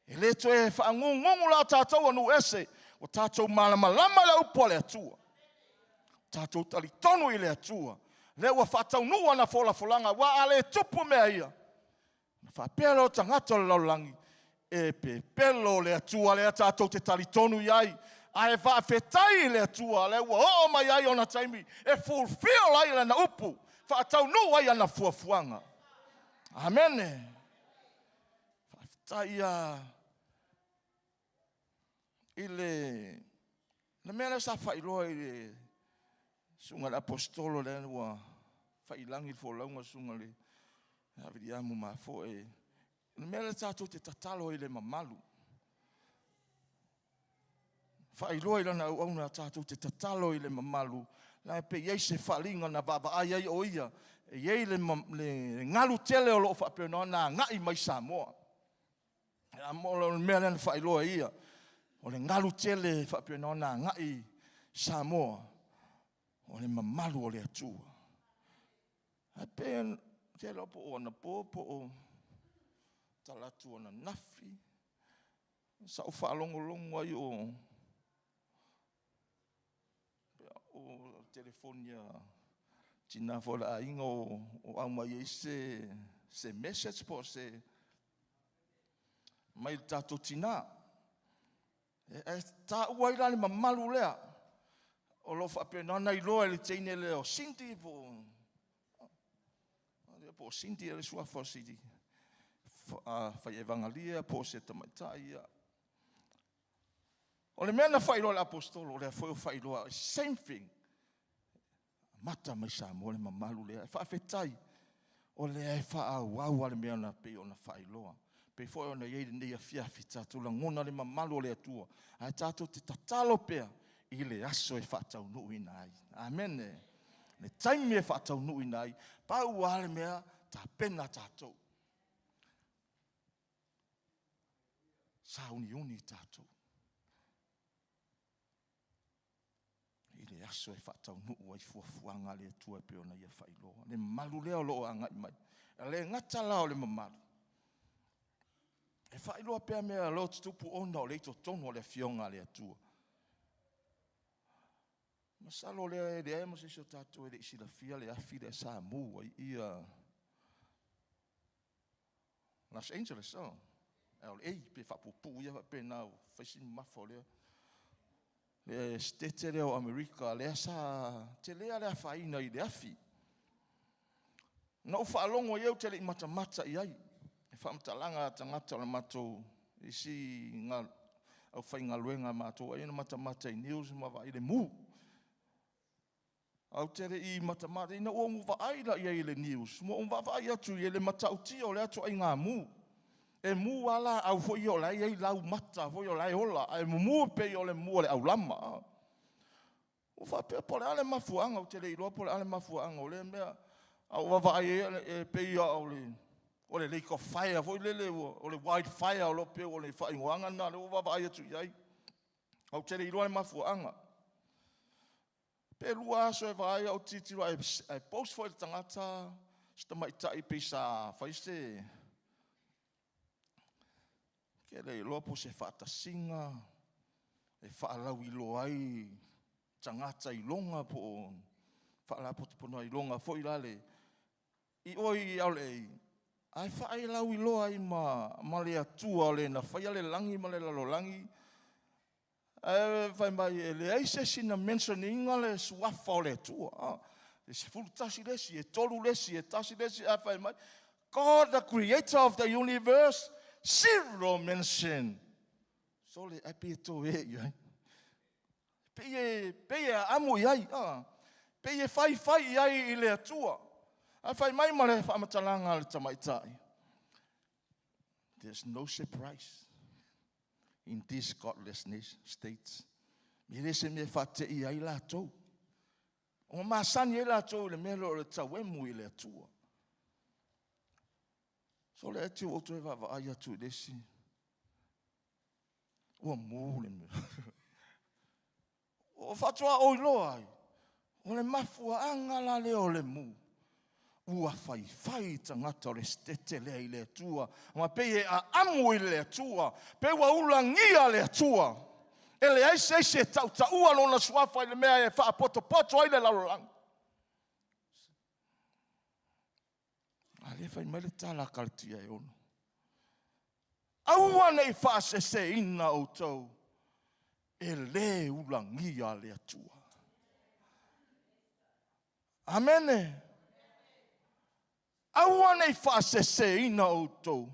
E le toe faagungugu la o tatou o nuu ese, ua tatou malamalama le upu a le Atua. Tatou talitonu i le Atua, lea ua faataunuu ana folafolaga, aua a le tupu mea ia, ona faapea lea o tagata o le lalolagi, e pepelo le Atua lea tatou te talitonu i ai, ae faafetai i le Atua lea ua oo mai ai ona taimi e fulfill ai lana upu, faataunuu ai ana fuafuaga. Amene. Faafetai ia i le le mea lea sa faailoa i le susuga i le aposetolo lea ua faiilagi le folauga susuga i le Viliamu Mafoe. Le mea lea tatou te tatalo ai i le mamalu, faailoa i lana auauna tatou te tatalo i le mamalu. La pe i ai se faaaliga na vaavaai ai o ia, e i ai le, le galu tele o loo faapena ona agai mai Samoa. O le mea lea na faailoa e ia, o le galu tele e faapena ona agai Samoa, o le mamalu o le Atua. Ae pe te iloa po o anapo po o talaatu ananafi, sa ou faalogologo ai o telefoni a tina foi o le aiga o aumai ai se message po o se mai le tatou tina. E taua ai la le mamalu lea o lo o faapena ona iloa e le teine lea o Cindy po o Cindy le suafa o Cindy fai evagalia po o se tamaitai ia. O le mea na faailoa e le aposetolo, o lea foi ua faailoa, same thing. Mata mai Samoa le mamalu lea. E faafetai o lea e faaauau le mea na pei ona faailoa. Pei foi ona i ai lenei afiafi, tatou lagona le mamalu o le Atua, ae tatou te tatalo pea i le aso e faataunuuina ai. Amene. Le taimi e faataunuuina ai, pau lava le mea, tapena tatou. Sauniuni tatou i le aso e faataunuu ai fuafuaga a le Atua e pei ona ia faailoa. Le mamalu lea o lo o agai mai. E le gata la o le mamalu, e faailoa pea mea o lo o tutupu ona o le i totonu o le afioga a le Atua. Masalo lea e leai ma se isi o tatou e le i silafia le afi lea sa mu ai ia Los Angeles, oh, LA, pe faapuupuu ia faapena, ua fai si mamafa o lea le state lea o Amerika, lea sa telea le afaina i le afi. Na ou faalogo i ai, ou te le i matamata i ai, e faamatalaga a tagata o le matou isi aufaigaluega a matou ai na matamata i news ma vaai le mu. Ae ou te le i matamata ina ua ou vaai la i ai i le news, ua ou vaavaai atu i le matautia o lea ituaiga mu. E mu lava laau foi ia o la e i ai laumata foi o la e ola, ae mumu pei o le mu a le aulama. Ua faapea po o le a le mafuaaga, ou te le iloa po o le a le mafuaaga o lea mea. A ou vaavaai i ai e pei lava o le lake of fire foi lele, o le wildfire o lo o pei o le faaigoaga lena o lea ua vaavaai atu i ai. Ae ou te le iloa le mafuaaga. Pe 2 aso e vaai au tilotilo ae post foi le tagata se tamaitai pei sa fai se ke le iloa po o se faatasiga e faalauiloa ai tagata iloga po o faalapotopotoga iloga foi la le i o i LA, ae faalauiloa ai ma le Atua o le na faia le lagi ma le lalolagi. Ae fai mai e leai se isi na mention ina le suafa o le Atua. E 11 le isi, e 3 le isi, e 1 le isi, ae fai mai God the creator of the universe, zero mention. Sole, ae pei e toe i ai. Pei e aamu i ai. Pei e faifai i ai i le Atua. Ae fai mai ma le faamatalaga a le tamaitai, there's no surprise in this godless states. E le se mea faatei ai latou. Ua masani ai latou i le mea lea o le tauemu i le Atua. So le ati ua ou toe vaavaai atu i le isi, ua mu le mea. Ua faatoa ou iloa ai, o le mafuaaga la lea o le mu, ua faifai tagata o le state lea i le Atua, ma pei e aamu i le Atua, pe ua ulagia le Atua. E leai se isi e tautaua lona suafa i le mea e faapotopoto ai le lalolagi. A lea fai mai le tala a Kalatia e 6. Aua ne i faaseseina outou, e le ulagia le Atua. Amene. Aua ne i faaseseina outou.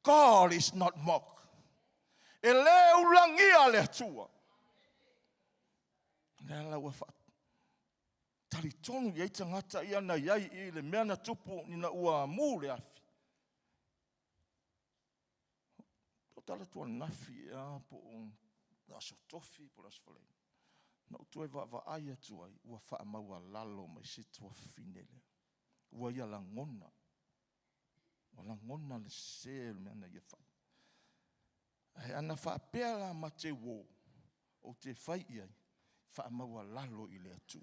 God is not mocked. E le ulagia le Atua. Lea la ua faatalitonu i ai tagata ia na i ai i le mea na tupu ina ua mu le afi. O tala tu ananafi ea po o le aso tofi po o le aso Faraile. Na ou toe vaavaai atu ai, ua faamaualalo mai si tuafafine lea. Ua ia lagona, ua lagona le sese o le mea na ia fai. Ae ana faapea la ma te uō, ou te fai i ai, faamaualalo i le Atua.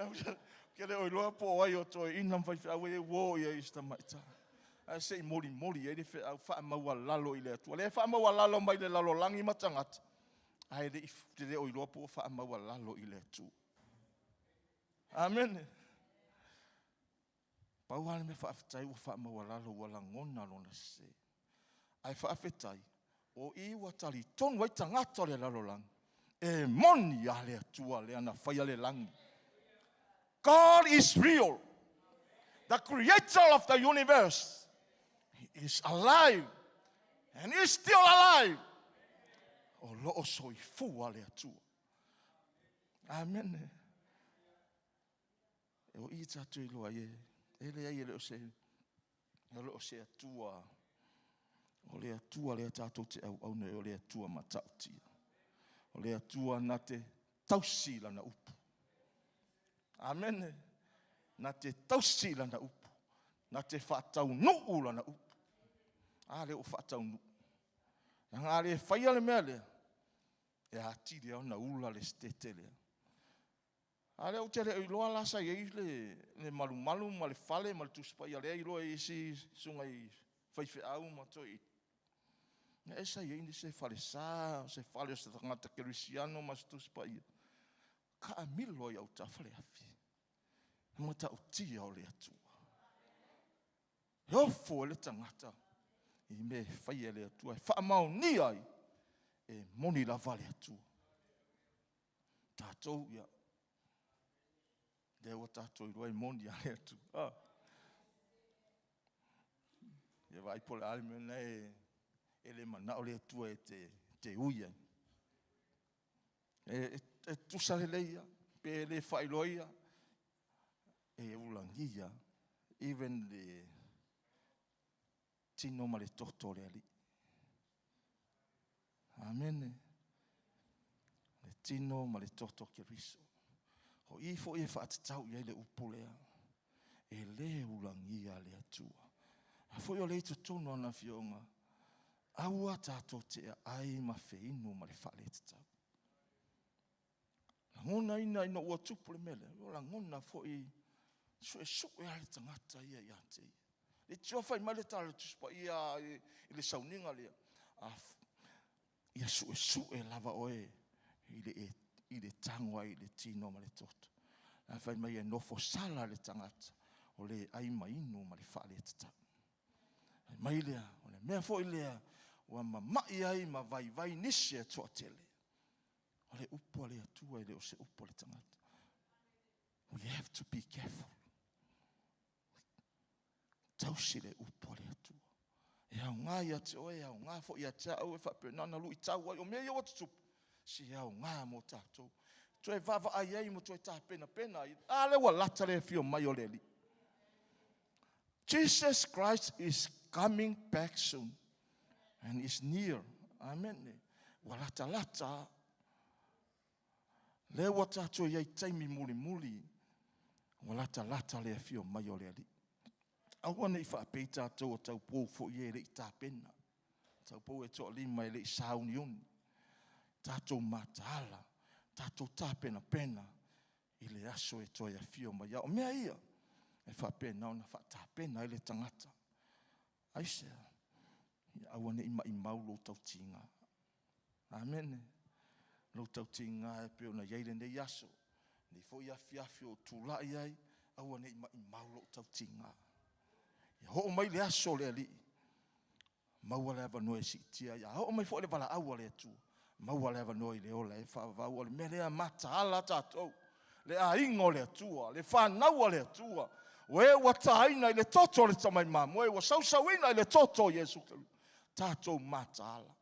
Ou te le o iloa po o ai o toeaiina ma faifeau e uō i ai i si tamaitai. Ae se i molimoli ai le feau faamaualalo i le Atua. O lea e faamaualalo mai le lalolagi ma tagata, ae le i, te le o iloa po ua faamaualalo i le Atua. Amene. Pau lava le mea faafetai ua faamaualalo ua lagona lona sese. Ae faafetai, o i ua talitonu ai tagata o le lalolagi, e moni lava le Atua lea na faia le lagi. God is real. The creator of the universe. He is alive and is still alive. O lo o soifua le Atua. Amene. E o i tatou iloa ai e leai e le o se e le o se Atua o le Atua lea tatou te auauna ai, o le Atua matautia. O le Atua na te tausi lana upu. Amene. Na te tausi lana upu. Na te faataunuu lana upu. A lea ua faataunuu. Leaga a le faia le mea lea, e atili ai ona ula le setete lea. A lea ou te le o iloa la sa i ai le malumalu ma le fale ma le Tusi Paia lea e iloa e isi susuga i faifeau ma toeaiina. Ia sa i ai se falesa, o se fale o se tagata kerisiano ma se Tusi Paia. Taamilo ai autafa le afi. E matautia o le Atua. E ofo ai le tagata i mea e faia e le Atua. E faamaonia ai, e moni lava le Atua. Tatou, ia, lea ua tatou iloa e moni lava le Atua. Ah. Ia vaai po o le a le mea lena e le manao le Atua e te ui ai. E tutusa lelei lava, pe le faailoa ia, e ulagia even le tino ma le toto o le Alii. Amene. Le tino ma le toto o Keriso. O i foi e faatatau i ai le upu lea, e le ulagia le Atua. A foi o lea i totonu o Lana Afioga, aua tatou te aai ma feinu ma le faaletatau. Lagona ina ua tupu le mea lea, ua lagona foi suesue lava le tagata ia ia te ia. Leitioa fai mai le tala a le Tusi Paia i le sauniga lea, ia suesue lava oe i le tago ai i le tino ma le toto. Ae fai mai e nofo sala le tagata o le ai ma inu ma le faaletatau. Fai mai lea, o le mea foi lea ua mamai ai ma vaivai nisi e toatele. O le upu a le Atua e le o se upu a le tagata. We have to be careful. Tausi le upu a le Atua. E aoga ia te oe, e aoga foi ia te au e faapena ona luitau ai. O mea ia ua tutupu, se aoga mo tatou. Toe vaavaai ai ma toe tapenapena ai. A lea ua lata le afio mai o le Alii. Jesus Christ is coming back soon and is near. Amen. Ua latalata. Lea ua tatou i ai taimi mulimuli. Ua latalata le afio mai o le Alii. Aua ne i faapei tatou o taupou foi e le i tapena. Taupou e toalima e le i sauniuni. Tatou mataala, tatou tapenapena i le aso e toe afio mai ai. O mea ia e faapena ona faatapena ai le tagata. Aisea? Ia aua ne i maimau lou tautiga. Amene. Lou tautiga e pei ona i ai lenei aso, lenei foi afiafi o tulai ai, aua ne i maimau lou tautiga. Ia oo mai le aso o le Alii, maua le avanoa e siitia ai. A oo mai foi le valaau a le Atua, maua le avanoa i le ola e faavavau. O le mea lea, mataala tatou, le aiga o le Atua, le fanau a le Atua, o e ua taina i le toto o le tamai mamoe, ua sausauina i le toto o Iesu Keriso. Tatou mataala,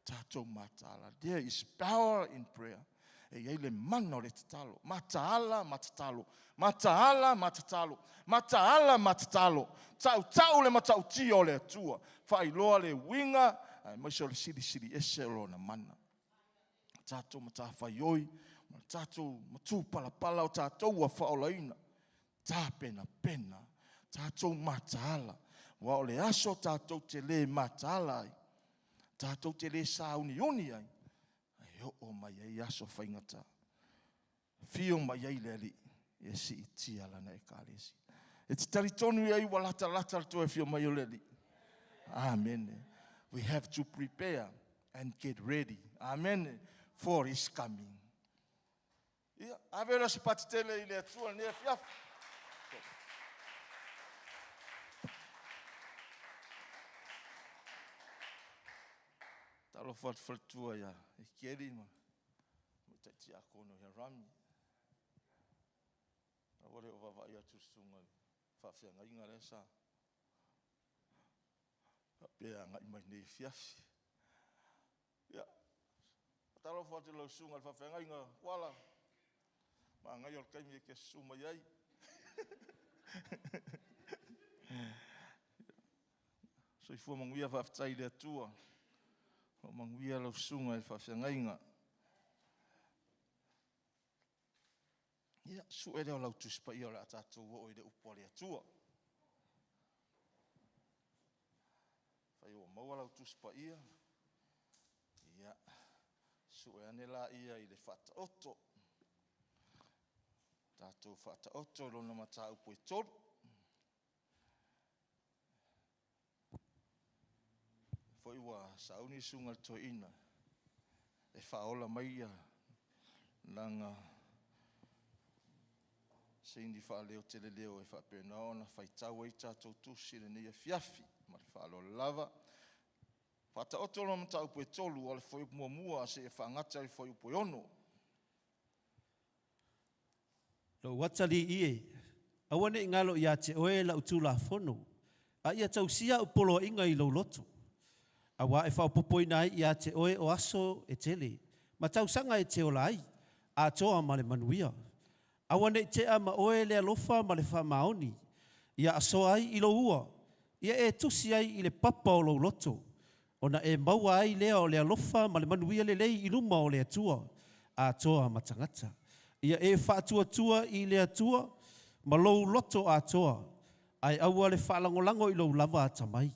tatou mataala. There is power in prayer. E i ai le mana o le tatalo. Mataala, matatalo. Mataala, matatalo. Mataala, matatalo. Tautau le matautia o le Atua. Faailoa le uiga, aemaise o le silisili ese o lona mana. tatou matafaioi ma le tatou matupalapala o tatou ua faaolaina. Tapenapena, tatou mataala, aua o le aso tatou te le mataala ai, tatou te le sauniuni ai, e oo mai ai aso faigata. Afio mai ai le Alii e siitia Lana Ekalesia. E te talitonu i ai ua latalata le toe afio mai o le Alii. Amene. We have to prepare and get ready. Amene. For his coming. Ia, ave lea o se pati tele i le Atua i lenei afiafi. Talofa atu faletua ia Ekeli ma tamaitai tiakono ia Rami. Aua le o vaavaai atu i le susuga i le faafeagaiga lea sa faapea e agai mai nei afiafi. Ia, faatalofa atu i lau susuga i le faafeagaiga Kuala, manaia o le taimi e te susu mai ai. Soifua manuia, faafetai i le Atua. O manuia lau susuga i le faafeagaiga. Ia, sue lea o lau Tusi Paia o le a tatou oo i le upu a le Atua. Fai ua maua lau Tusi Paia, ia, sue ane laia i le Faataoto. Tatou Faataoto i lona mataupu e 3. Foi ua sauni le susuga i le toeaina e faaola mai ia lana saini faaleoteleleo e faapena ona faitau ai tatou tusi i lenei afiafi. Ma le faaaloalo lava. Faataoto lona mataupu e 3, o le fuaiupu muamua seia faagata i le fuaiupu e 6. Lou atalii e, aua ne i galo ia te oe lau Tulafono, a ia tausia au poloaiga i lou loto, auā e faaopoopoina ai ia te oe o aso e tele, ma tausaga e te ola ai, atoa ma le manuia. Aua ne i tea ma oe le alofa ma le faamaoni, ia asoa ai i lou ua, ia e tusi ai i le papa o lou loto, ona e maua ai lea o le alofa ma le manuia lelei i luma o le Atua, atoa ma tagata. Ia e faatuatua i le Atua ma lou loto atoa, ae aua le faalagolago i lou lava atamai.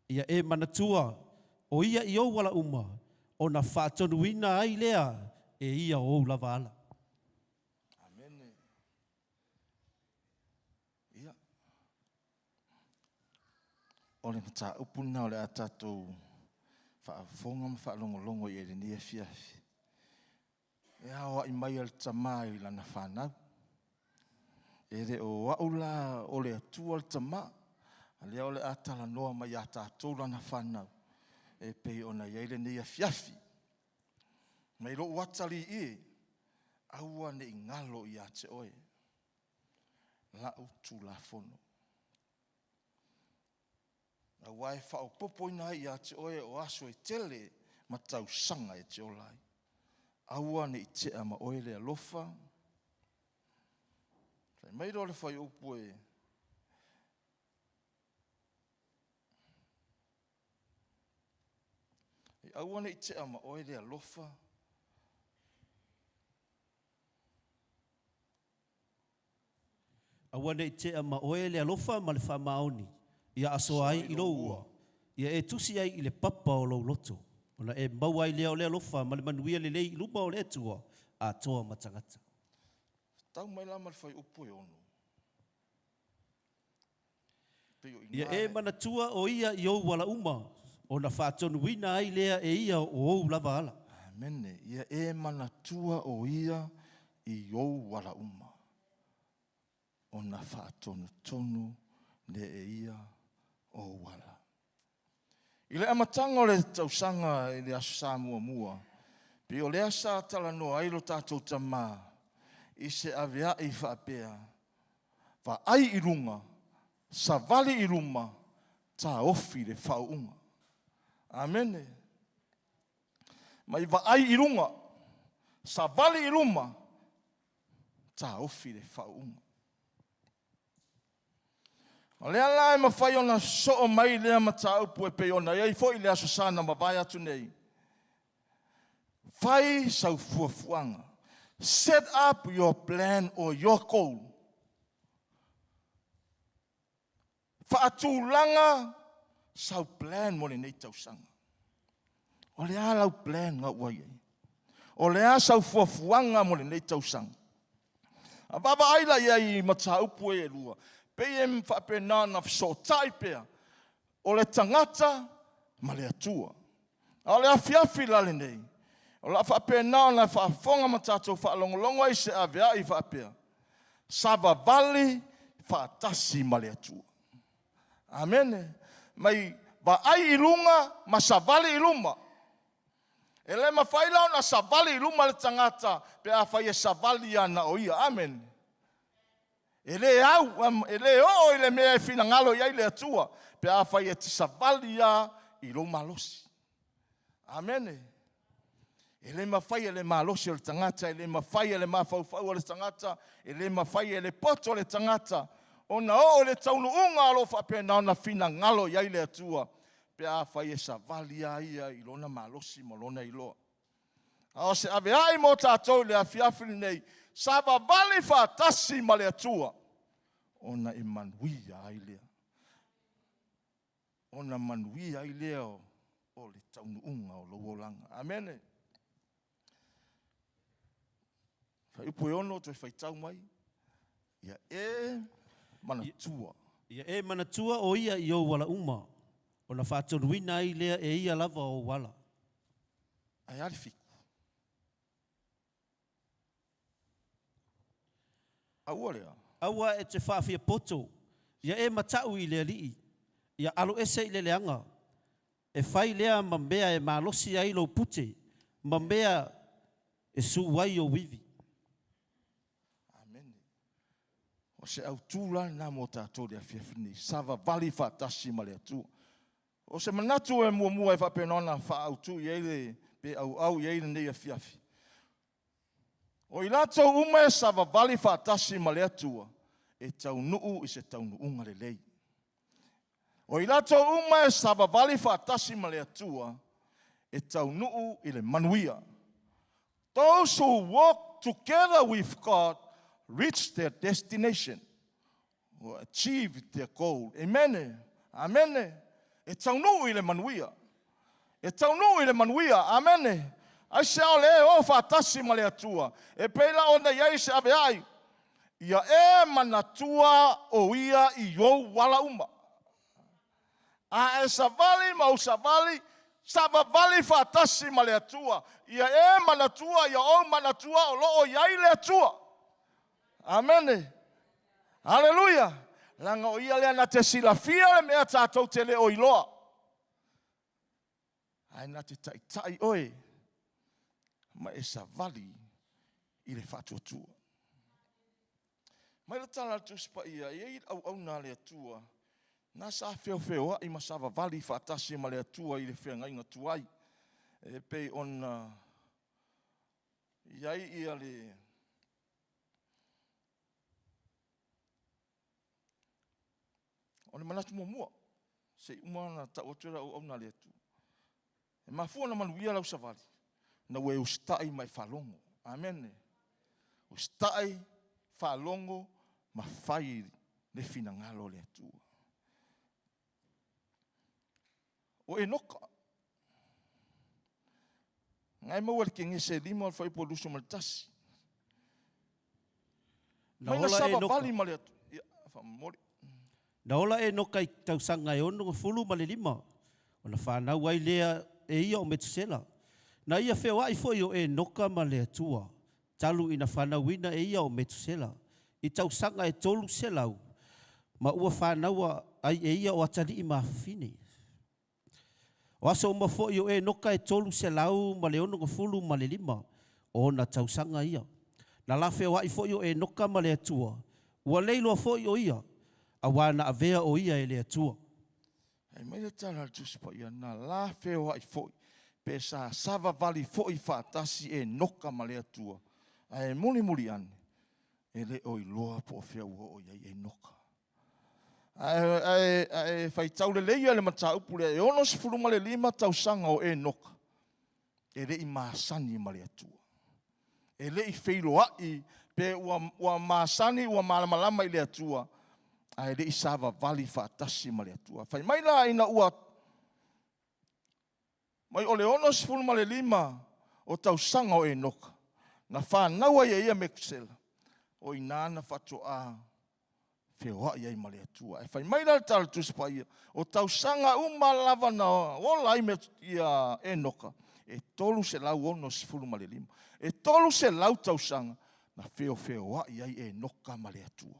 Ia e manatua o Ia i ou ala uma, ona faatonuina ai lea e Ia o ou lava ala. Amene. Ia, o le mataupu lena o le a tatou faafofoga ma faalogologo i ai i lenei afiafi. E aoai mai a le Tamā i lana fanau. E le o au la o le Atua le Tamā, a lea o le a talanoa mai ia tatou lana fanau, e pei ona i ai lenei afiafi. Mai lou atalii e, aua ne i galo ia te oe lau Tulafono. Aua e faaopoopoina ai ia te oe o aso e tele ma tausaga e te ola ai. Aua ne i tea ma oe le alofa. Fai mai loa le fuaiupu e Aua ne i tea ma oe le alofa. Aua ne i tea ma oe le alofa ma le faamaoni, ia asoa ai i lou ua, ia e tusi ai i le papa o lou loto, ona e maua ai lea o le alofa ma le manuia lelei i luma o le Atua, atoa ma tagata. Tau mai la ma le fuaiupu e 6. Pei o Ia ina e le. manatua o Ia i ou ala uma, ona faatonuina ai lea e Ia o ou lava ala. Amene. Ia e manatua o Ia i ou ala uma, ona faatonutonu lea e Ia o ou ala. I le amataga o le tausaga i le Aso Sa muamua, pei o lea sa talanoa ai lo tatou Tamā i se avea'i faapea, Vaai i luga, savali i luma, taofi le faauuga. Amene. Mai vaai i luga, savali i luma, taofi le faauuga. O lea la e mafai ona sosoo mai lea mataupu e pei ona i ai foi le Aso Sa na mavae atu nei. Fai sau fuafuaga. Set up your plan or your goal. Faatulaga sau plan mo lenei tausaga. O le a lau plan nga ua i ai? O le a sau fuafuaga mo lenei tausaga? A vaavaai la i ai i mataupu e lua, pei e faapena ona fesootai pea o le tagata ma le Atua. A o le afiafi la lenei, o le a faapena ona faafofoga ma tatou faalogologo ai i se aveai faapea, savavali faatasi ma le Atua. Amene. Mai vaai i luga ma savali i luma. E le mafai la ona savali i luma le tagata pe afai e savali lava na o ia. Amene. E le au, e le oo i le mea e finagalo i ai le Atua pe afai e te savali lava i lou malosi. Amene. E le mafai e le malosi o le tagata, e le mafai e le mafaufau o le tagata, e le mafai e le poto o le tagata ona oo i le taunuuga o lo o faapena ona finagalo i ai le Atua pe afai e savali lava ia i lona malosi ma lona iloa. A o se aveai mo tatou i le afiafi lenei, savavali faatasi ma le Atua, ona e manuia ai lea. Ona manuia ai lea o le taunuuga o lou olaga. Amene. Fuaiupu e 6 toe faitau mai. Ia e manatua. Ia e manatua o ia i ou ala uma, ona faatonuina ai lea e ia lava ou ala. Ae a le 7? Aua lea. Aua e te faafiapoto, ia e matau i le Alii, ia aloese i le leaga, e fai lea ma mea e malosi ai lou pute, ma mea e su ai ou ivi. Amene. O se autu la lena mo tatou i le afiafi nei, savavali faatasi ma le Atua. O se manatu e muamua e faapena ona faaautu i ai le, pe auau i ai lenei afiafi. O i latou uma e savavali faatasi ma le Atua, e taunuu i se taunuuga lelei. O i latou uma e savavali faatasi ma le Atua, e taunuu i le manuia. Those who walk together with God reach their destination or achieve their goal. Amen. Amen. E taunuu i le manuia. E taunuu i le manuia. Amene. Aisea o le e o faatasi ma le Atua, e pei la ona i ai se aveai, ia e manatua o ia i ou ala uma. A e savali ma ou savali, savavali faatasi ma le Atua, ia e manatua, ia ou manatua o lo o i ai le Atua. Amene. Aleluia. Leaga o ia lea na te silafia le mea tatou te le o iloa. Ae na te taitai oe ma e savali i le faatuatua. Mai le tala a le Tusi Paia, e i ai le auauna a le Atua, na sa feofeoai ma savavali faatasi ma le Atua i le feagaiga tuai, e pei ona i ai ia le O le manatu muamua, se i uma ona tau atu e lau auauna a le Atua. E mafua ona manuia lau savali, na ua e usitai ma e faalogo. Amene. Usitai, faalogo ma fai le finagalo o le Atua. O Enoka. Na e maua i le Kenese 5 o le fuaiupu 21. Na Mai na ola savavali Enoka. ma le Atua. Ia, faamomoli. Na ola Enoka i tausaga e 65, ona fanau ai lea e ia o Metusela. Na ia feoai foi o Enoka ma le Atua, talu ina fanauina e ia o Metusela, i tausaga e 300, ma ua fanaua ai e ia o atalii ma afafine. O aso uma foi o Enoka e 365 o ona tausaga ia. Na la feoai foi o Enoka ma le Atua, ua le iloa foi o ia, auā na avea o ia e le Atua. Fai mai le tala a le Tusi Paia, Na la feoai foi, pe sa savavali foi faatasi Enoka ma le Atua, ae mulimuli ane, e le o iloa po o fea ua oo i ai Enoka. Ae, ae, ae faitau lelei ia le mataupu lea, e 65 tausaga o Enoka. E le i masani ma le Atua. E le i feiloa'i pe ua, ua masani, ua malamalama i le Atua, ae le i savavali faatasi ma le Atua. Fai mai la ina ua mai o le 65 o tausaga o Enoka, na fanau ai e ia Metusela, o i ina na faatoa feoai ai ma le Atua. Ae fai mai la le Tala Tusi Paia, o tausaga uma lava na ola ai ia Enoka, e 365. E 300 tausaga na feofeoai ai Enoka ma le Atua.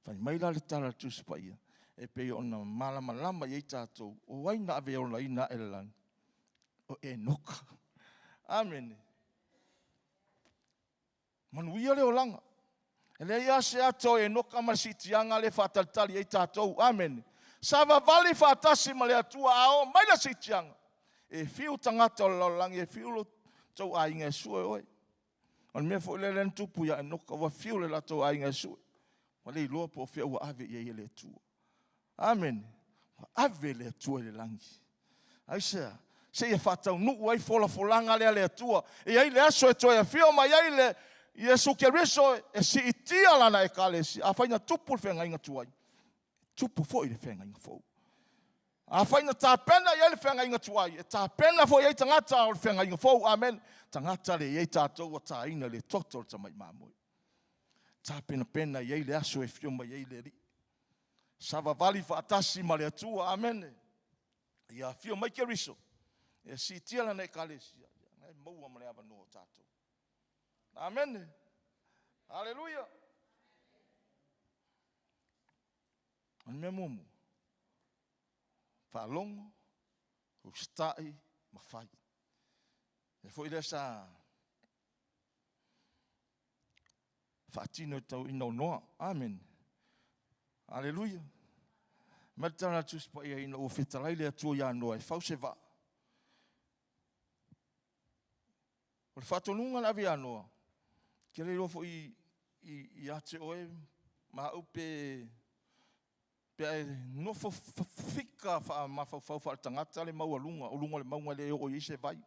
Fai mai la le Tala Tusi Paia, e pei ona malamalama i ai tatou, o ai na ave olaina ae le lagi? O Enoka. Amene. Manuia le olaga. E leai lava se ata o Enoka ma le siitiaga lea e faatalitali ai tatou. Amene. Savavali faatasi ma le Atua a oo mai le siitiaga, e fiu tagata o le lalolagi, e fiu lo tou aiga e sue oe. O le mea foi lea na tupu ia Enoka, ua fiu le latou aiga e sue, ua le iloa po o fea ua ave i ai e le Atua. Amene. Ua ave le Atua i le lagi. Aisea? Seia faataunuu ai folafolaga lea a le Atua. E i ai le aso e toe afio mai ai le Iesu Keriso e siitia lana Ekalesia. Afai na tupu le feagaiga tuai, tupu foi le feagaiga fou. Afai na tapena i ai le feagaiga tuai, e tapena foi i ai tagata o le feagaiga fou. Amene. Tagata le i ai tatou ua taina i le toto o le tamai mamoe. Tapenapena i ai le aso e afio mai ai le Alii. Savavali faatasi ma le Atua. Amene. Ia afio mai Keriso e siitia lana Ekalesia, ia, e maua ma le avanoa o tatou. Amene. Haleluia. O le mea muamua, faalogo, usitai ma fai. E foi lea sa faatino i tauina o Noa. Amene. Aleluia. Mai le tala a le Tusi Paia ina ua fetalai le Atua ia Noa e fau se vaa. O le faatonuga na ave ia Noa, ke le iloa foi ia te oe ma au pe pe a e nofo fika faamafaufau faaletagata le maualuga o luga o le mauga e le oo i ai se vai.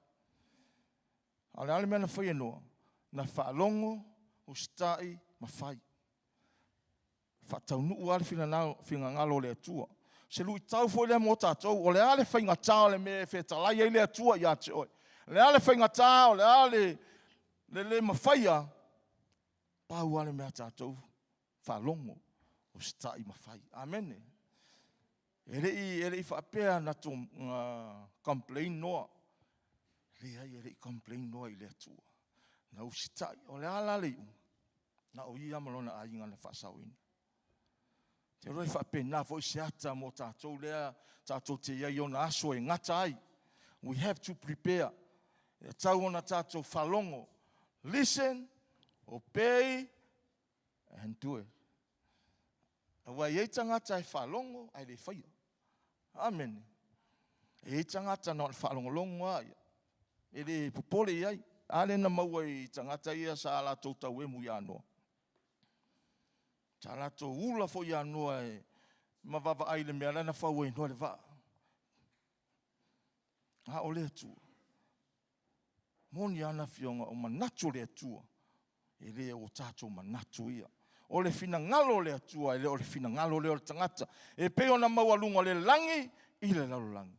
A o le a le mea na fai e Noa? Na faalogo, usitai ma fai. Faataunuu lava le finagalo o le Atua. O se luitau foi lea mo tatou, o le a le faigata o le mea e fetalai ai le Atua ia te oe? O le a le faigata, o le a le le mafaia? Pau lava le mea a tatou, faalogo, usitai ma fai. Amene. E le i, e le i faapea na, to, na complain Noa. Leai, e le i complain Noa i le Atua. Na usitai. O le a la le iuga? Na o ia ma lona aiga na faasaoina. Te iloa e faapena foi se ata mo tatou lea tatou te i ai i ona aso e gata ai. We have to prepare. E tatau ona tatou faalogo. Listen, obey and do it. Aua e i ai tagata e faalogo ae le faia. Amene. E i ai tagata na o le faalogologo lava ia, e le popole i ai. A lea na maua i tagata ia sa latou tauemu ia Noa. Sa latou ula foi ia Noa e ma vaavaai i le mea la na fau ai Noa le vaa. A o le Atua, Moni ana afioga, o manatu o le Atua, e le o tatou manatu ia. O le finagalo o le Atua, e le o le finagalo lea o le tagata. E pei ona maualuga o le lagi i le lalolagi,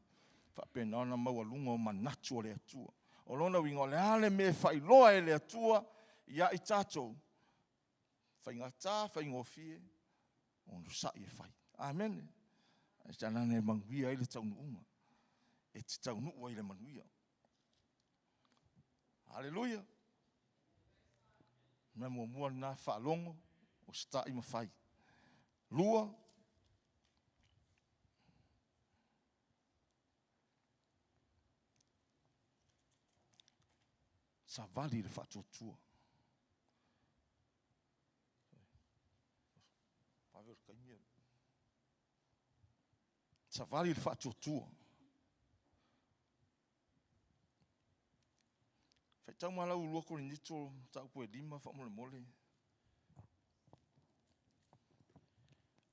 faapena ona maualuga o manatu o le Atua. O lona uiga, o le a le mea e faailoa e le Atua ia i tatou, faigata, faigofie, onosai e fai. Amene. Ae tainane e manuia ai le taunuuga, e te taunuu ai le manuia. Aleluia. Mea muamua lena, faalogo, usitai ma fai. Lua, savali le faatuatua. Savali le faatuatua. Faitau ma lau 2 Korinito mataupu e 5 faamolemole.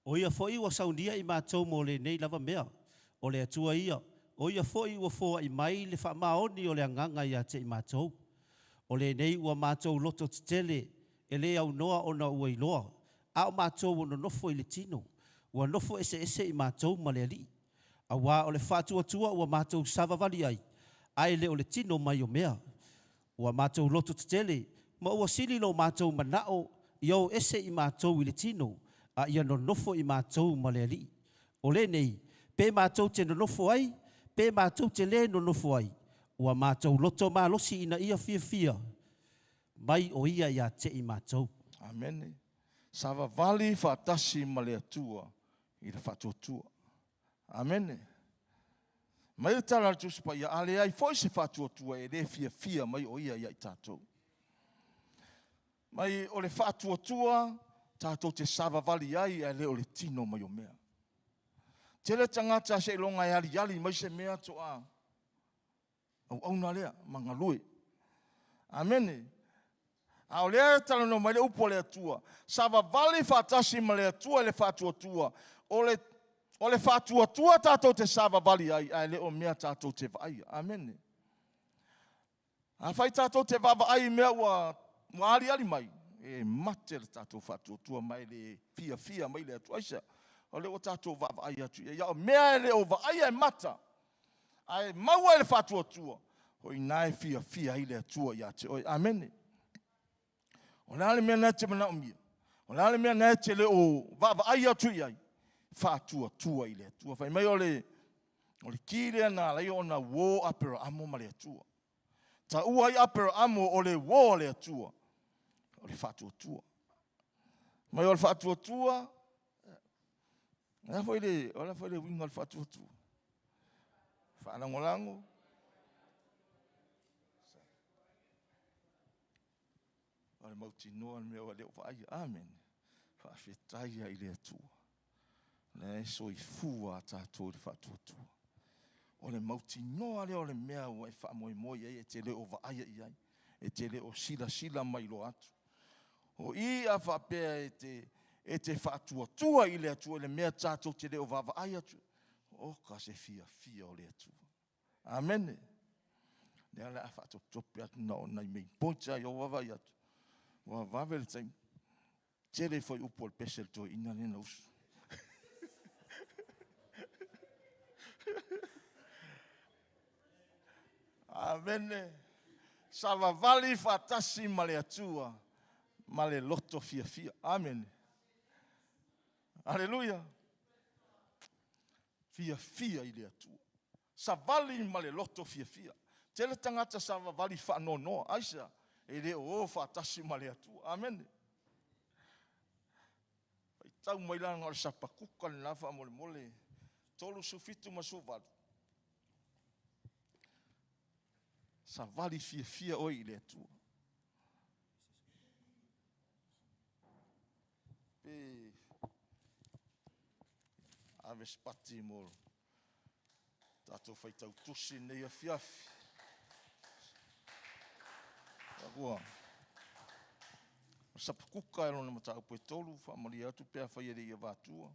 O ia foi ua saunia i matou mo lenei lava mea, o le Atua ia, o ia foʻi ua foaʻi mai le faamaoni o le Agaga iā te i matou. O lenei ua matou loto tetele e lē aunoa ona ua iloa, a o matou ua nonofo i le tino, ua nofo eseese i matou ma le Alii. Auā o le faatuatua ua matou savavali ai, ae le o le tino mai o mea. Ua matou loto tetele, ma ua sili lo matou manaʻo ia o ese i matou i le tino, a ia nonofo i matou ma le Alii. O lenei, pe matou te nonofo ai, pe matou te lē nonofo ai, ua matou loto malosi ina ia fiafia mai o ia iā te i matou. Amene. Savavali faatasi ma le Atua i le faatuatua. Amene. Mai le tala a le Tusi Paia, a leai foi se faatuatua e lē fiafia mai o ia ia i tatou. Mai o le faatuatua tatou te savavali ai ae le o le tino mai o mea. Tele tagata seiloga e aliali mai se mea toa auauna lea ma galue. Amene. A o lea e talanoa mai le upu a le Atua, savavali faatasi ma le Atua i le faatuatua. O le o le faatuatua tatou te savavali ai, ae le o mea tatou te vaaia. Amene. Afai tatou te vaavaai i mea ua ua aliali mai, e mate le tatou faatuatua ma e le fiafia mai le Atua. Aisea? O lea ua tatou vaavaai atu i ai. A o mea e le o vaaia e mata, ae maua i le faatuatua, o i ina e fiafia ai le Atua ia te oe. Amene. O le a le mea lena e te manaomia? O le a le mea lena e te le o vaavaai atu i ai? Faatuatua i le Atua. Fai mai o le o le ki lea na ala ai ona uo Aperaamo ma le Atua. Taua ai Aperaamo o le uo a le Atua, o le faatuatua. Mai o le faatuatua, o le a foi le, o le a foi le uiga o le faatuatua? Faalagolago. O le mautinoa le mea ua le o vaaia. Amene. Faafetai i le Atua. La e soifua tatou i le faatuatua. O le mautinoa lea o le mea ua e faamoemoe i ai e te le o vaaia i ai, e te le o silasila mai loa atu. O i a faapea e te, e te faatuatua i le Atua i le mea tatou te le o vaavaai atu, o ka se fiafia o le Atua. Amene. Lea o le a faatopetope atu na o nai main points lava ia ua vaavaai atu. Ua vave le taimi. Tele foi upu o le pese le toeaina lea na usu. Amene. Savavali faatasi ma le Atua ma le loto fiafia. Amene. Aleluia. Fiafia i le Atua. Savali ma le loto fiafia. Tele tagata savavali faanoanoa. Aisea? E le o o faatasi ma le Atua. Amene. Faitau mai la na o le sapakuka lena faamolemole. 37 ma 18. Savali fiafia oe i le Atua. Pe ave se pati mo tatou faitau tusi nei afiafi. Ua sapakuka e lona mataupu e tolu, faamalie atu pe afai e le i avatua.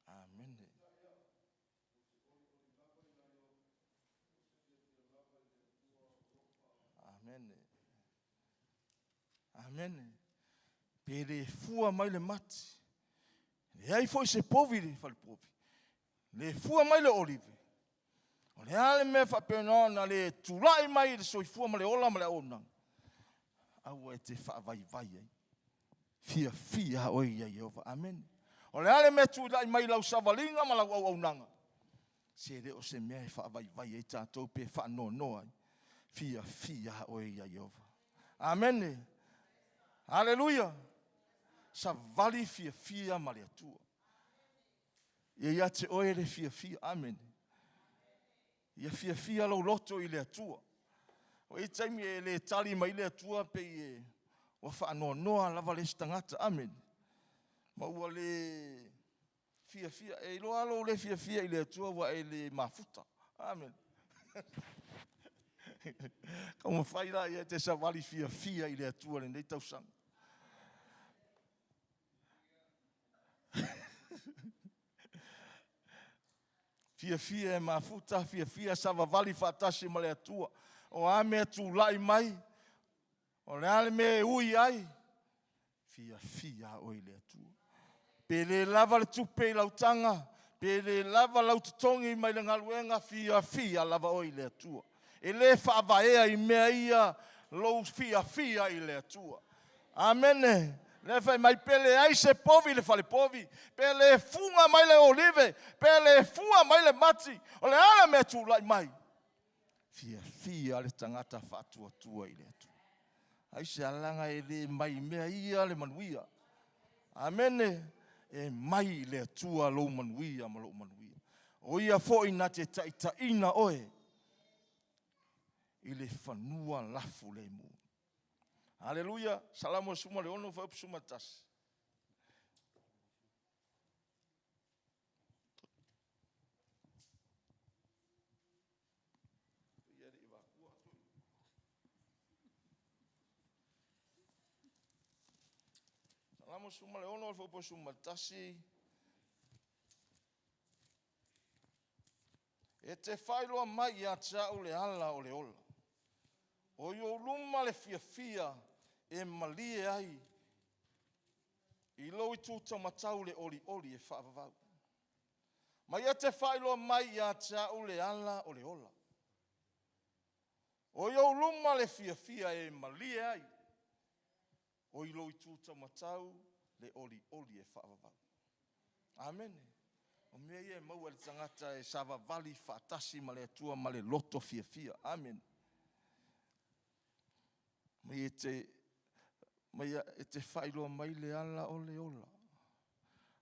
Amene. Amene. Amene. Pe le fua mai le mati. Leai foi se povi i le falepovi. Le fua mai le olive. O le a le mea faapena ona le tulai mai le soifua ma le ola ma le auaunaga. Aua e te faavaivai ai. Fiafia oe ia Ieova. Amene. O le a le mea tulai mai lau savaliga ma lau auaunaga. Se le o se mea e faavaivai ai tatou pe faanoanoa ai. Fiafia oe ia Ieova. Amene. Aleluia. Savali fiafia ma le Atua. Ia ia te oe le fiafia. Amene. Ia fiafia lou loto i le Atua. O i taimi e le tali mai le Atua pe i e Ua faanoanoa lava le isi tagata. Amene. Ma ua le fiafia. E iloa lou le fiafia i le Atua ua e le mafuta. Amene. Taumafai laia e te savali fiafia i le Atua i lenei tausaga. Fiafia e mafuta, fiafia savavali faatasi ma le Atua. O a mea tulai mai, o le a le mea e ui ai, fiafia oe i le Atua. Pe le lava le tupe i lau taga, pe le lava lau totogi mai le galuega, fiafia lava oe i le Atua. E le faavaea i mea ia lou fiafia i le Atua. Amene. Le fai mai pe leai se povi i le falepovi, pe le fuga mai le olive, pe le fua mai le mati, o le a le mea tulai mai? Fiafia le tagata faatuatua i le Atua. Aisea? Leaga e le mai mea ia le manuia. Amene. E mai i le Atua lou manuia ma lou manuia. O ia foi na te taitaiina oe i le fanua lafu lemu. Aleluia. Salamo 16 fuaiupu 11. Salamo 16 fuaiupu 11. E te faailoa mai ia te au le ala o le ola. O i ou luma le fiafia e malie ai i lou itu taumatau le olioli e faavavau. Ma ia te faailoa mai ia te au le ala o le ola. O i ou luma le fiafia e malie ai, o i lou itu taumatau le olioli e faavavau. Amene. O mea ia e maua e le tagata e savavali faatasi ma le Atua ma le loto fiafia. Amene. Mai e te, mai e te faailoa mai le ala o le ola.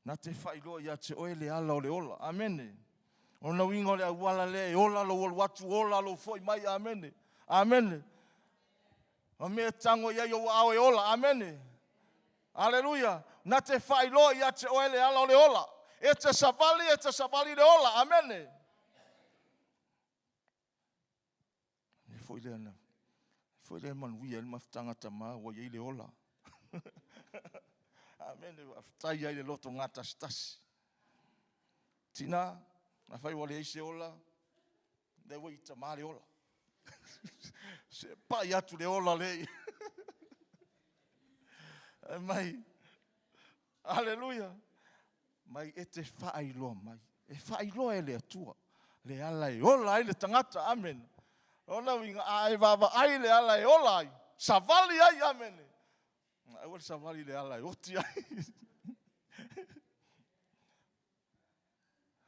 Na te faailoa ia te oe le ala o le ola. Amene. O na uiga o le auala lea e ola lou alu atu, ola lou foi mai. Amene. Amene. O mea tango i ai ou aao e ola. Amene. Aleluia. Na te faailoa ia te oe le ala o le ola. E te savali, e te savali le ola. Amene. E foi lea na, foi lea manuia le mafutaga tama ua i ai le ola. Amene. Faafetai ai le loto gatasitasi. Tina, afai ua leai se ola, lea ua i tama le ola. Se pai atu le ola lea. Mai. Aleluia. Mai e te faailoa mai. E faailoa e le Atua le ala e ola ai le tagata. Amene. Ona uiga a e vaavaai le ala e ola ai, savali ai. Amene. Aua le savali le ala e oti ai.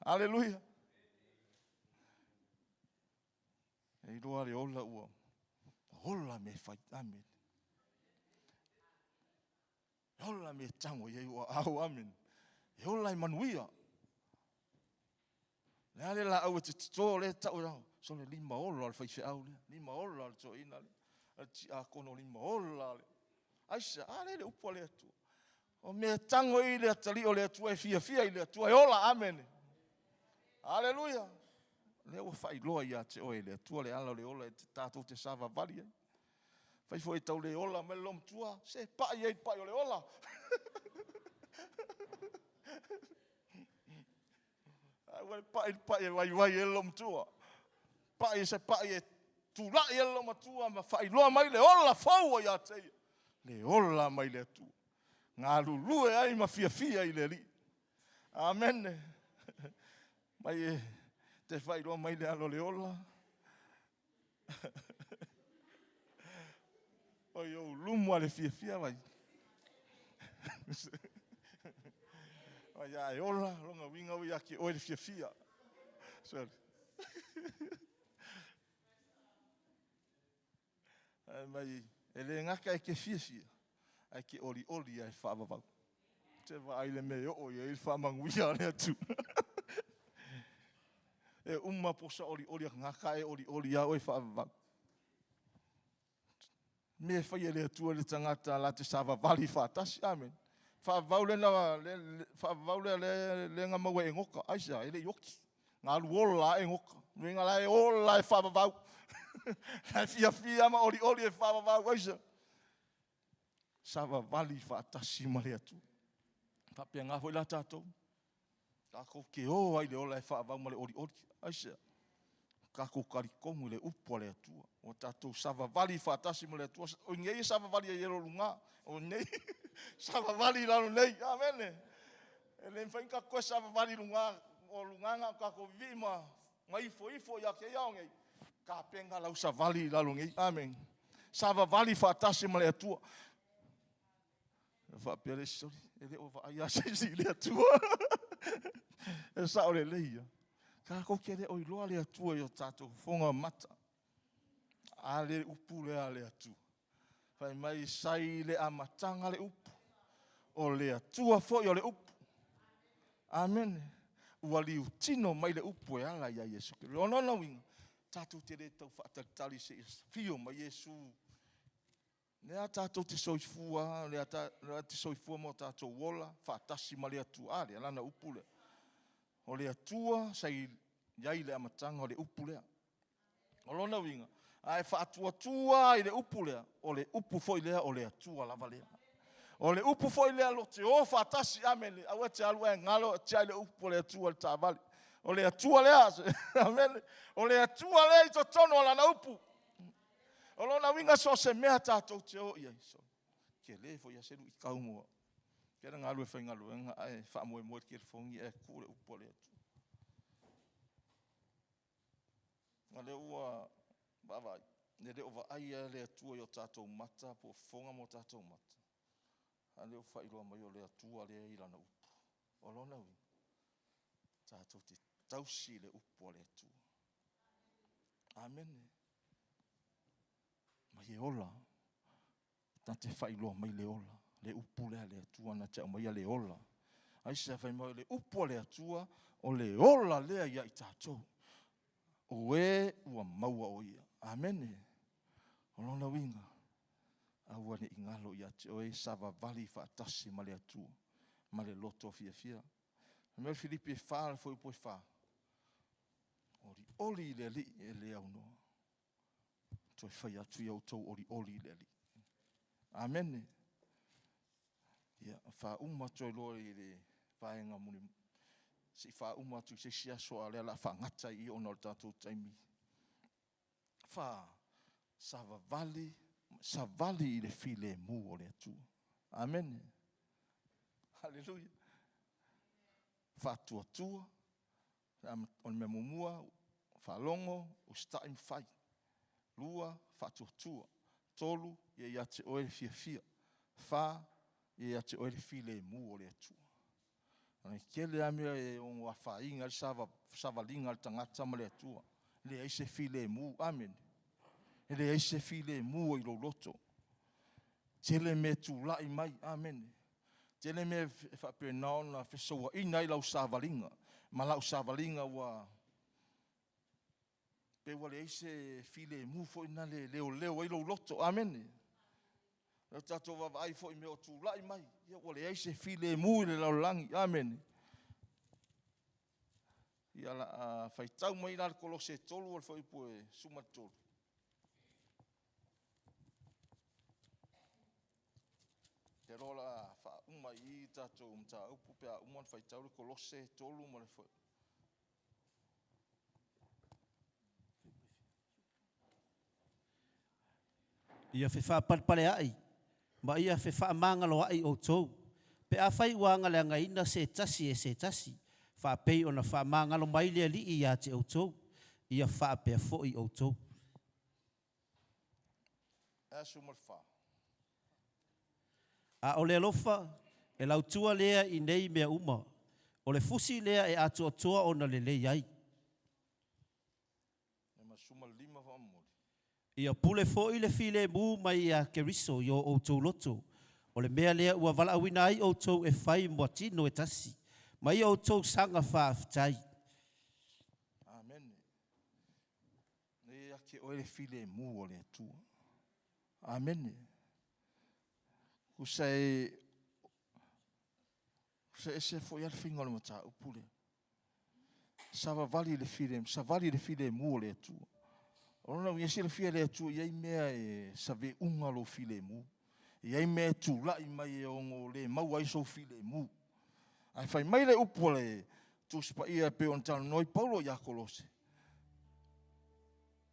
Aleluia. E iloa le ola ua ola me fai. Amene. E ola me tango i ai ua au. Amene. E ola e manuia. Le a le la au e te toto le tau rau. So le lima ola o le faifeau lea. Lima ola o le toeaina lea. O le tiakono lima ola le. Aisea, a lea le upu a le Atua. O mea tango i le atalii o le Atua e fiafia i le Atua e ola. Amene. Aleluia. Lea ua faailoa ia te oe le Atua le ala o le ola e te tatou te savavali ai. Fai foi tau le ola mai le lomatua, se pai ai pai o le ola. Aua le pai le pai e vaivai e le lomatua. Pai se pai e tulai e le lomatua ma faailoa mai le ola fou ia te ia. Le ola mai le Atua. Galulue ai ma fiafia i le Alii. Amene. Mai e te faailoa mai le ala o le ola. Oi ou lumu a le fiafia vai. Vai a e ola, longa uiga ua ia te oe le fiafia. Sorry. Ai mai, e le gata e ke fiafia, ai ke oli oli ai whaavavau. Te vaai le mea e oo i ai le faamanuia a le Atua. E uma posa olioli a gata e olioli ia oe faavavau. Mea e faia e le Atua i le tagata la te savavali faatasi. Amene. Faavavau lea na, le, faavavau lea le, le na maua e Enoka. Aisea? E le i oti. Na alu ola lava Enoka. Luiga la e ola e faavavau. La e fiafia ma olioli e faavavau. Aisea? Savavali faatasi ma le Atua. Faapena foi la tatou. Tatou te o ai i le ola e faavau ma le olioli. Aisea? Tatou talitonu i le upu a le Atua. Ua tatou savavali faatasi ma le Atua. O nei e savavali ai e lo luga. O nei savavali i lalo nei. Amene. E le mafai ona tatou toe savavali i luga. O luga na o tatou vivii ma ma ifo ifo ia te ia o nei. Tapena lau savali i lalo nei. Amene. Savavali faatasi ma le Atua. E faapea le isi soli, e le o vaai lava se isi i le Atua. E sao lelei ia. Tatou te le o iloa le Atua i o tatou fofoga mata. A le upu lea a le Atua. Fai mai sai le amataga le upu. O le Atua foi o le upu. Amene. Ua liutino mai le upu e ala ia Iesu Keriso. O lona uiga, tatou te le tau faatalitali seia fio mai Iesu. Lea tatou te soifua, lea te soifua ma o tatou ola faatasi ma le Atua. A lea lana upu lea. O le Atua sa i ai le amataga o le upu lea. O lona uiga, a e faatuatua i le upu lea, o le upu foi lea o le Atua lava lea. O le upu foi lea lo te o faatasi, amene. Aua e te alu ae galo tiai le upu o le Atua i le taavale. O le Atua lea, amene. O le Atua lea i totonu o lana upu. O lona uiga so o se mea tatou te o i ai, so, tele foi a se luitau mo au. Kena galu e faigaluega ae faamoemoe i le telefoni ae tuu le upu a le Atua. A lea ua vaavaai, e le o vaai lava le Atua i o tatou mata po o fofoga ma o tatou mata, a lea ua faailoa mai o le Atua lea i lana upu. O lona uiga, tatou te tausi i le upu a le Atua. Amene. Ma e ola, na te faailoa mai le ola, le upu lea a le Atua na te aumaia le ola. Aisea fai mai o le upu a le Atua, o le ola lea ia i tatou. O e ua maua o ia. Amene. O lona uiga, aua ne i galo ia te oe, savavali faatasi ma le Atua, ma le loto fiafia. Fai mai o le Filipi e 4, le fuaiupu e 4. Olioli i le Alii e le aunoa. Toe fai atu ia outou olioli i le Alii. Amene. Ia, faauma atu ai loa i le vaega muli, se i faauma atu i se isi aso, a o lea o le a faagata i i ona o le tatou taimi. Fa, savavali, savali i le filemu o le Atua. Amene. Haleluia. Faatuatua, O le mea muamua, faalogo, usitai ma fai. Lua, faatuatua. Tolu, ia ia te oe le fiafia. Fa, ia ia te oe le filemu o le Atua. E tele lava mea e ono afaina ai le savaliga a le tagata ma le Atua. E leai se filemu. Amene. E leai se filemu i lou loto. Tele mea e tulai mai. Amene. Tele mea e faapena ona fesouaina ai lau savaliga ma lau savaliga ua pei ua leai se filemu foi na le leoleo ai lou loto. Amene. O tatou vaavaai foi i mea o tulai mai, ia ua leai se filemu i le lalolagi. Amene. Ia la a faitau mai la le Kolose 3 o le fuaiupu e 13. Te loa la faauma i i tatou mataupu pe a uma ona faitau le Kolose 3 ma le foi. Ia fefaapalepaleaʻi ma ia fefaamagaloaʻi ʻoutou, pe afai ua agaleagaina se tasi e se tasi, faapei ona faamagalo mai le Alii iā te ʻoutou, ia faapea foʻi ʻoutou. A o le alofa, e lautua lea i nei mea uma, o le fusi lea e atoatoa ona lelei ai. Ia pule foi le filemu mai iā Keriso i o ʻoutou loto, o le mea lea ua valaauina ai ʻoutou e fai moatino e tasi, ma ia ʻoutou saga faafetai. Amene. Nei ia te oe le filemu o le Atua. Amene. Kusa e kusa ese foʻi a le faiga o le mataupu lea. Savavali i le filemu, savali i le filemu o le Atua. O lona uiga, e silafia e le Atua e i ai mea e saveʻuga lou filemu. E i ai mea e tulaʻi mai e ono le maua ai sou filemu. Ae fai mai le upu a le Tusi Paia e pei ona talanoa ai Paulo ia Kolose,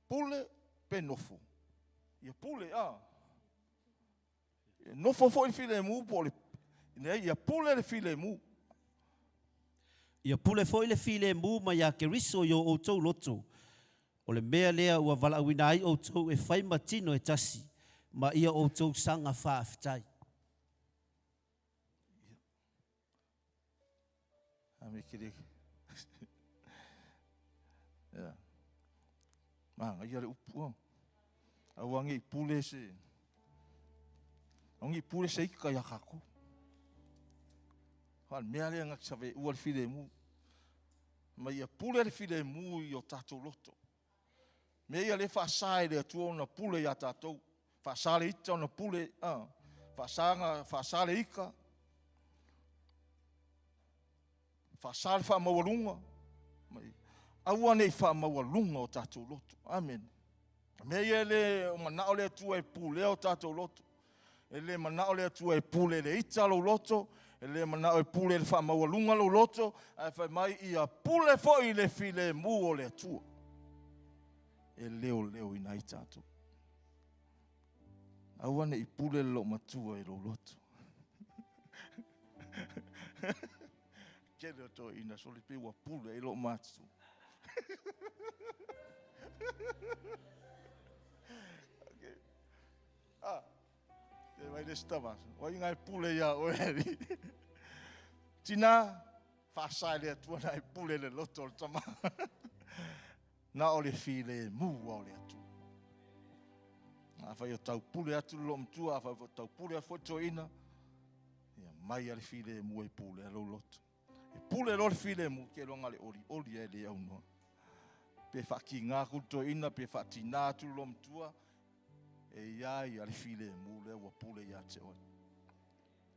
pule pe nofo. Ia pule, a. E nofo foi le filemu po o le leai, ia pule le filemu. Ia pule foi le filemu mai iā Keriso i o outou loto, o le mea lea ua valaauina ai outou e fai ma tino e tasi, ma ia outou saga faafetai. Ia. A me kele. Ia. Manaia le upu a. Aua ne i pule se Aua ne i pule se ika iā tatou. A o le mea lea na te saveua le filemu. Ma ia pule le filemu i o tatou loto. Mea ia lea e faasa e le Atua ona pule iā tatou. Faasa le ita ona pule, a. Faasa na, faasa le ika. Faasa le faamaualuga. Aua ne i faamaualuga o tatou loto. Amene. Mea ia e le manao le Atua e pulea o tatou loto. E le manao le Atua e pule le ita lou loto, e le manao e pule le faamaualuga lou loto, ae fai mai ia pule foi le filemu o le Atua. E leoleoina ai tatou. Aua ne i pule le loomatua i lou loto. Tele o toeaiina soli pei ua pule ai loomatua. Okay. Ah, te vai le isi tama, o ai e pule iā oe alii. Tina, faasa e le Atua na e pule le loto o le tama. Na o le filemu a o le Atua. Afai o tau pule atu le loomatua, afai o tau pule atu foi le toeaina, ia mai a le filemu e pule a lou loto. E pule loa le filemu, ke loa le olioli e le aunoa. Pe faakiga atu le toeaina, pe faatinā atu le loomatua, e ia ia le filemu lea ua pule ia te oe.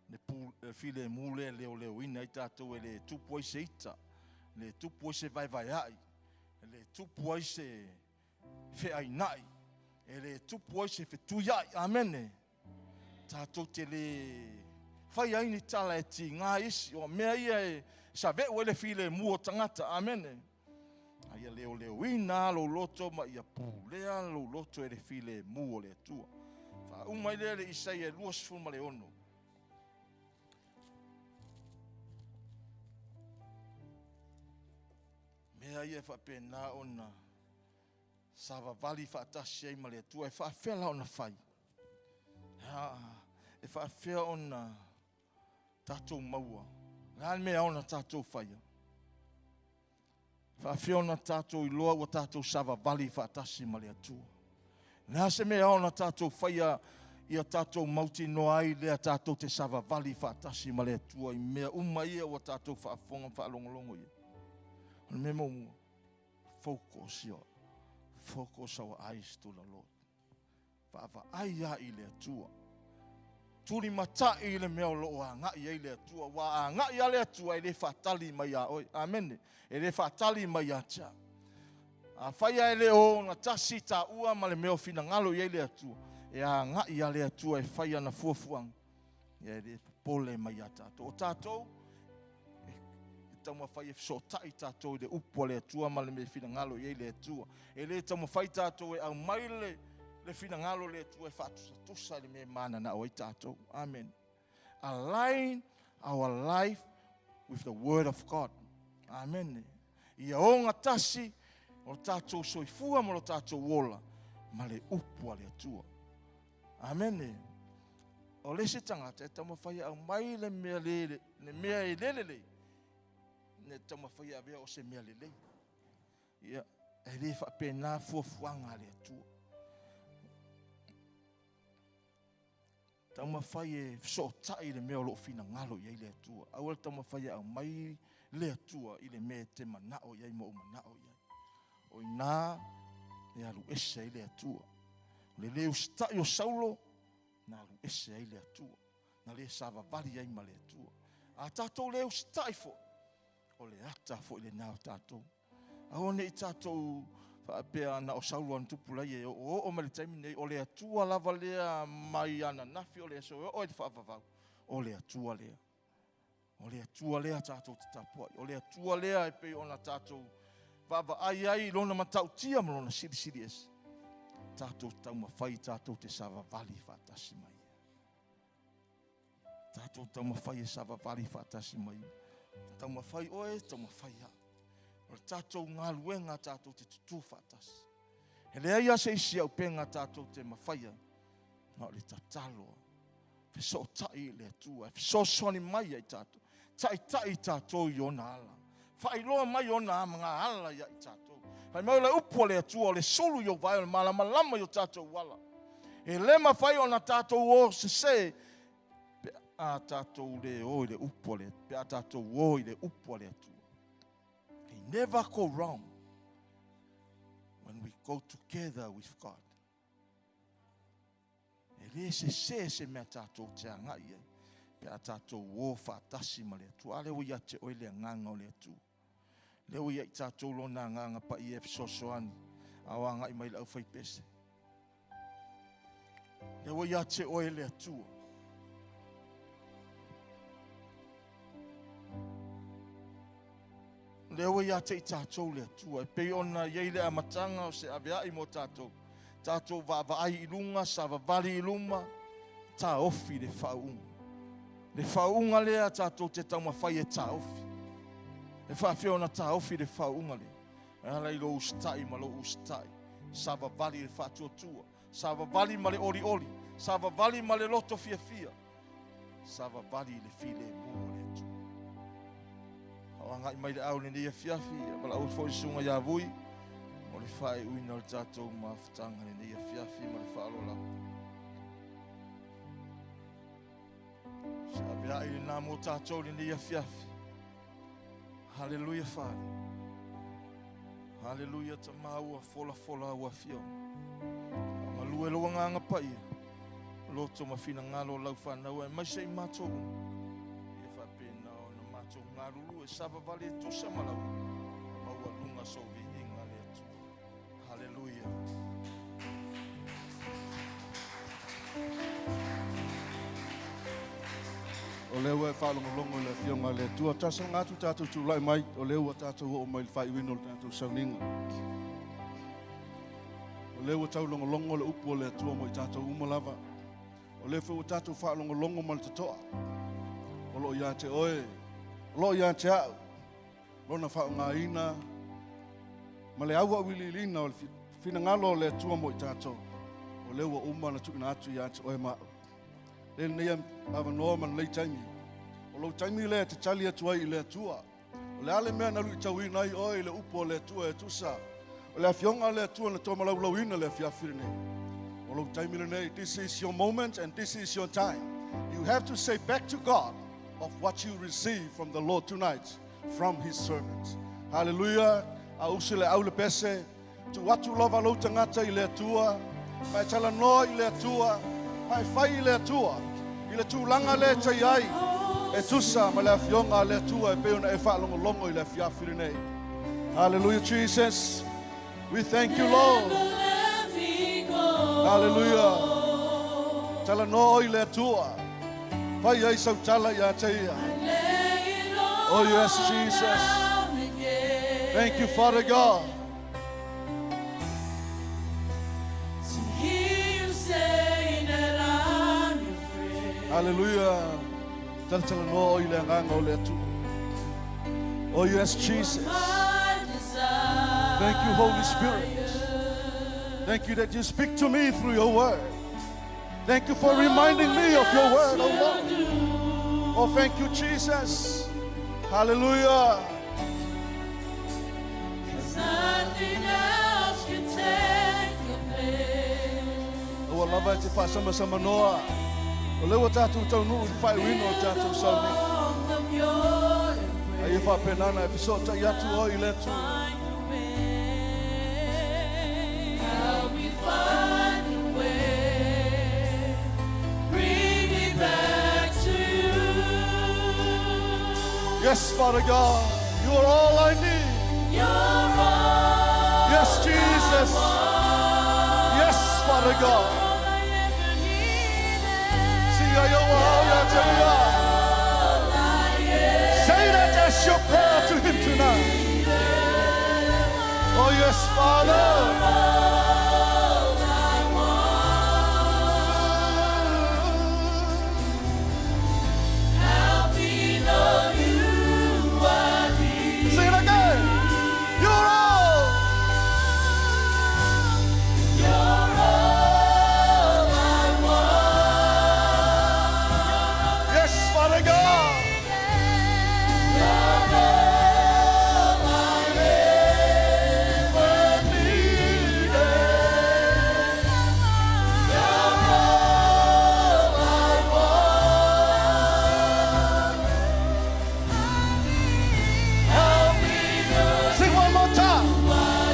Le, pu, le filemu lea leoleoina ai tatou e le tupu ai se ita, le tupu ai se vaevaeaʻi, e le tupu ai se feainaʻi, e le tupu ai se fetuiaʻi. Amene. Tatou te le fai ai ni tala e tigā isi, o mea ia e saveʻu ai le filemu o tagata. Amene. A ia leoleoina lou loto ma ia pulea lou loto e le filemu o le Atua. Faauma ai lea le Isaia 26. Mea ia e faapena ona savavali faatasi ai ma le Atua. E faafefea la ona fai? E faafefea ona tatou maua? Le a le mea ona tatou faia? Faafefea ona tatou iloa ua tatou savavali faatasi ma le Atua? Le a se mea ona tatou faia ia tatou mautinoa ai lea tatou te savavali faatasi ma le Atua i mea uma ia ua tatou faafofoga ma faalogologo ia? O le mea muamua, focus our eyes to the Lord. Vaavaai a i le Atua. Tulimatai i le mea o loo agai ai le Atua. Ua agai a le Atua e le faatali mai iā oe. Amene. E le faatali mai ia te au. Afai ae le o gatasi taua ma le mea o finagalo i ai le Atua, e agai a le Atua e fai ana fuafuaga. Ia e le popole mai iā tatou. O tatou, e taumafai e fesootai tatou i le upu a le Atua ma le mea finagalo i ai le Atua. E le taumafai tatou e aumai le finagalo o le Atua e faatusatusa i le mea e mananao ai tatou. Amen. Align our life with the word of God. Amen. Ia ogatasi o le tatou soifua ma lo tatou ola ma le upu a le Atua. Amene. O le isi tagata e taumafai e aumai le mea le, le mea e le lelei, ne taumafai e avea o se mea lelei. Ia, e le faapena fuafuaga a le Atua. Taumafai e fesootai i le mea o loo finagalo i ai le Atua. Aua le taumafai e aumai le Atua i le mea e te manao i ai ma ou manao i ai. O ina e alu ese ai le Atua. O le lē usita'i o Saulo, na alu ese ai le Atua, na lē savavali ai ma le Atua. A tatou lē usita'i foi, o le ata foi lenā o tatou. Aua ne i tatou faapea na o Saulo ana tupulaia e oooo mai le taimi nei, o le Atua lava lea mai ananafi o le aso e oo ai le faavavau, o le Atua lea. O le Atua lea tatou te tapuai. O le Atua lea e pei ona tatou vaavaai ai i lona matautia ma lona silisili ese. Tatou taumafai tatou te savavali faatasi ma ia. Tatou taumafai e savavali faatasi ma ia. Taumafai oe, taumafai au. O le tatou galuega tatou te tutū faatasi. E leai lava se isi auupega tatou te mafaia, na o le tatalo, fesootai i le Atua, e fesoasoani mai ia i tatou, taitai i tatou i ona ala, faailoa mai ona ala ia i tatou. Fai mai o le upu a le Atua, o le sulu i ou vae, o le malamalama i o tatou ala. E le mafai ona tatou o sesē pe a tatou le o i le upu a le, pe a tatou o i le upu a le Atua. We never go wrong when we go together with God. E le sesē se mea tatou te agai ai pe a tatou o faatasi ma le Atua. A lea ua ia te oe le agaga o le Atua. Lea ua ia i tatou lona agaga paia e fesoasoani a o agai mai le aufaipese. Lea ua ia te oe le Atua. Lea ua ia te i tatou le Atua. E pei ona i ai le amataga o se aveai mo tatou. Tatou vaavaai i luga, savavali i luma, taofi le faauuga. Le faauuga lea tatou te taumafai e taofi. E faafefea ona taofi le faauuga lea. E ala i lou usitai ma lou usitai. Savavali i le faatuatua. Savavali ma le olioli. Savavali ma le loto fiafia. Savavali i le filemu o le Atua. A o agai mai le au lenei afiafi, ia valaau foi le susuga ia Vui mo le faaiuina o le tatou mafutaga lenei afiafi ma le faaaloalo lava. Se aveai lenā mo tatou lenei afiafi. Haleluia, Father. Haleluia, Tama ua folafola au afioga. Faamalu e lou agaga paia, loto ma finagalo o lau fanau aemaise i matou uma. Ia faapena ona matou galulue savavali e tusa ma lau maualuga sou viiga le Atua. Haleluia. O lea ua e faalogologo i le Afioga a le Atua. Talosaga atu tatou tulai mai, o lea ua tatou oo mai i le faaiuina o le tatou sauniga. O lea ua taulogologo le upu o le Atua mo i tatou uma lava. O lea foi ua tatou faalogologo ma le totoa. O lo o ia te oe, o lo o ia te au, lona faaaogaina ma le auauiliiliina o le finagalo o le Atua mo i tatou. O lea ua uma ona tuuina atu ia te oe ma au. Le lenei avanoa ma lenei taimi. O lou taimi lea e te tali atu ai i le Atua. O le a le mea na luitauina ai oe i le upu o le Atua e tusa. O le afioga a le Atua na tomalaulauina le afiafi lenei. O lou taimi lenei, this is your moment and this is your time. You have to say back to God of what you receive from the Lord tonight from his servant. Hallelujah. A usi le au le pese, tu atu lava lou tagata i le Atua, ma e talanoa i le Atua, ma e fai i le Atua, i le tulaga lea e tai ai, e tusa ma le afioga a le Atua e pei ona e faalogologo i le afiafi lenei. Hallelujah, Jesus. We thank you, Lord. Never let me go. Hallelujah. Talanoa i le Atua. Fai ai sau tala ia te ia. Lay it all Oh, yes, Jesus. down again. Thank you, Father God. To hear you say that I'm your friend. Hallelujah. Talatalanoa i le agaga o le Atua. Oh, yes, Jesus. My desire. Thank you, Holy Spirit. Thank you that you speak to me through your word. Thank you for reminding me of your word, oh Lord. Oh, thank you, Jesus. Hallelujah. Cause nothing else can take your place. Ua lava e te faasamasa O lea ua tatou taunuu i le faaiuina o tatou sauniga. Warmth of your A ia faapenana e fesootai atu oe i le Atua. Find a way. Help me find a way. Yes, Father God, you are all I need. You're all Yes, Jesus. Yes, Father God. I ever needed. Say that as your prayer to him tonight. Oh, yes, Father. Help me know you are near. Sing it again. You're all. You're all I want. Yes, Father God. You're all I Ever needed. Help me know Sing one more time.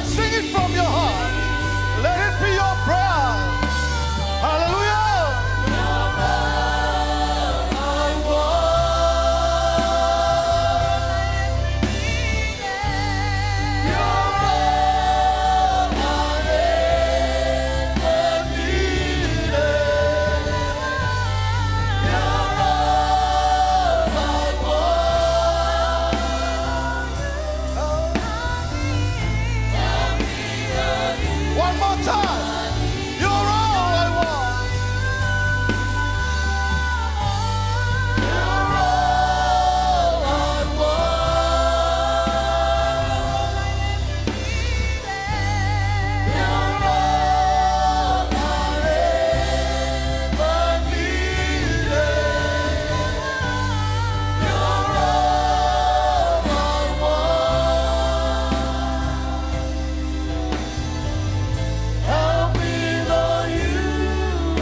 Sing it from your heart. Let it be your prayer. Hallelujah. One more time. You're all I want. Help me know you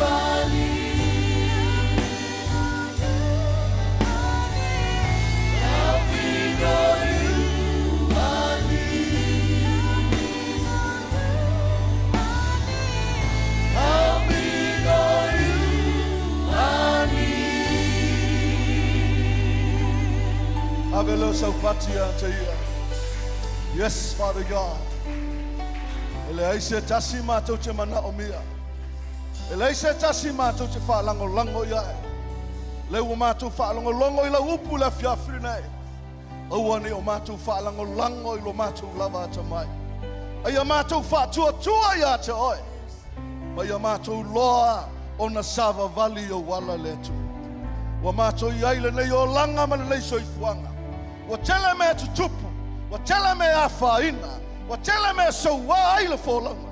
are near. Help me know you are near. Help me know you are near. Avelo saupatia te ia. Yes, Father God. E leai se tasi mātou te mana o mia. E leai se tasi mātou te whaalangolango ia e. Le ua mātou whaalangolongo i lau upu le afiafi nei. Aua nei o mātou whaalangolango i lo mātou lava ata mai. Ai a mātou whaatuatua ia te oe. Ma ia mātou loa o na savavali o wala le atu. Ua mātou i ai lenei o langa ma lenei soifuaga. Ua tele mea tutupu, ua tele mea afaina, ua tele mea soua ai le folauga.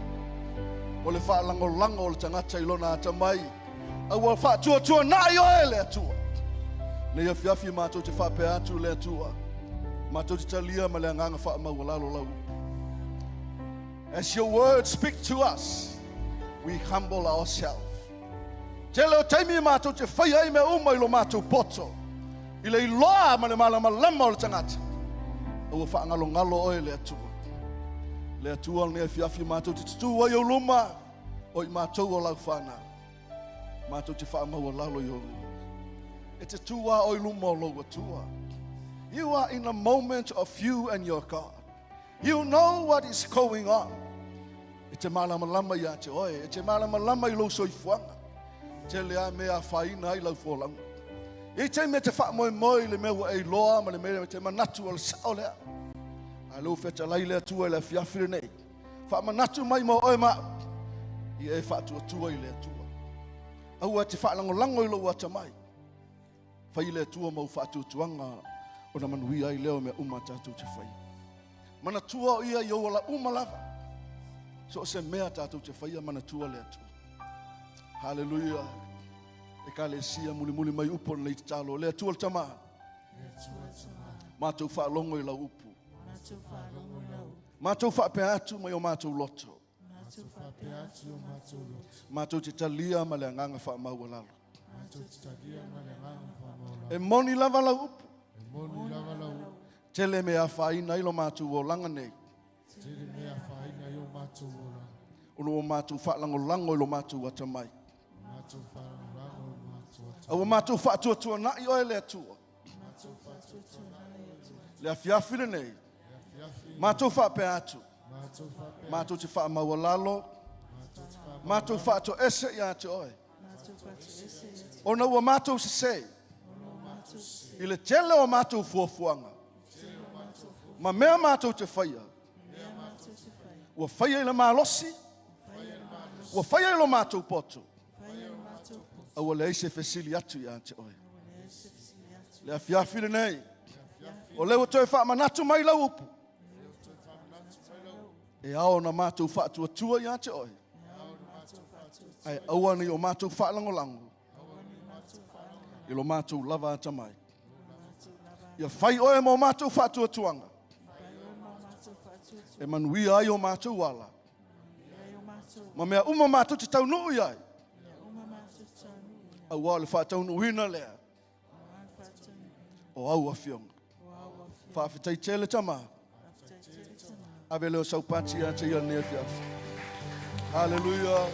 O le faalagolago o le tagata i lona atamai, a ua faatuatuanai oe le Atua. Nei afiafi matou te faapea atu le Atua, matou te talia ma le agaga faamaualalo lau upu. As your word speak to us, we humble ourselves. Tele o taimi matou te faia ai mea uma i lo matou poto, i le iloa ma le malamalama o le tagata, a ua faagalogalo oe le Atua. Le Atua o lenei afiafi matou te tutū ai ou luma, o i matou o lau whanau. Matou te faamaualalo i ou luma. E te tū a oi luma o lou Atua. You are in a moment of you and your God. You know what is going on. E te malamalama ia te oe, e te malamalama i lou soifuaga. Tele a mea afaina ai lau folauga. E i taimi e te faamoemoe i le mea ua e iloa ma le mea e te manatu o le sao lea. A lou fetalai le Atua i le afiafi lenei. Faamanatu mai mo oe ma au, ia e faatuatua i le Atua. Aua e te faalagolago i lou atamai. Fai le Atua ma ou faatuatuaga ona manuia ai lea o mea uma tatou te faia. Manatua o ia i ou ala uma lava. So o se mea tatou te faia manatua le Atua. Hallelujah. Ekalesia mulimuli mai upu o lenei tatalo. Le Atua le Tama. Matou faalogo i lau upu. Matou faapea atu mai o matou loto. Matou te talia ma le agaga faamaualalo. E moni lava lau upu. Tele mea afaina ai lo matou olaga nei. O lo matou faalagolago i lo matou atamai. A ua matou faatuatuanai oe le Atua. Le afiafi lenei, matou faapea atu, matou te faamaualalo, matou faatoese ia te oe, ona ua matou sesē i le tele o matou fuafuaga ma mea matou te faia, ua faia i le malosi, ua faia i lo matou poto, a ua leai se fesili atu ia te oe. Le afiafi lenei, o lea ua toe faamanatu mai lau upu, e ao ona matou faatuatua ia te oe, ae aua ne i o matou faalagolago i lo matou lava atamai. Ia fai oe ma o matou faatuatuaga, e manuia ai o matou ala, ma mea uma matou te taunuu i ai, aua o le faataunuuina lea o au afioga. Faafetai tele tama. Ave leo saupati ia te ia nei afiafi. Hallelujah.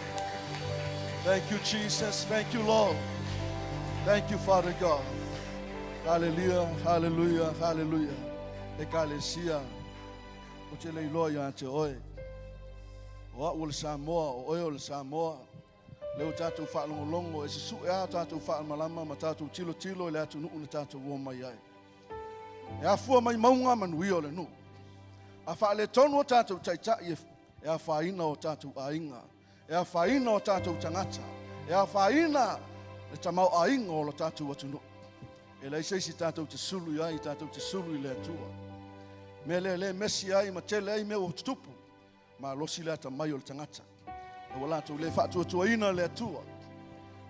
Thank you, Jesus. Thank you, Lord. Thank you, Father God. Hallelujah, hallelujah, hallelujah. Ekalesia, o te leiloa ia te oe. O au o le Samoa, o oe o le Samoa. Lea ua tatou faalogologo e susue a tatou faamalama ma tatou tilotilo i le atunuu na tatou o mai ai. E afua mai mauga manuia o le nuu. A faaletonu o tatou taitai e afaina o tatou aiga, e afaina o tatou tagata, e afaina le tamaoaiga o lo tatou atunuu. E leai se isi tatou te sulu i ai, tatou te sulu i le Atua. Mea lea le mesi ai ma tele ai mea ua tutupu, malosi le atamai o le tagata. E ua latou le faatuatuaina le Atua.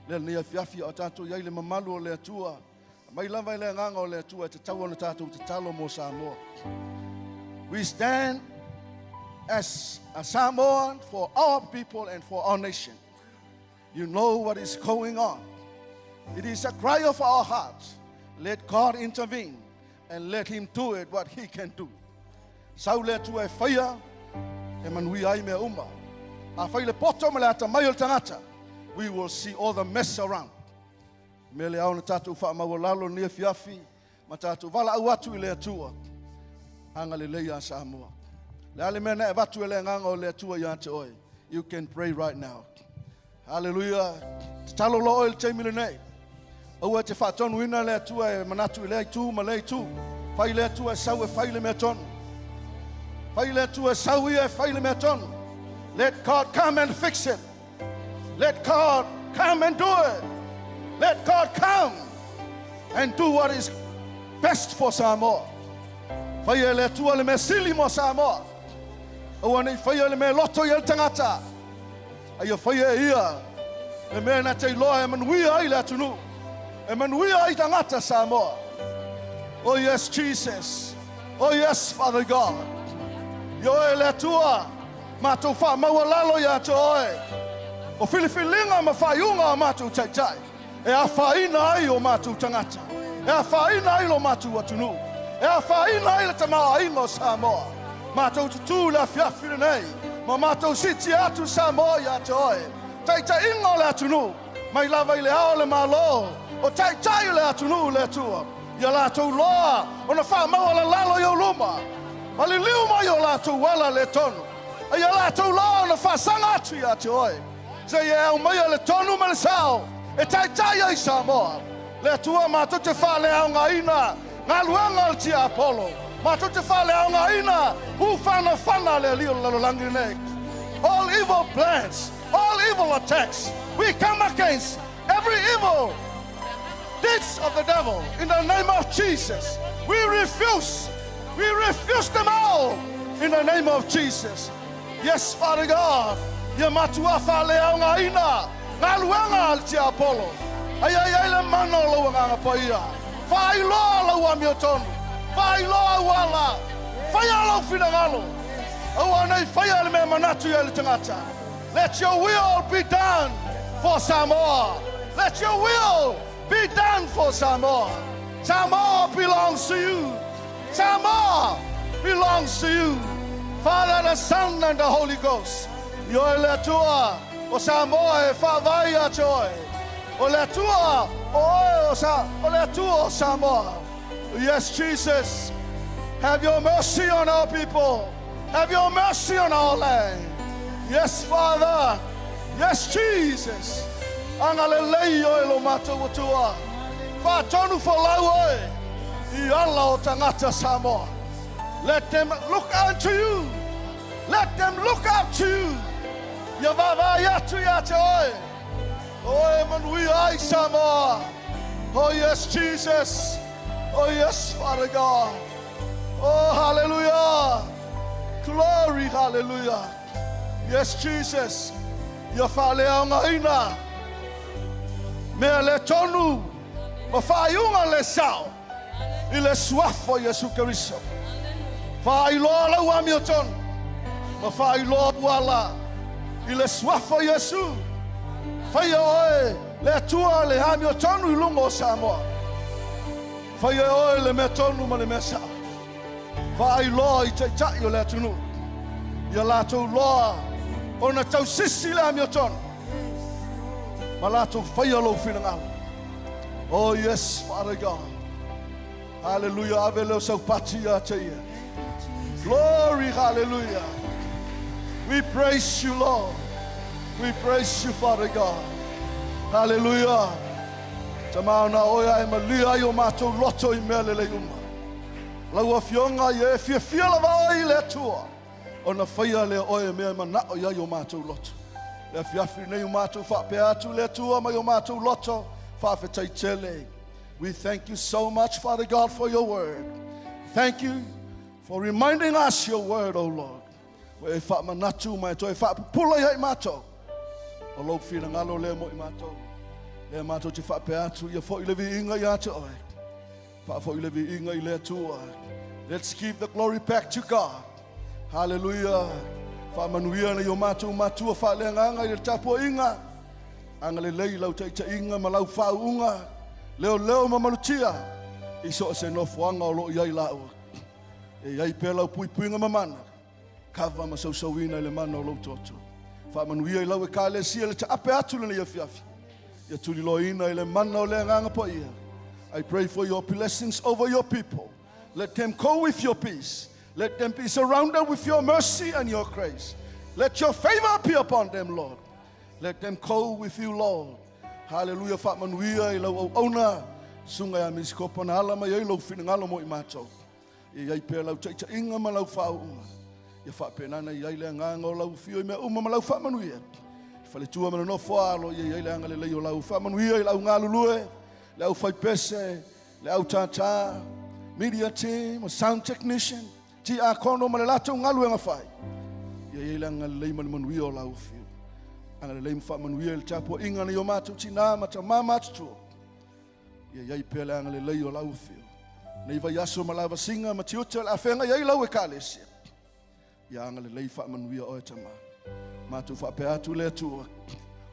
Lea lenei afiafi a o tatou i ai le mamalu o le Atua. Mai lava i le agaga o le Atua e tatau ona tatou tatalo mo Samoa. We stand as a Samoan for our people and for our nation. You know what is going on. It is a cry of our hearts. Let God intervene and let him do it what he can do. Sau le Atua e faia e manuia ai mea uma. A fai le poto ma le atamai o le tagata, we will see all the mess around. Mea le ao na tatou faamaualalo ni afiafi ma tatou valaau atu i le Atua. Agalelei ia Samoa. Le a le mea na e avatu e le agaga o le Atua ia te oe. You can pray right now. Hallelujah. Tatalo loa oe i le taimi lenei. Aua e te faatonuina le Atua e manatu i lea itu ma lea itu. Fai le Atua e sau e fai le mea tonu. Fai le Atua e sau ia e fai le mea tonu. Let God come and fix it. Let God come and do it. Let God come and do what is best for Samoa. Fai e le Atua le mea sili mo Samoa. Aua nei faia le mea loto i le tagata. A ia faia e ia le mea na te iloa e manuia ai le atunuu. E manuia ai tagata Samoa. Oh yes, Jesus. Oh yes, Father God. Ia oe le Atua, matou faamaualalo ia te oe. O filifiliga ma faaiuga a matou taitai, e afaina ai o matou tagata, e afaina ai lo matou atunuu, e afaina ai le tamaoaiga o Samoa. Matou tutū i le afiafi lenei, ma matou siitia atu Samoa ia te oe, taitaiga o le atunuu, mai lava i le ao o le Malo, o taitai o le atunuu le Atua, ia latou loa ona faamaualalalo i ou luma, ma liliu mai o latou ala le tonu, a ia latou loa ona faasaga atu ia te oe, seia e aumaia le tonu ma le sao e taitai ai Samoa. Le Atua, matou te faaleaogaina galuega a le tiapolo, matou te faaleaogaina ufanafana a le alii o le lalolagi nei. All evil plans, all evil attacks, we come against every evil deeds of the devil in the name of Jesus. We refuse, we refuse them all in the name of Jesus. Yes, Father God, ia matua faaleaogaina galuega a le tiapolo. Ai ai ai le mana o lau agaga paia. Faailoa lau amiotonu. Faailoa au ala. Faia lau finagalo. Aua nei faia le mea manatu ia le tagata. Let your will be done for Samoa. Let your will be done for Samoa. Samoa belongs to you. Samoa belongs to you. Father, the Son, and the Holy Ghost. Ioe le Atua o Samoa e faavae ia te oe. O le Atua o oe o, Sa, o le Atua o Samoa. Yes, Jesus. Have your mercy on our people. Have your mercy on our land. Yes, Father. Yes, Jesus. Agalelei oe lo matou Atua. Faatonu folau oe i ala o tagata Samoa. Let them look unto you. Let them look up to you. Ia vaavaai atu ia te oe. O oe e manuia ai Samoa. Oh yes, Jesus. Oh yes, Father God. Oh, hallelujah. Glory, hallelujah. Yes, Jesus. Ia faaleaogaina mea le tonu ma faaiuga le sao i le suafa o Iesu Keriso. Faailoa lau amiotonu ma faailoa uala i le suafa o Iesu. Faia oe le Atua le amiotonu i luga o Samoa. Faia e oe le mea tonu ma le mea sao. Faailoa i taitai o le atunuu ia latou loa ona tausisi le amiotonu ma latou faia lou finagalo. Oh yes, Father God. Hallelujah. Ave leo saupati ia te ia. Glory, hallelujah. We praise you, Lord. We praise you, Father God. Hallelujah. Tama ona oe ae malia ai o matou loto i mea lelei uma. Lau Afioga ia e fiafia lava oe i le Atua, ona faia lea oe e mea e manao i ai o matou loto. Le afiafi nei o matou faapea atu le Atua mai o matou loto, faafetai tele. We thank you so much, Father God, for your word. Thank you for reminding us your word, O Lord. Ua e faamanatu ma e toe faapupula ia i matou. O lou finagalo lea mo i matou. Lea matou te faapea atu ia foi le viiga ia te oe. Faafoi le viiga i le Atua. Let's give the glory back to God. Hallelujah. Faamanuia nei o matou matua faaleagaga i le tapuaiga. Agalelei lau taitaiga ma lau faauuga. Leoleo ma malutia i so o se nofoaga o lo o i ai laua. E i ai pea lau puipuiga mamana, kava ma sausauina i le mana o lou toto. Faamanuia i lau Ekalesia le taape atu lenei afiafi. Ia tuliloaina i le mana o le Agaga Paia. I pray for your blessings over your people. Let them go with your peace. Let them be surrounded with your mercy and your grace. Let your favor be upon them, Lord. Let them go with you, Lord. Hallelujah. Faamanuia i lau auauna. Susuga ia Misikopa na ala mai ai lou finagalo mo i matou. Ia i ai pea lau taitaiga ma lau faauuga. Ia faapena ona i ai le agaga o lau afio i mea uma ma lau faamanuia. I faletua ma le nofo alo, ia i ai le agalelei o lau faamanuia i le au galulue, le au faipese, le au tātā, media team, sound technician, tiakono ma le latou galuega fai. Ia i ai le agalelei ma le manuia o lau afio. Agalelei ma faamanuia i le tapuaiga nei o matou tinā ma tamā matutua. Ia i ai pea le agalelei o lau afio. Nei vaiaso ma lavasiga ma tiute o le a feagai ai lau Ekalesia. Ia agalelei faamanuia oe Tama. Matou faapea atu le Atua,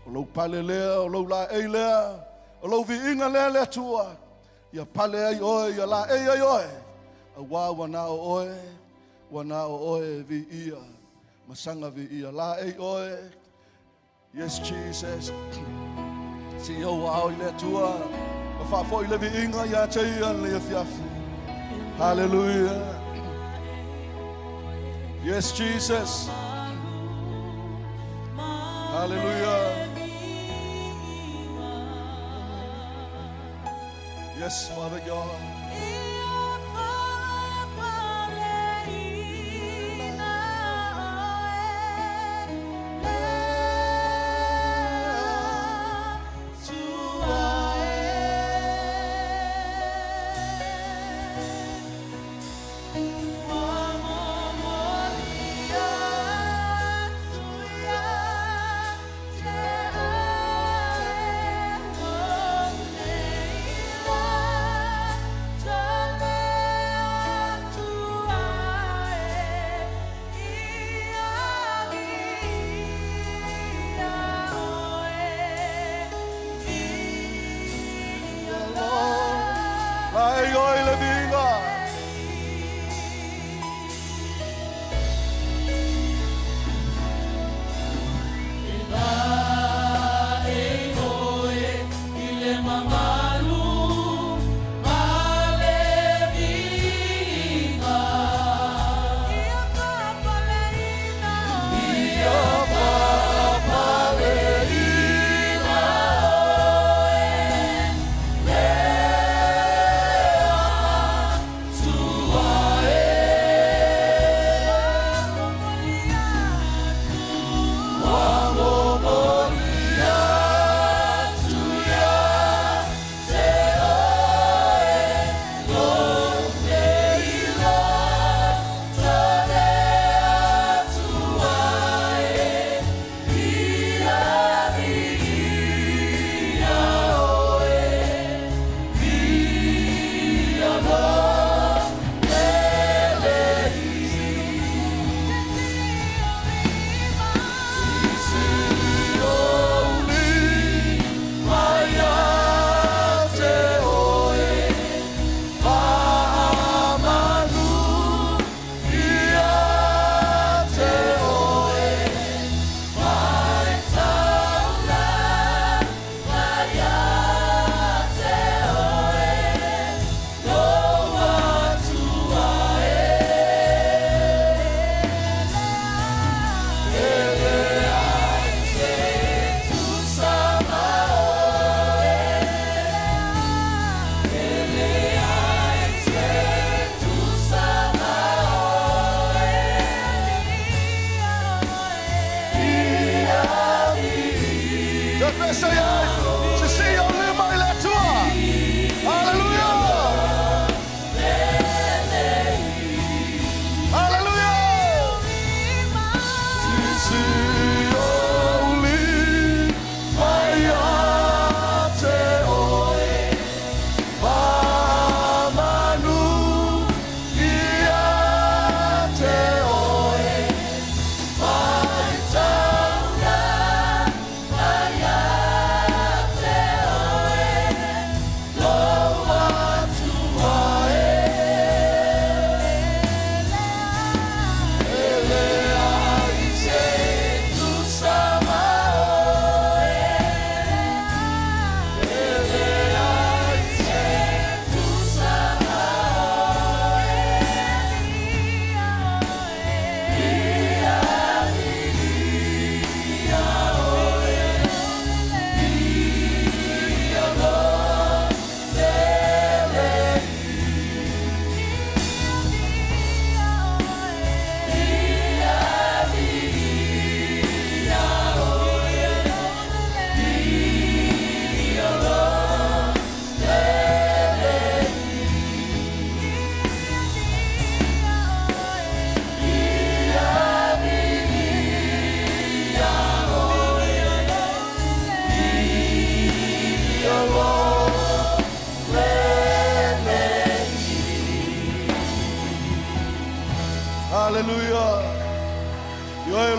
o lou pale lea, o lou laei lea, o lou viiga lea le Atua. Ia pale ai oe, ia laei ai oe, auā ua na o oe, ua na o oe e viia, ma saga viia. Laei oe. Yes, Jesus. Se i ou ao i le Atua, ma faafoi le viiga ia te ia lenei afiafi. Hallelujah. Yes, Jesus. Hallelujah. Yes, Father God.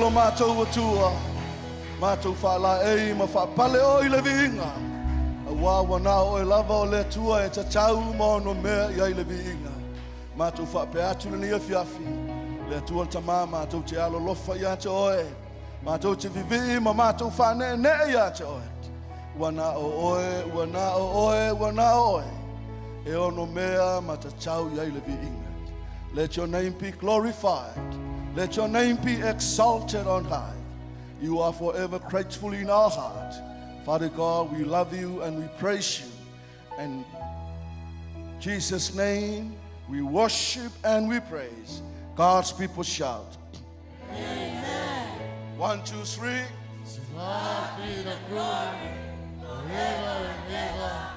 lo matou Atua, matou faalaei ma faapale oe i le viiga, auā ua na o oe lava o le Atua e tatau ma onomea i ai le viiga. Matou faapea atu lenei afiafi, le Atua le Tamā matou te alolofa ia te oe, matou te vivii ma matou faaneenee ia te oe. Ua na o oe, ua na o oe, ua na o oe, e onomea ma tatau i ai le viiga. Let your name be glorified. Let your name be exalted on high. You are forever grateful in our heart. Father God, we love you and we praise you. And Jesus' name, we worship and we praise. God's people shout. Amen. 1, 2, 3. To God be the glory forever and ever.